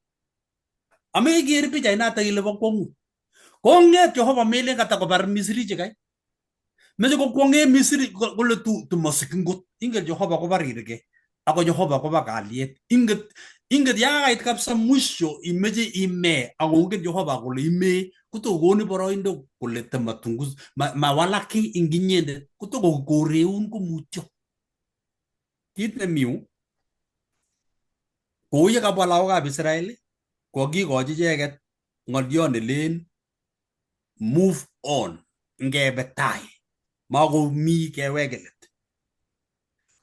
Ameker pichainatak ile bo kwong'ut. Kong'et Jehova melen kata kobar Misri chikai. Meche kokwong'e Misri kole tumosik ngot. Ingen Jehova kobarirge. Ako Jehova koba kalyet. Inget ya kait kabisa mwisho imeche ime akongen Jehova kole ime kotokonin boroindo kole tamatungus mawalak kiy eng inyendet kotokoreun komutyo. Kit nemiu kou ye kabwa lagokab Israel kokikochi icheket ng'olyo nelen move on ngebe tai makomi keweke let.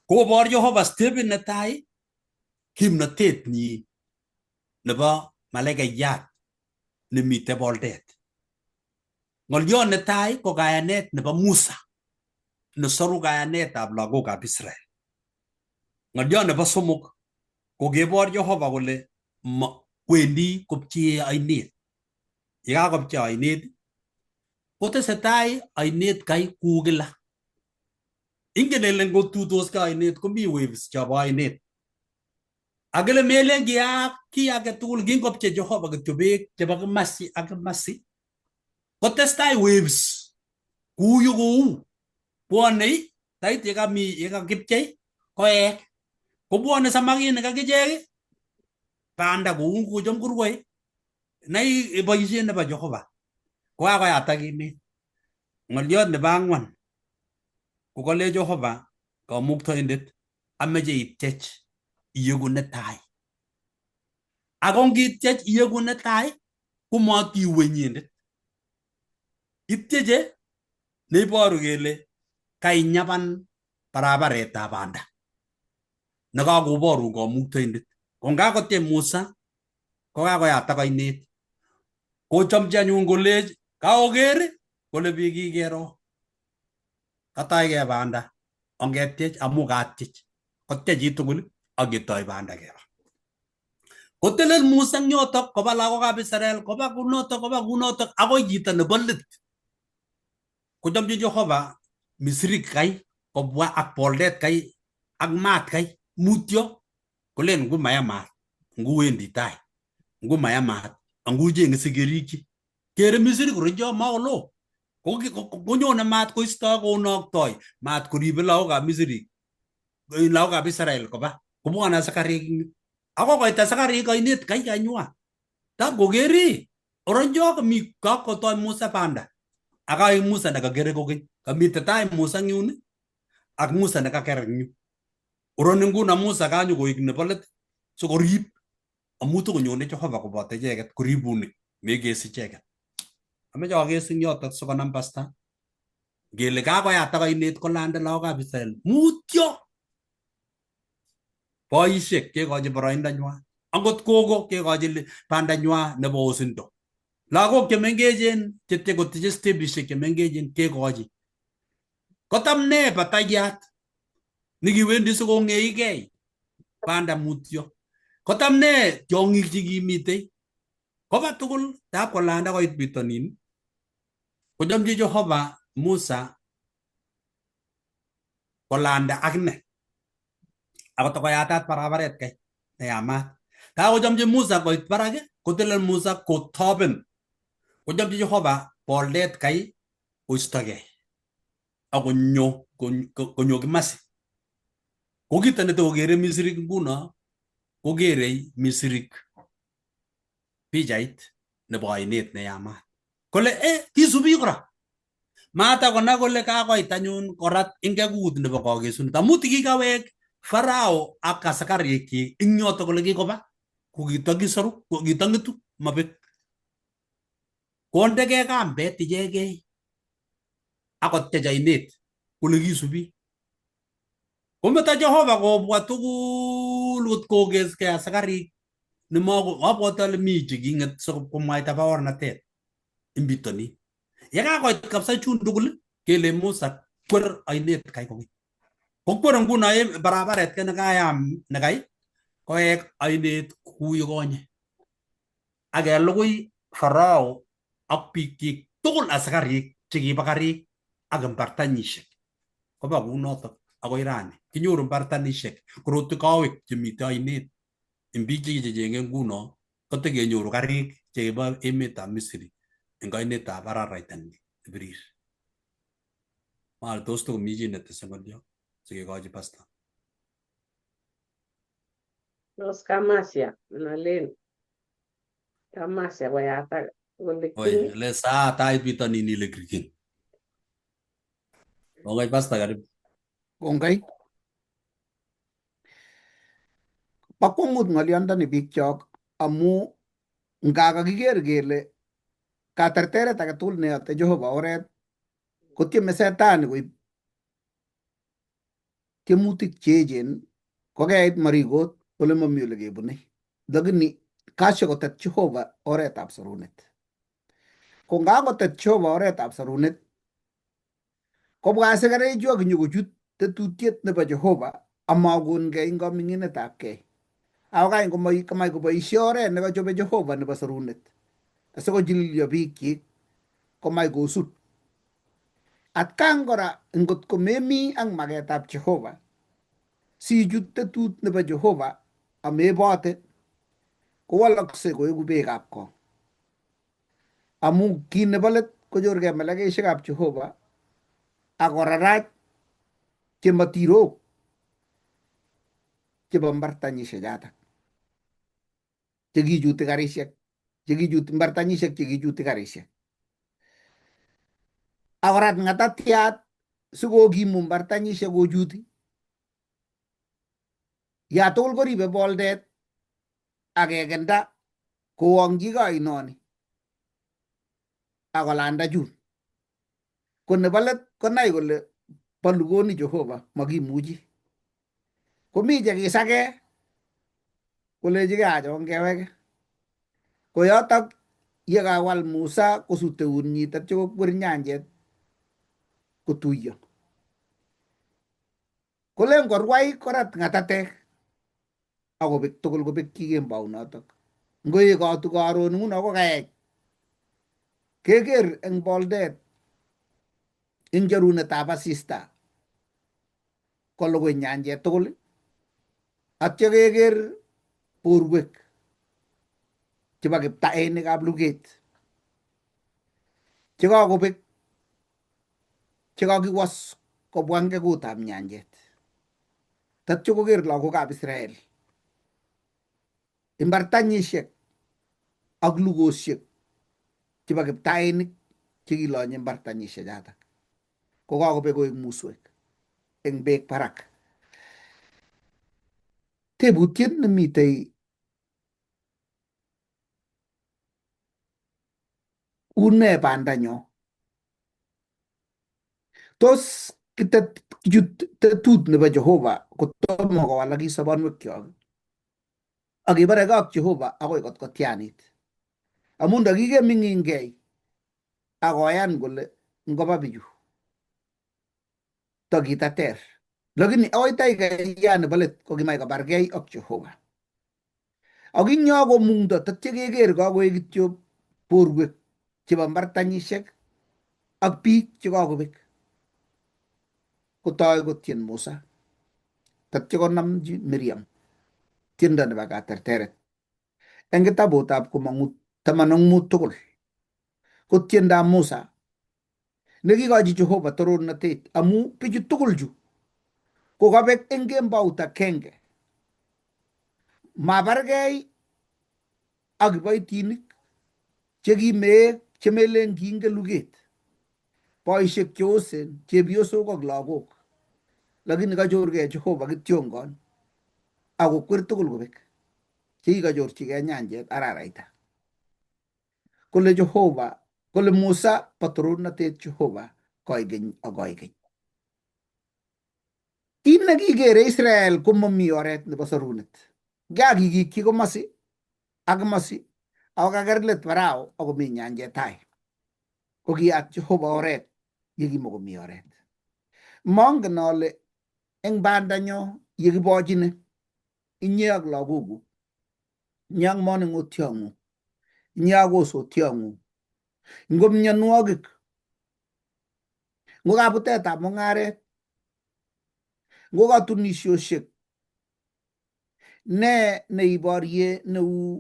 Kobor Jehova stepit netai kimnotet nyi nebo malekeyat nemite boldet. Ng'olyo netai ko kayanet nebo Musa nesoru kayanetab lagokab Israel. Ng'olyo nebo somok ko kebor Jehova kole wendi kopchee ainet. Yekakopchei ainet kotesetai ainet kai kou kila. Ingen ile ngotutoskei ainet komi waves chobo ainet. Akele melen kiyaak kiy age tugul kingopchei Jehova kityo beek chebo kimasi ak kimasi kotestai waves kou yu kou bwonei tait yekami yekakipchei koek. Kobwone samakinik akichek banda kou kocham korwoe nai boisiet nebo Jehova. Kokakoyatak emet. Ng'oliot nebo ang'wan ko kale Jehova kamuktaindet ameche ityech iyeku netai. Ako ngityech iyeku netai komatiwe inyendet. Ityeche neiboru kele kainyaban barabaretab banda nekakoborun kamuktaindet. Ko ngakotyem Musa kokakoyatak ainet. Kochomchi anyun kolech kaoker kole biik kikero. Kataige banda ongetyech amu katyech. Kotyech chitugul ak ketoi banda keba. Kotelel Musa eng yotok koba lagokab Israel koba kunotok koba kunotok akoi chito nebo let. Kochomchi Jehova Misrik kai kobwa ak boldet kai ak maat kai mutyo kolen ngu maya maat ngu wendi tai ngu maya maat angu chenge sikerikyi. Kere Misri koronjo maolo. Konyone maat koisto konoktoi maat koribe lagokab Misri lagokab Israel koba kobwone asikarik eng yu. Ako koit asikarik ainet kai kanywa. Tab kokeri oronjo komi kakotoi Musa banda. Ak Musa nekakere kokeny. Kamite tai Musa eng yun ak Musa nekaker eng yu. Oroni nguno Musa kanyo koik nebo let sikorib amu tokonyone Jehova koboto icheket koribunik mekes icheket. Ameche akes eng yotok sikonam pasta ngele kakoyatak ainet kolande lagokab Israel mutyo boisiek kekochi boroindo nywa angot kogo kekochi banda nywa nebo osindo. Lagok chemengechen chetye kotiche stepishek chemengechen kekochi. Kotam ne batayat nekiwendi sikong'eikei banda mutyo. Kotam ne tiong'ik chekimitei koba tugul tab kolanda koit bitonin kochomchi Jehova Musa kolanda akine akot koyatat barabaret kai neyamat. Kakochomchi Musa koit barak kotelel Musa kotoben. Kochomchi Jehova boldet kai koistogei ak konyo konyo kimasi. Ko kito netokokere Misrik nguno kokerei Misrik pichait nebo ainet neyamat. Kole kisubi kora. Mata kona kole kakoit anyun korat ingekut nebo kokesunet. Amu tikikawek Farao ak asikarikyik ing yotok kole kikoba kokitokisoru kokitong'etu mabek. Kondekei kambet ichegei akotyech ainet kole kisubi. Kometo Jehova kobwa tugul kot kokeskei asikarik nemako abwati ale mi cheking'et sikomwaita baornatet eng bitonin. Yekakoit kabisa chun tugul kele Musa kwer ainet kai kokeny. Kokwer nguno barabaret kai nekayam nekai koek ainet kuyikonye. Ak kelugui Farao ak bikyik tugul asikarik chekibo karik ak mbartanishek. Koba kounotok akoi rani. Kinyoru mbartanishek korotwek kowek chemite ainet eng biik chekichechenge nguno kotekenyoru karik chekibo emetab Misri eng ainetab araraita nebirir. Mal tos tokomi chi netese ng'olyo sikekochi pasta. Tos kamasia nalen kamasia koyatak Oi, kolekyin le saa tait bitonin ile kirgin. Kongoi pasta karibu. Kongoi. Bo kwongut ng'olyondoni biikchok amu nga kakiker kele katerteret age tugul neyote Jehova oret kotieme setani koib tiemutik cheechen kokeit marikot ole mami ole kebunei. Lakini kashe kotet Jehova oretab sorunet. Ko ngakotet Jehova oretab sorunet kobwa asikarichu ak nyokochut tetutiet nebo Jehova amakongei eng kaming'inetab kei. Ako kany komai koboisie oret nekachobe Jehova nebo sorunet asikochililyo biikchik komai kosut. Atkan kora ngot komemi ak maketab Jehova sichut tetut nebo Jehova amebote kowalakse koeku beekab kong. Amu kit nebo let konyorgei melekeshekab Jehova ak korarach chematirok chebo mbartanyishek chotok chekichuti karishek chekichuti mbartanyishek chekichuti karishek akorat ng'atatiat sikokimu mbartanyishek kochuti ya tugul koribe boldet akekenda kowongchigei oinoni akolanda chun ko nebo let konai kole bolu koni Jehova makimuchi komi chekisake kolechigei acha ongeweke ko yotok yekawal Musa kosut eunyi tatyo kokwer nyanjet kotuiyo kolen korwai korat ng'atatek akobek tugul kobekyi kembounotok ngoekotu karon nguno kokaech keker eng boldet eng cherunetab asista kolugui nyanjet tugul atyo keker borwek chebo kiptaenikab luget chekakobek chekakiwos kobwa ngekutab nyanjet tatyo koker lagokab Israel imbartanyishek ak lugoshek chebo kiptainik chekilonye mbartanyishek chotok kokakobek koek muswek eng beek barak. Tebutiet nemitei une bandanyo? Tos kitet kichut tetut nebo Jehova kotomo kowalakis sobonwekyok ak keboreke ak Jehova akoi kot kotianit amun ndakikeming'ingei akoyan kole ngoba bichu tokitater lakini akoi taikaiya nebo let kokimach kobargei ak Jehova ak ing yo komungto tatya keker kakoek kityo borwek chebo mbartanyishek ak biik chekakobek kotoi kotyen Musa tatya konamchi Miriam tiendo nebo katerteret eng kitabutab komong'u 15 tugul ko tiendab Musa nekikochi Jehova torornatet amu bichu tugul chu kokabek eng kembout akenge mabargei ak kiboitinik chekimeek chemelen kiingen luget boisiek cheosen chepyosok ak lagok lakini kachorgei Jehova kityongon akokwer tugul kobek chekikachorchigei nyanjet araraita kole Jehova kole Musa bo torornatet Jehova koikeny ak koikeny. Kit nekikere Israel komomi oret nebo sorunet. Kakikikyi komosi ak komosi ako kaker let Farao akomi nyanjet tai. Ko kiyat Jehova oret yekimokomi oret. Mongen ale eng bandanyo yekibochini inye ak lagokuk, inye ak manung'otiong'ung, inye ak osotiong'ung, ngo mionwogik, ngo kabutetab mung'aret, ngo katunisiosiek, ne neiborie neu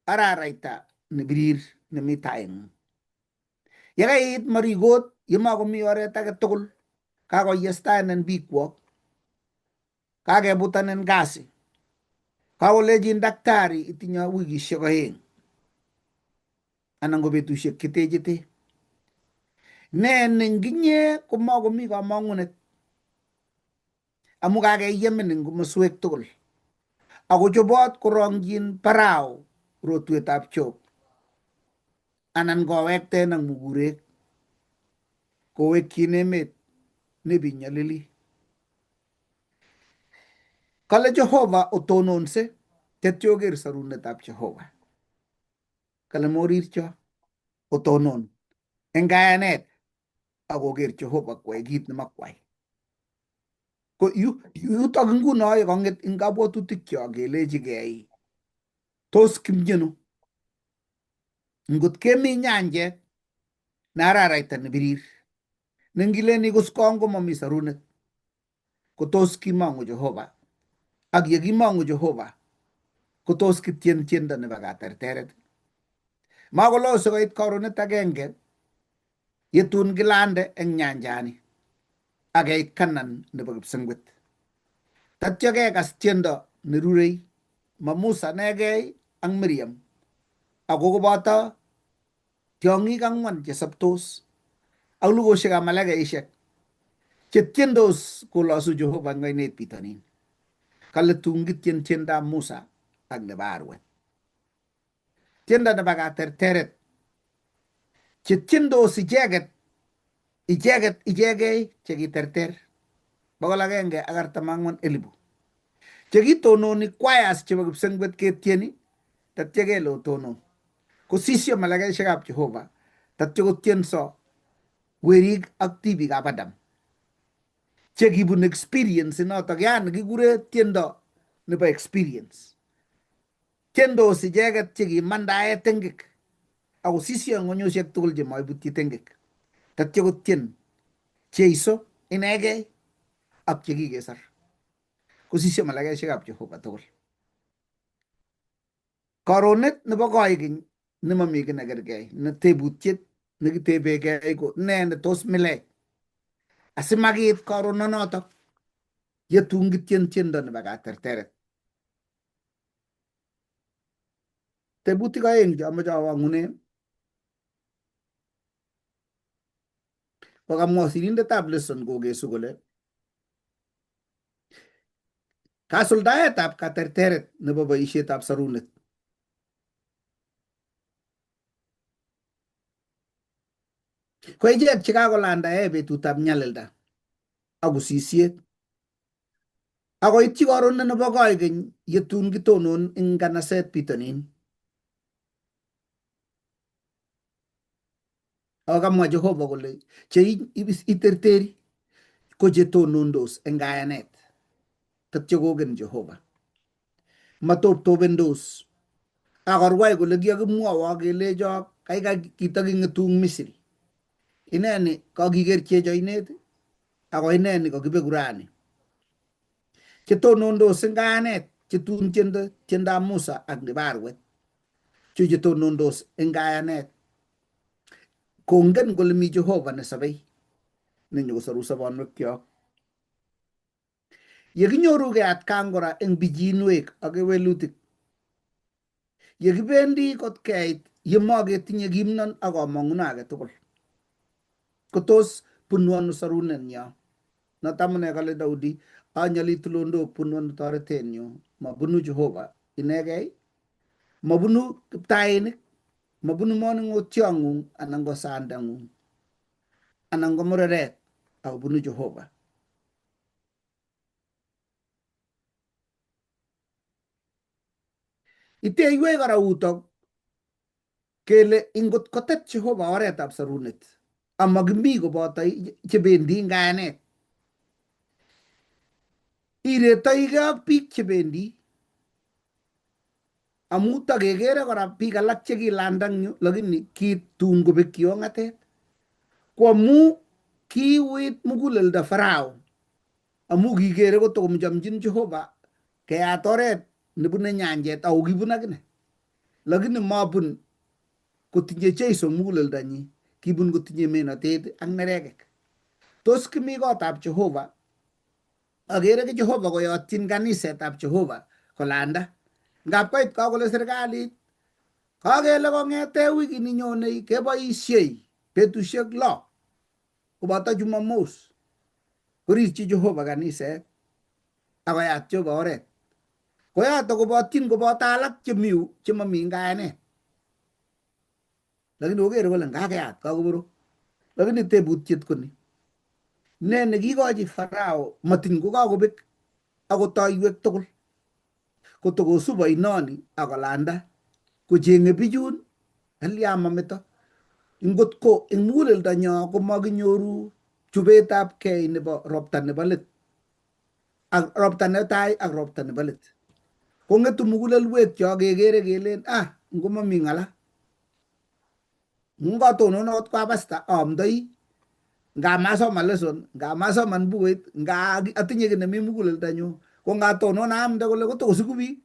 araraita nebirir nemi taing'ung. Yekait marikot yemakomi oret age tugul, kakoyestaenen bikwok, kakebutanen kasi, kakolechin daktari itinye wikishek 2 anan ko betusiek chete chete. Ne nenginye komakomi kamang'unet amu kakeyemin eng komoswek tugul ako chobot korong'chin Farao rotwetab Job anan kowekten ak mukurek kowekyin emet nebinyolili. Kale Jehova otononse tetyo oker sorunetab Jehova. Kale morircho otonon eng kayanet ak koker Jehova kwai kit nemakwai. Ko yutok nguno ye kong'et eng kabwatutikyok kelechigei tos kimyenu ngot kemi nyanjet ne araraita nebirir ne ngilen ikuskong komomi sorunet ko tos kimong'u Jehova ak ye kimong'u Jehova ko tos kityen tiendo nebo katerteret. Makoloo sikoit karonet agenge yetun kilande eng nyanjani ak keit Kanan nebo kipsengwet. Tatyo kekas tiendo nerurei ma Musa inegei ak Miriam ako koboto tiong'ik ang'wan chesoptos ak lugoshekab malaikaishek chetiendos kolosu Jehova eng oinet bitonin. Kale tun kitien tiendab Musa ak nebo arwet. Tiendo nebo katerteret chetiendos icheket icheket ichegei chekiterter 144,000 chekitononi choirs chebo kipsengwet ketieni tatya kele otonon kosisyo malaikaishekab Jehova tatya kotienso werik ak tibikab Adam chekibun experience inotok yani kikure tiendo nebo experience. Tiendos icheket chekimandae tengek akosisyo eng ng'onyosiek tugul chemaibutyi tengek tatya kotien Jeiso inegei ak chekikesor kosisyo malaikaishekab Jehova tugul. Karonet nebo koikeny nemami kiy nekergei ne tebutiet nekitebegei ko ne netos milech asimakit karononotok yetun kitien tiendo nebo katerteret. Tebutik aeng che amoche awang'unen ko kamwa sirindetab lesson kokesu kole kasuldaetab katerteret nebo boisietab sorunet ko ichek chekakolandae betutab nyalilda ak usisiet akoityi korunet nebo koikeny yetun kitonon eng nganaset bitonin. Ako kamwa Jehova kole che iterteri ko chetonondos eng kayanet tatyo koken Jehova matoptopendos akorwai kole kiakimwowo kelecho kaikai kitoking'etu eng Misri ineni kakikerchech oinet ako ineni kakibeku rani chetonondos eng kayanet chetun tiendo tiendab Musa ak nebo arwet chu chetonondos eng kayanet kongen kole mi Jehova nesobei nenyokosoru sobonwekyok. Yekinyorugei atkan kora eng pichinwek ak kewelutik, yekibendi kot keit yemoketinye kimnon ak komong'uno age tugul, kotos bunu ano sorunenyo? Noto amune kale Daudi, anyoli tulondok bunu ano toretenyu? Mabunu Jehova inegei, mabunu kiptainik, mabunu monung'otiong'ung anan ko sandang'ung anan ko mureret, ako bunu Jehova. Iteiwei kora utok kele ingot kotet Jehova oretab sorunet amakimi koboto chebendi eng kayanet. Iretoigei ak biik chebendi amu takekere kora biik alak chekilanda eng yu lakini kitun kobekyi ong'atet ko amu kiuit muguleldo Farao amu kikere kotokomchomchin Jehova keyat oret nebune nyanjet ako kibun akine lakini mabun kotinye Jeiso muguleldonyi kibun kotinye menotet ak nerekek. Tos kimi kotab Jehova akere ki Jehova koyotyin kanisetab Jehova kolanda. Ngap koit kakole serikalit kakele kong'ete wikini nyonei keboisiei betusiek 6 koboto Jumamos korirchi Jehova kaniset akoyat Jehova oret. Koyoto kobotyin koboto alak chemi yu chemomi eng kayanet. Lakini kokere kole ngakeyat kakoborok. Lakini tebutiet ko ni. Ne nekikochi Farao matiny kokakobek akot toiwek tugul kotokosub oinoni akolanda kocheng'e bichun kalya mameto. Ngot ko eng muguleldonyo komakinyoru chubetab kei nebo ropta nebo let ak ropta netai ak ropta nebo let kong'etu mugulelwekyok kekere kelen ah ngomami ng'ala ngatonon akot kwa pasta aamdoi nga masoman lesson nga masoman bukuit nga atinye kiy nemi muguleldonyu ko ngatonon aamde kole kotokosiku biik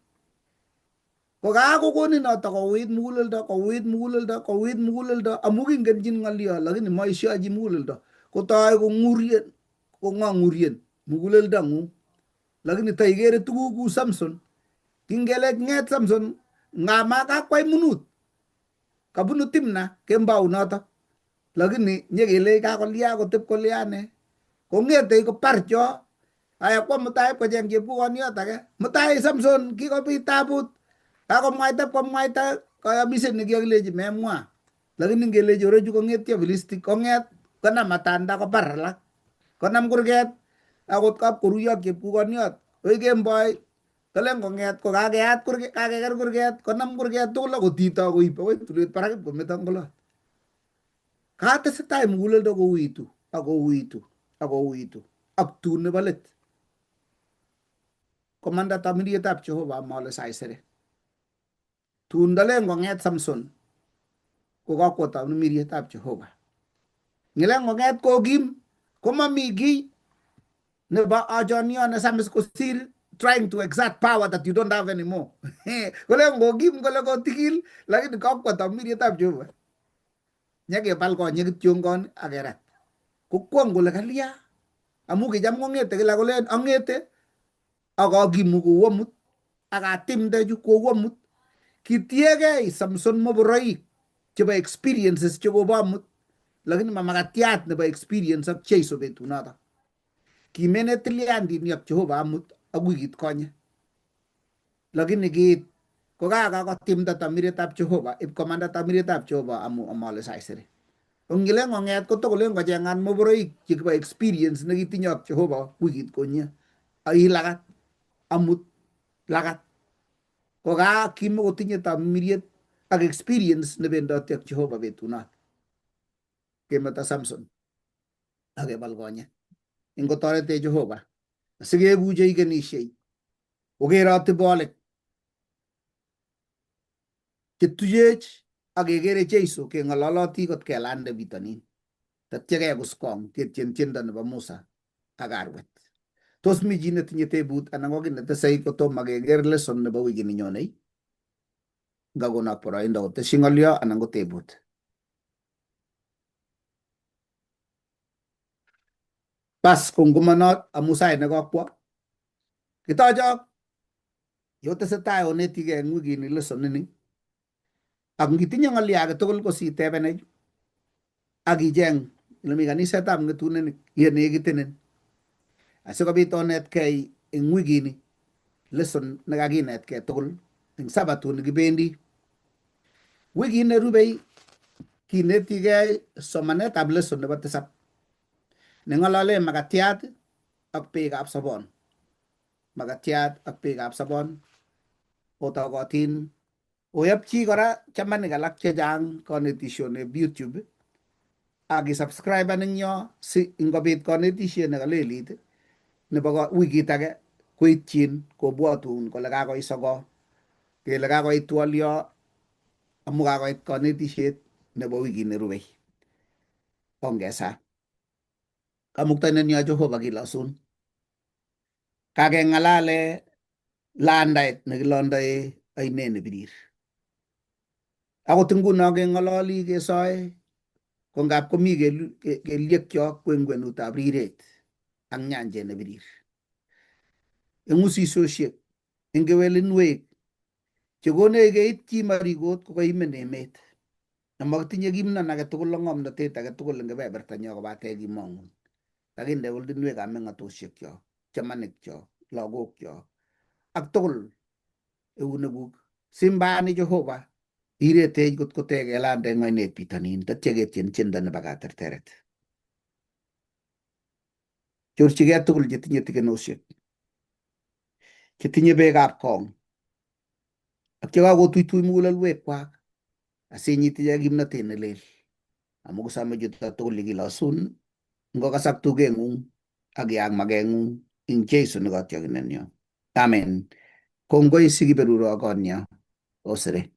ko kakokonin noto kouit muguleldo kouit muguleldo kouit muguleldo amu kingenchin ng'olyo lakini maisyochi muguleldo kotoi kong'urien kong'ong'urien muguleldo ng'ung lakini taikere tuguk ku Samson Kingelech ng'et Samson ngama kakwai munut kabunu Timna kembou notok. Lakini nyekelei kakolya kotep kolya ne. Kong'etei kopar cho. Aya kwo mutai kocheng chepkukoniot age. Mutai Samson kikobit tabut. Kakomwaita komwaita kayamiset nekiokilechi memwa. Lakini ngelechi orechu kong'etyo Filistik kong'et konam matanda kopar alak. Konam kurget akot kapkoruyo ak chepkukoniot. Koi kemboi kolen kong'et ko kakeyat kurget kakeker kurget konam kurget tugul akotito koib akoi tulwet barak ipkometo eng olot. Katesetai muguleldo kouitu ak kouitu ak kouitu ak tun nebo let komanda tamirietab Jehova amale saisere. Tun ndalen kong'et Samson ko kakwo tamirietab Jehova. Ngilen kong'et kokim komami kiy nebo achonio nesamis kosir trying to exert power that you don't have anymore. Kole ngokim kole kotikil lakini kakwo tamirietab Jehova. Nyekebal konyek kityongon ak kerat. Kokwong kole kalya amu kicham kong'ete kila kolen ang'ete ak akimu kou amut ak atimde chu kou amut. Kitiegei Samson moboroik chebo experiences chekobo amut lakini ma makatiat nebo experience ak Jeiso betunoto. Kimene tilyandini ak Jehova amut ak wikit konye. Lakini kiit kokakakotimda tamiretab Jehova ipkomanda tamiretab Jehova amu amale saisere. Ongilen kong'et kotokolen kocheng'at moboroik chekibo experience nekitinye ak Jehova wikit konye. Ai lagat amut lagat. Koka kimokotinye tamiriet ak experience nebendoti ak Jehova betunot. Kemeto Samson ak kebal konyek. Ingotoretech Jehova asikeku cheikenishei okeroti bolik chetuyech ak kekere Jeiso keng'ololoti kot kelande bitonin. Tatya kekus kong ketien tiendo nebo Musa ak arwet. Tos mi chi netinye tebut anan ko kiy netesei kotomo keker lesson nebo wikini nyonei? Ngakonok boroindo kotesyi ng'olyo anan ko tebut. Bas ko ngumonot amu sait nekokwo. Kitochok yotesetai onetigei eng wikini lesson ini ak ngitinye ng'olyo age tugul ko sitebenech ak icheng olemi kanisetab ng'etunenik yenekitinin asikobit onetkei eng wikini lesson nekakinetkei tugul eng sabatuni kibendi. Wikit nerubei kinetigei somanetab lesson nebo tisab neng'olole makatiat ak beekab sobon. Makatiat ak beekab sobon otokotin oyopchi kora chamanik alak chechang konetishonik YouTube ak isubscriben eng yo si ingobit konetisiet nekalelit nebo wikit age koityin kobwotun kole kakoit soko kele kakoit twolyo amu kakoit konetisiet nebo wikit nerubei. Ongesa. Kamuktaindenyo Jehova kilosun. Kakeng'alale landaet nekilondoe ainet nebirir. Akot nguno keng'ololi kesoe ko ngap komi kelyekyok eng kwenutab riret ak nyanjet nebirir. Eng usisosiek, eng kewelinwek chekonech keitchi marikot kokaimen emet. Amakitinye kimnon age tugul ak ng'omnotet age tugul eng kebebertanyo kobate kimong'un. Kakinde ortinwekab meng'atosiekyok, chamanikchok, lagokyok ak tugul eunekuk. Simbani Jehova, iretech kot kotekelande eng oinet bitonin, tatya ketien tiendo nebo katerteret. Chorchigei tugul chetinye tikenosiek, chetinye beekab kong, ak chekakotuitui mugulelwekwak asinyit ichek kimnotet ne lel. Amu kisome chuto tugul yekilosun ngokasak tugeng'ung ak yaak makeng'ung ing Jesu ne kotyokindenyo. Amen. Kongoi sikiberuro konyo. Osere.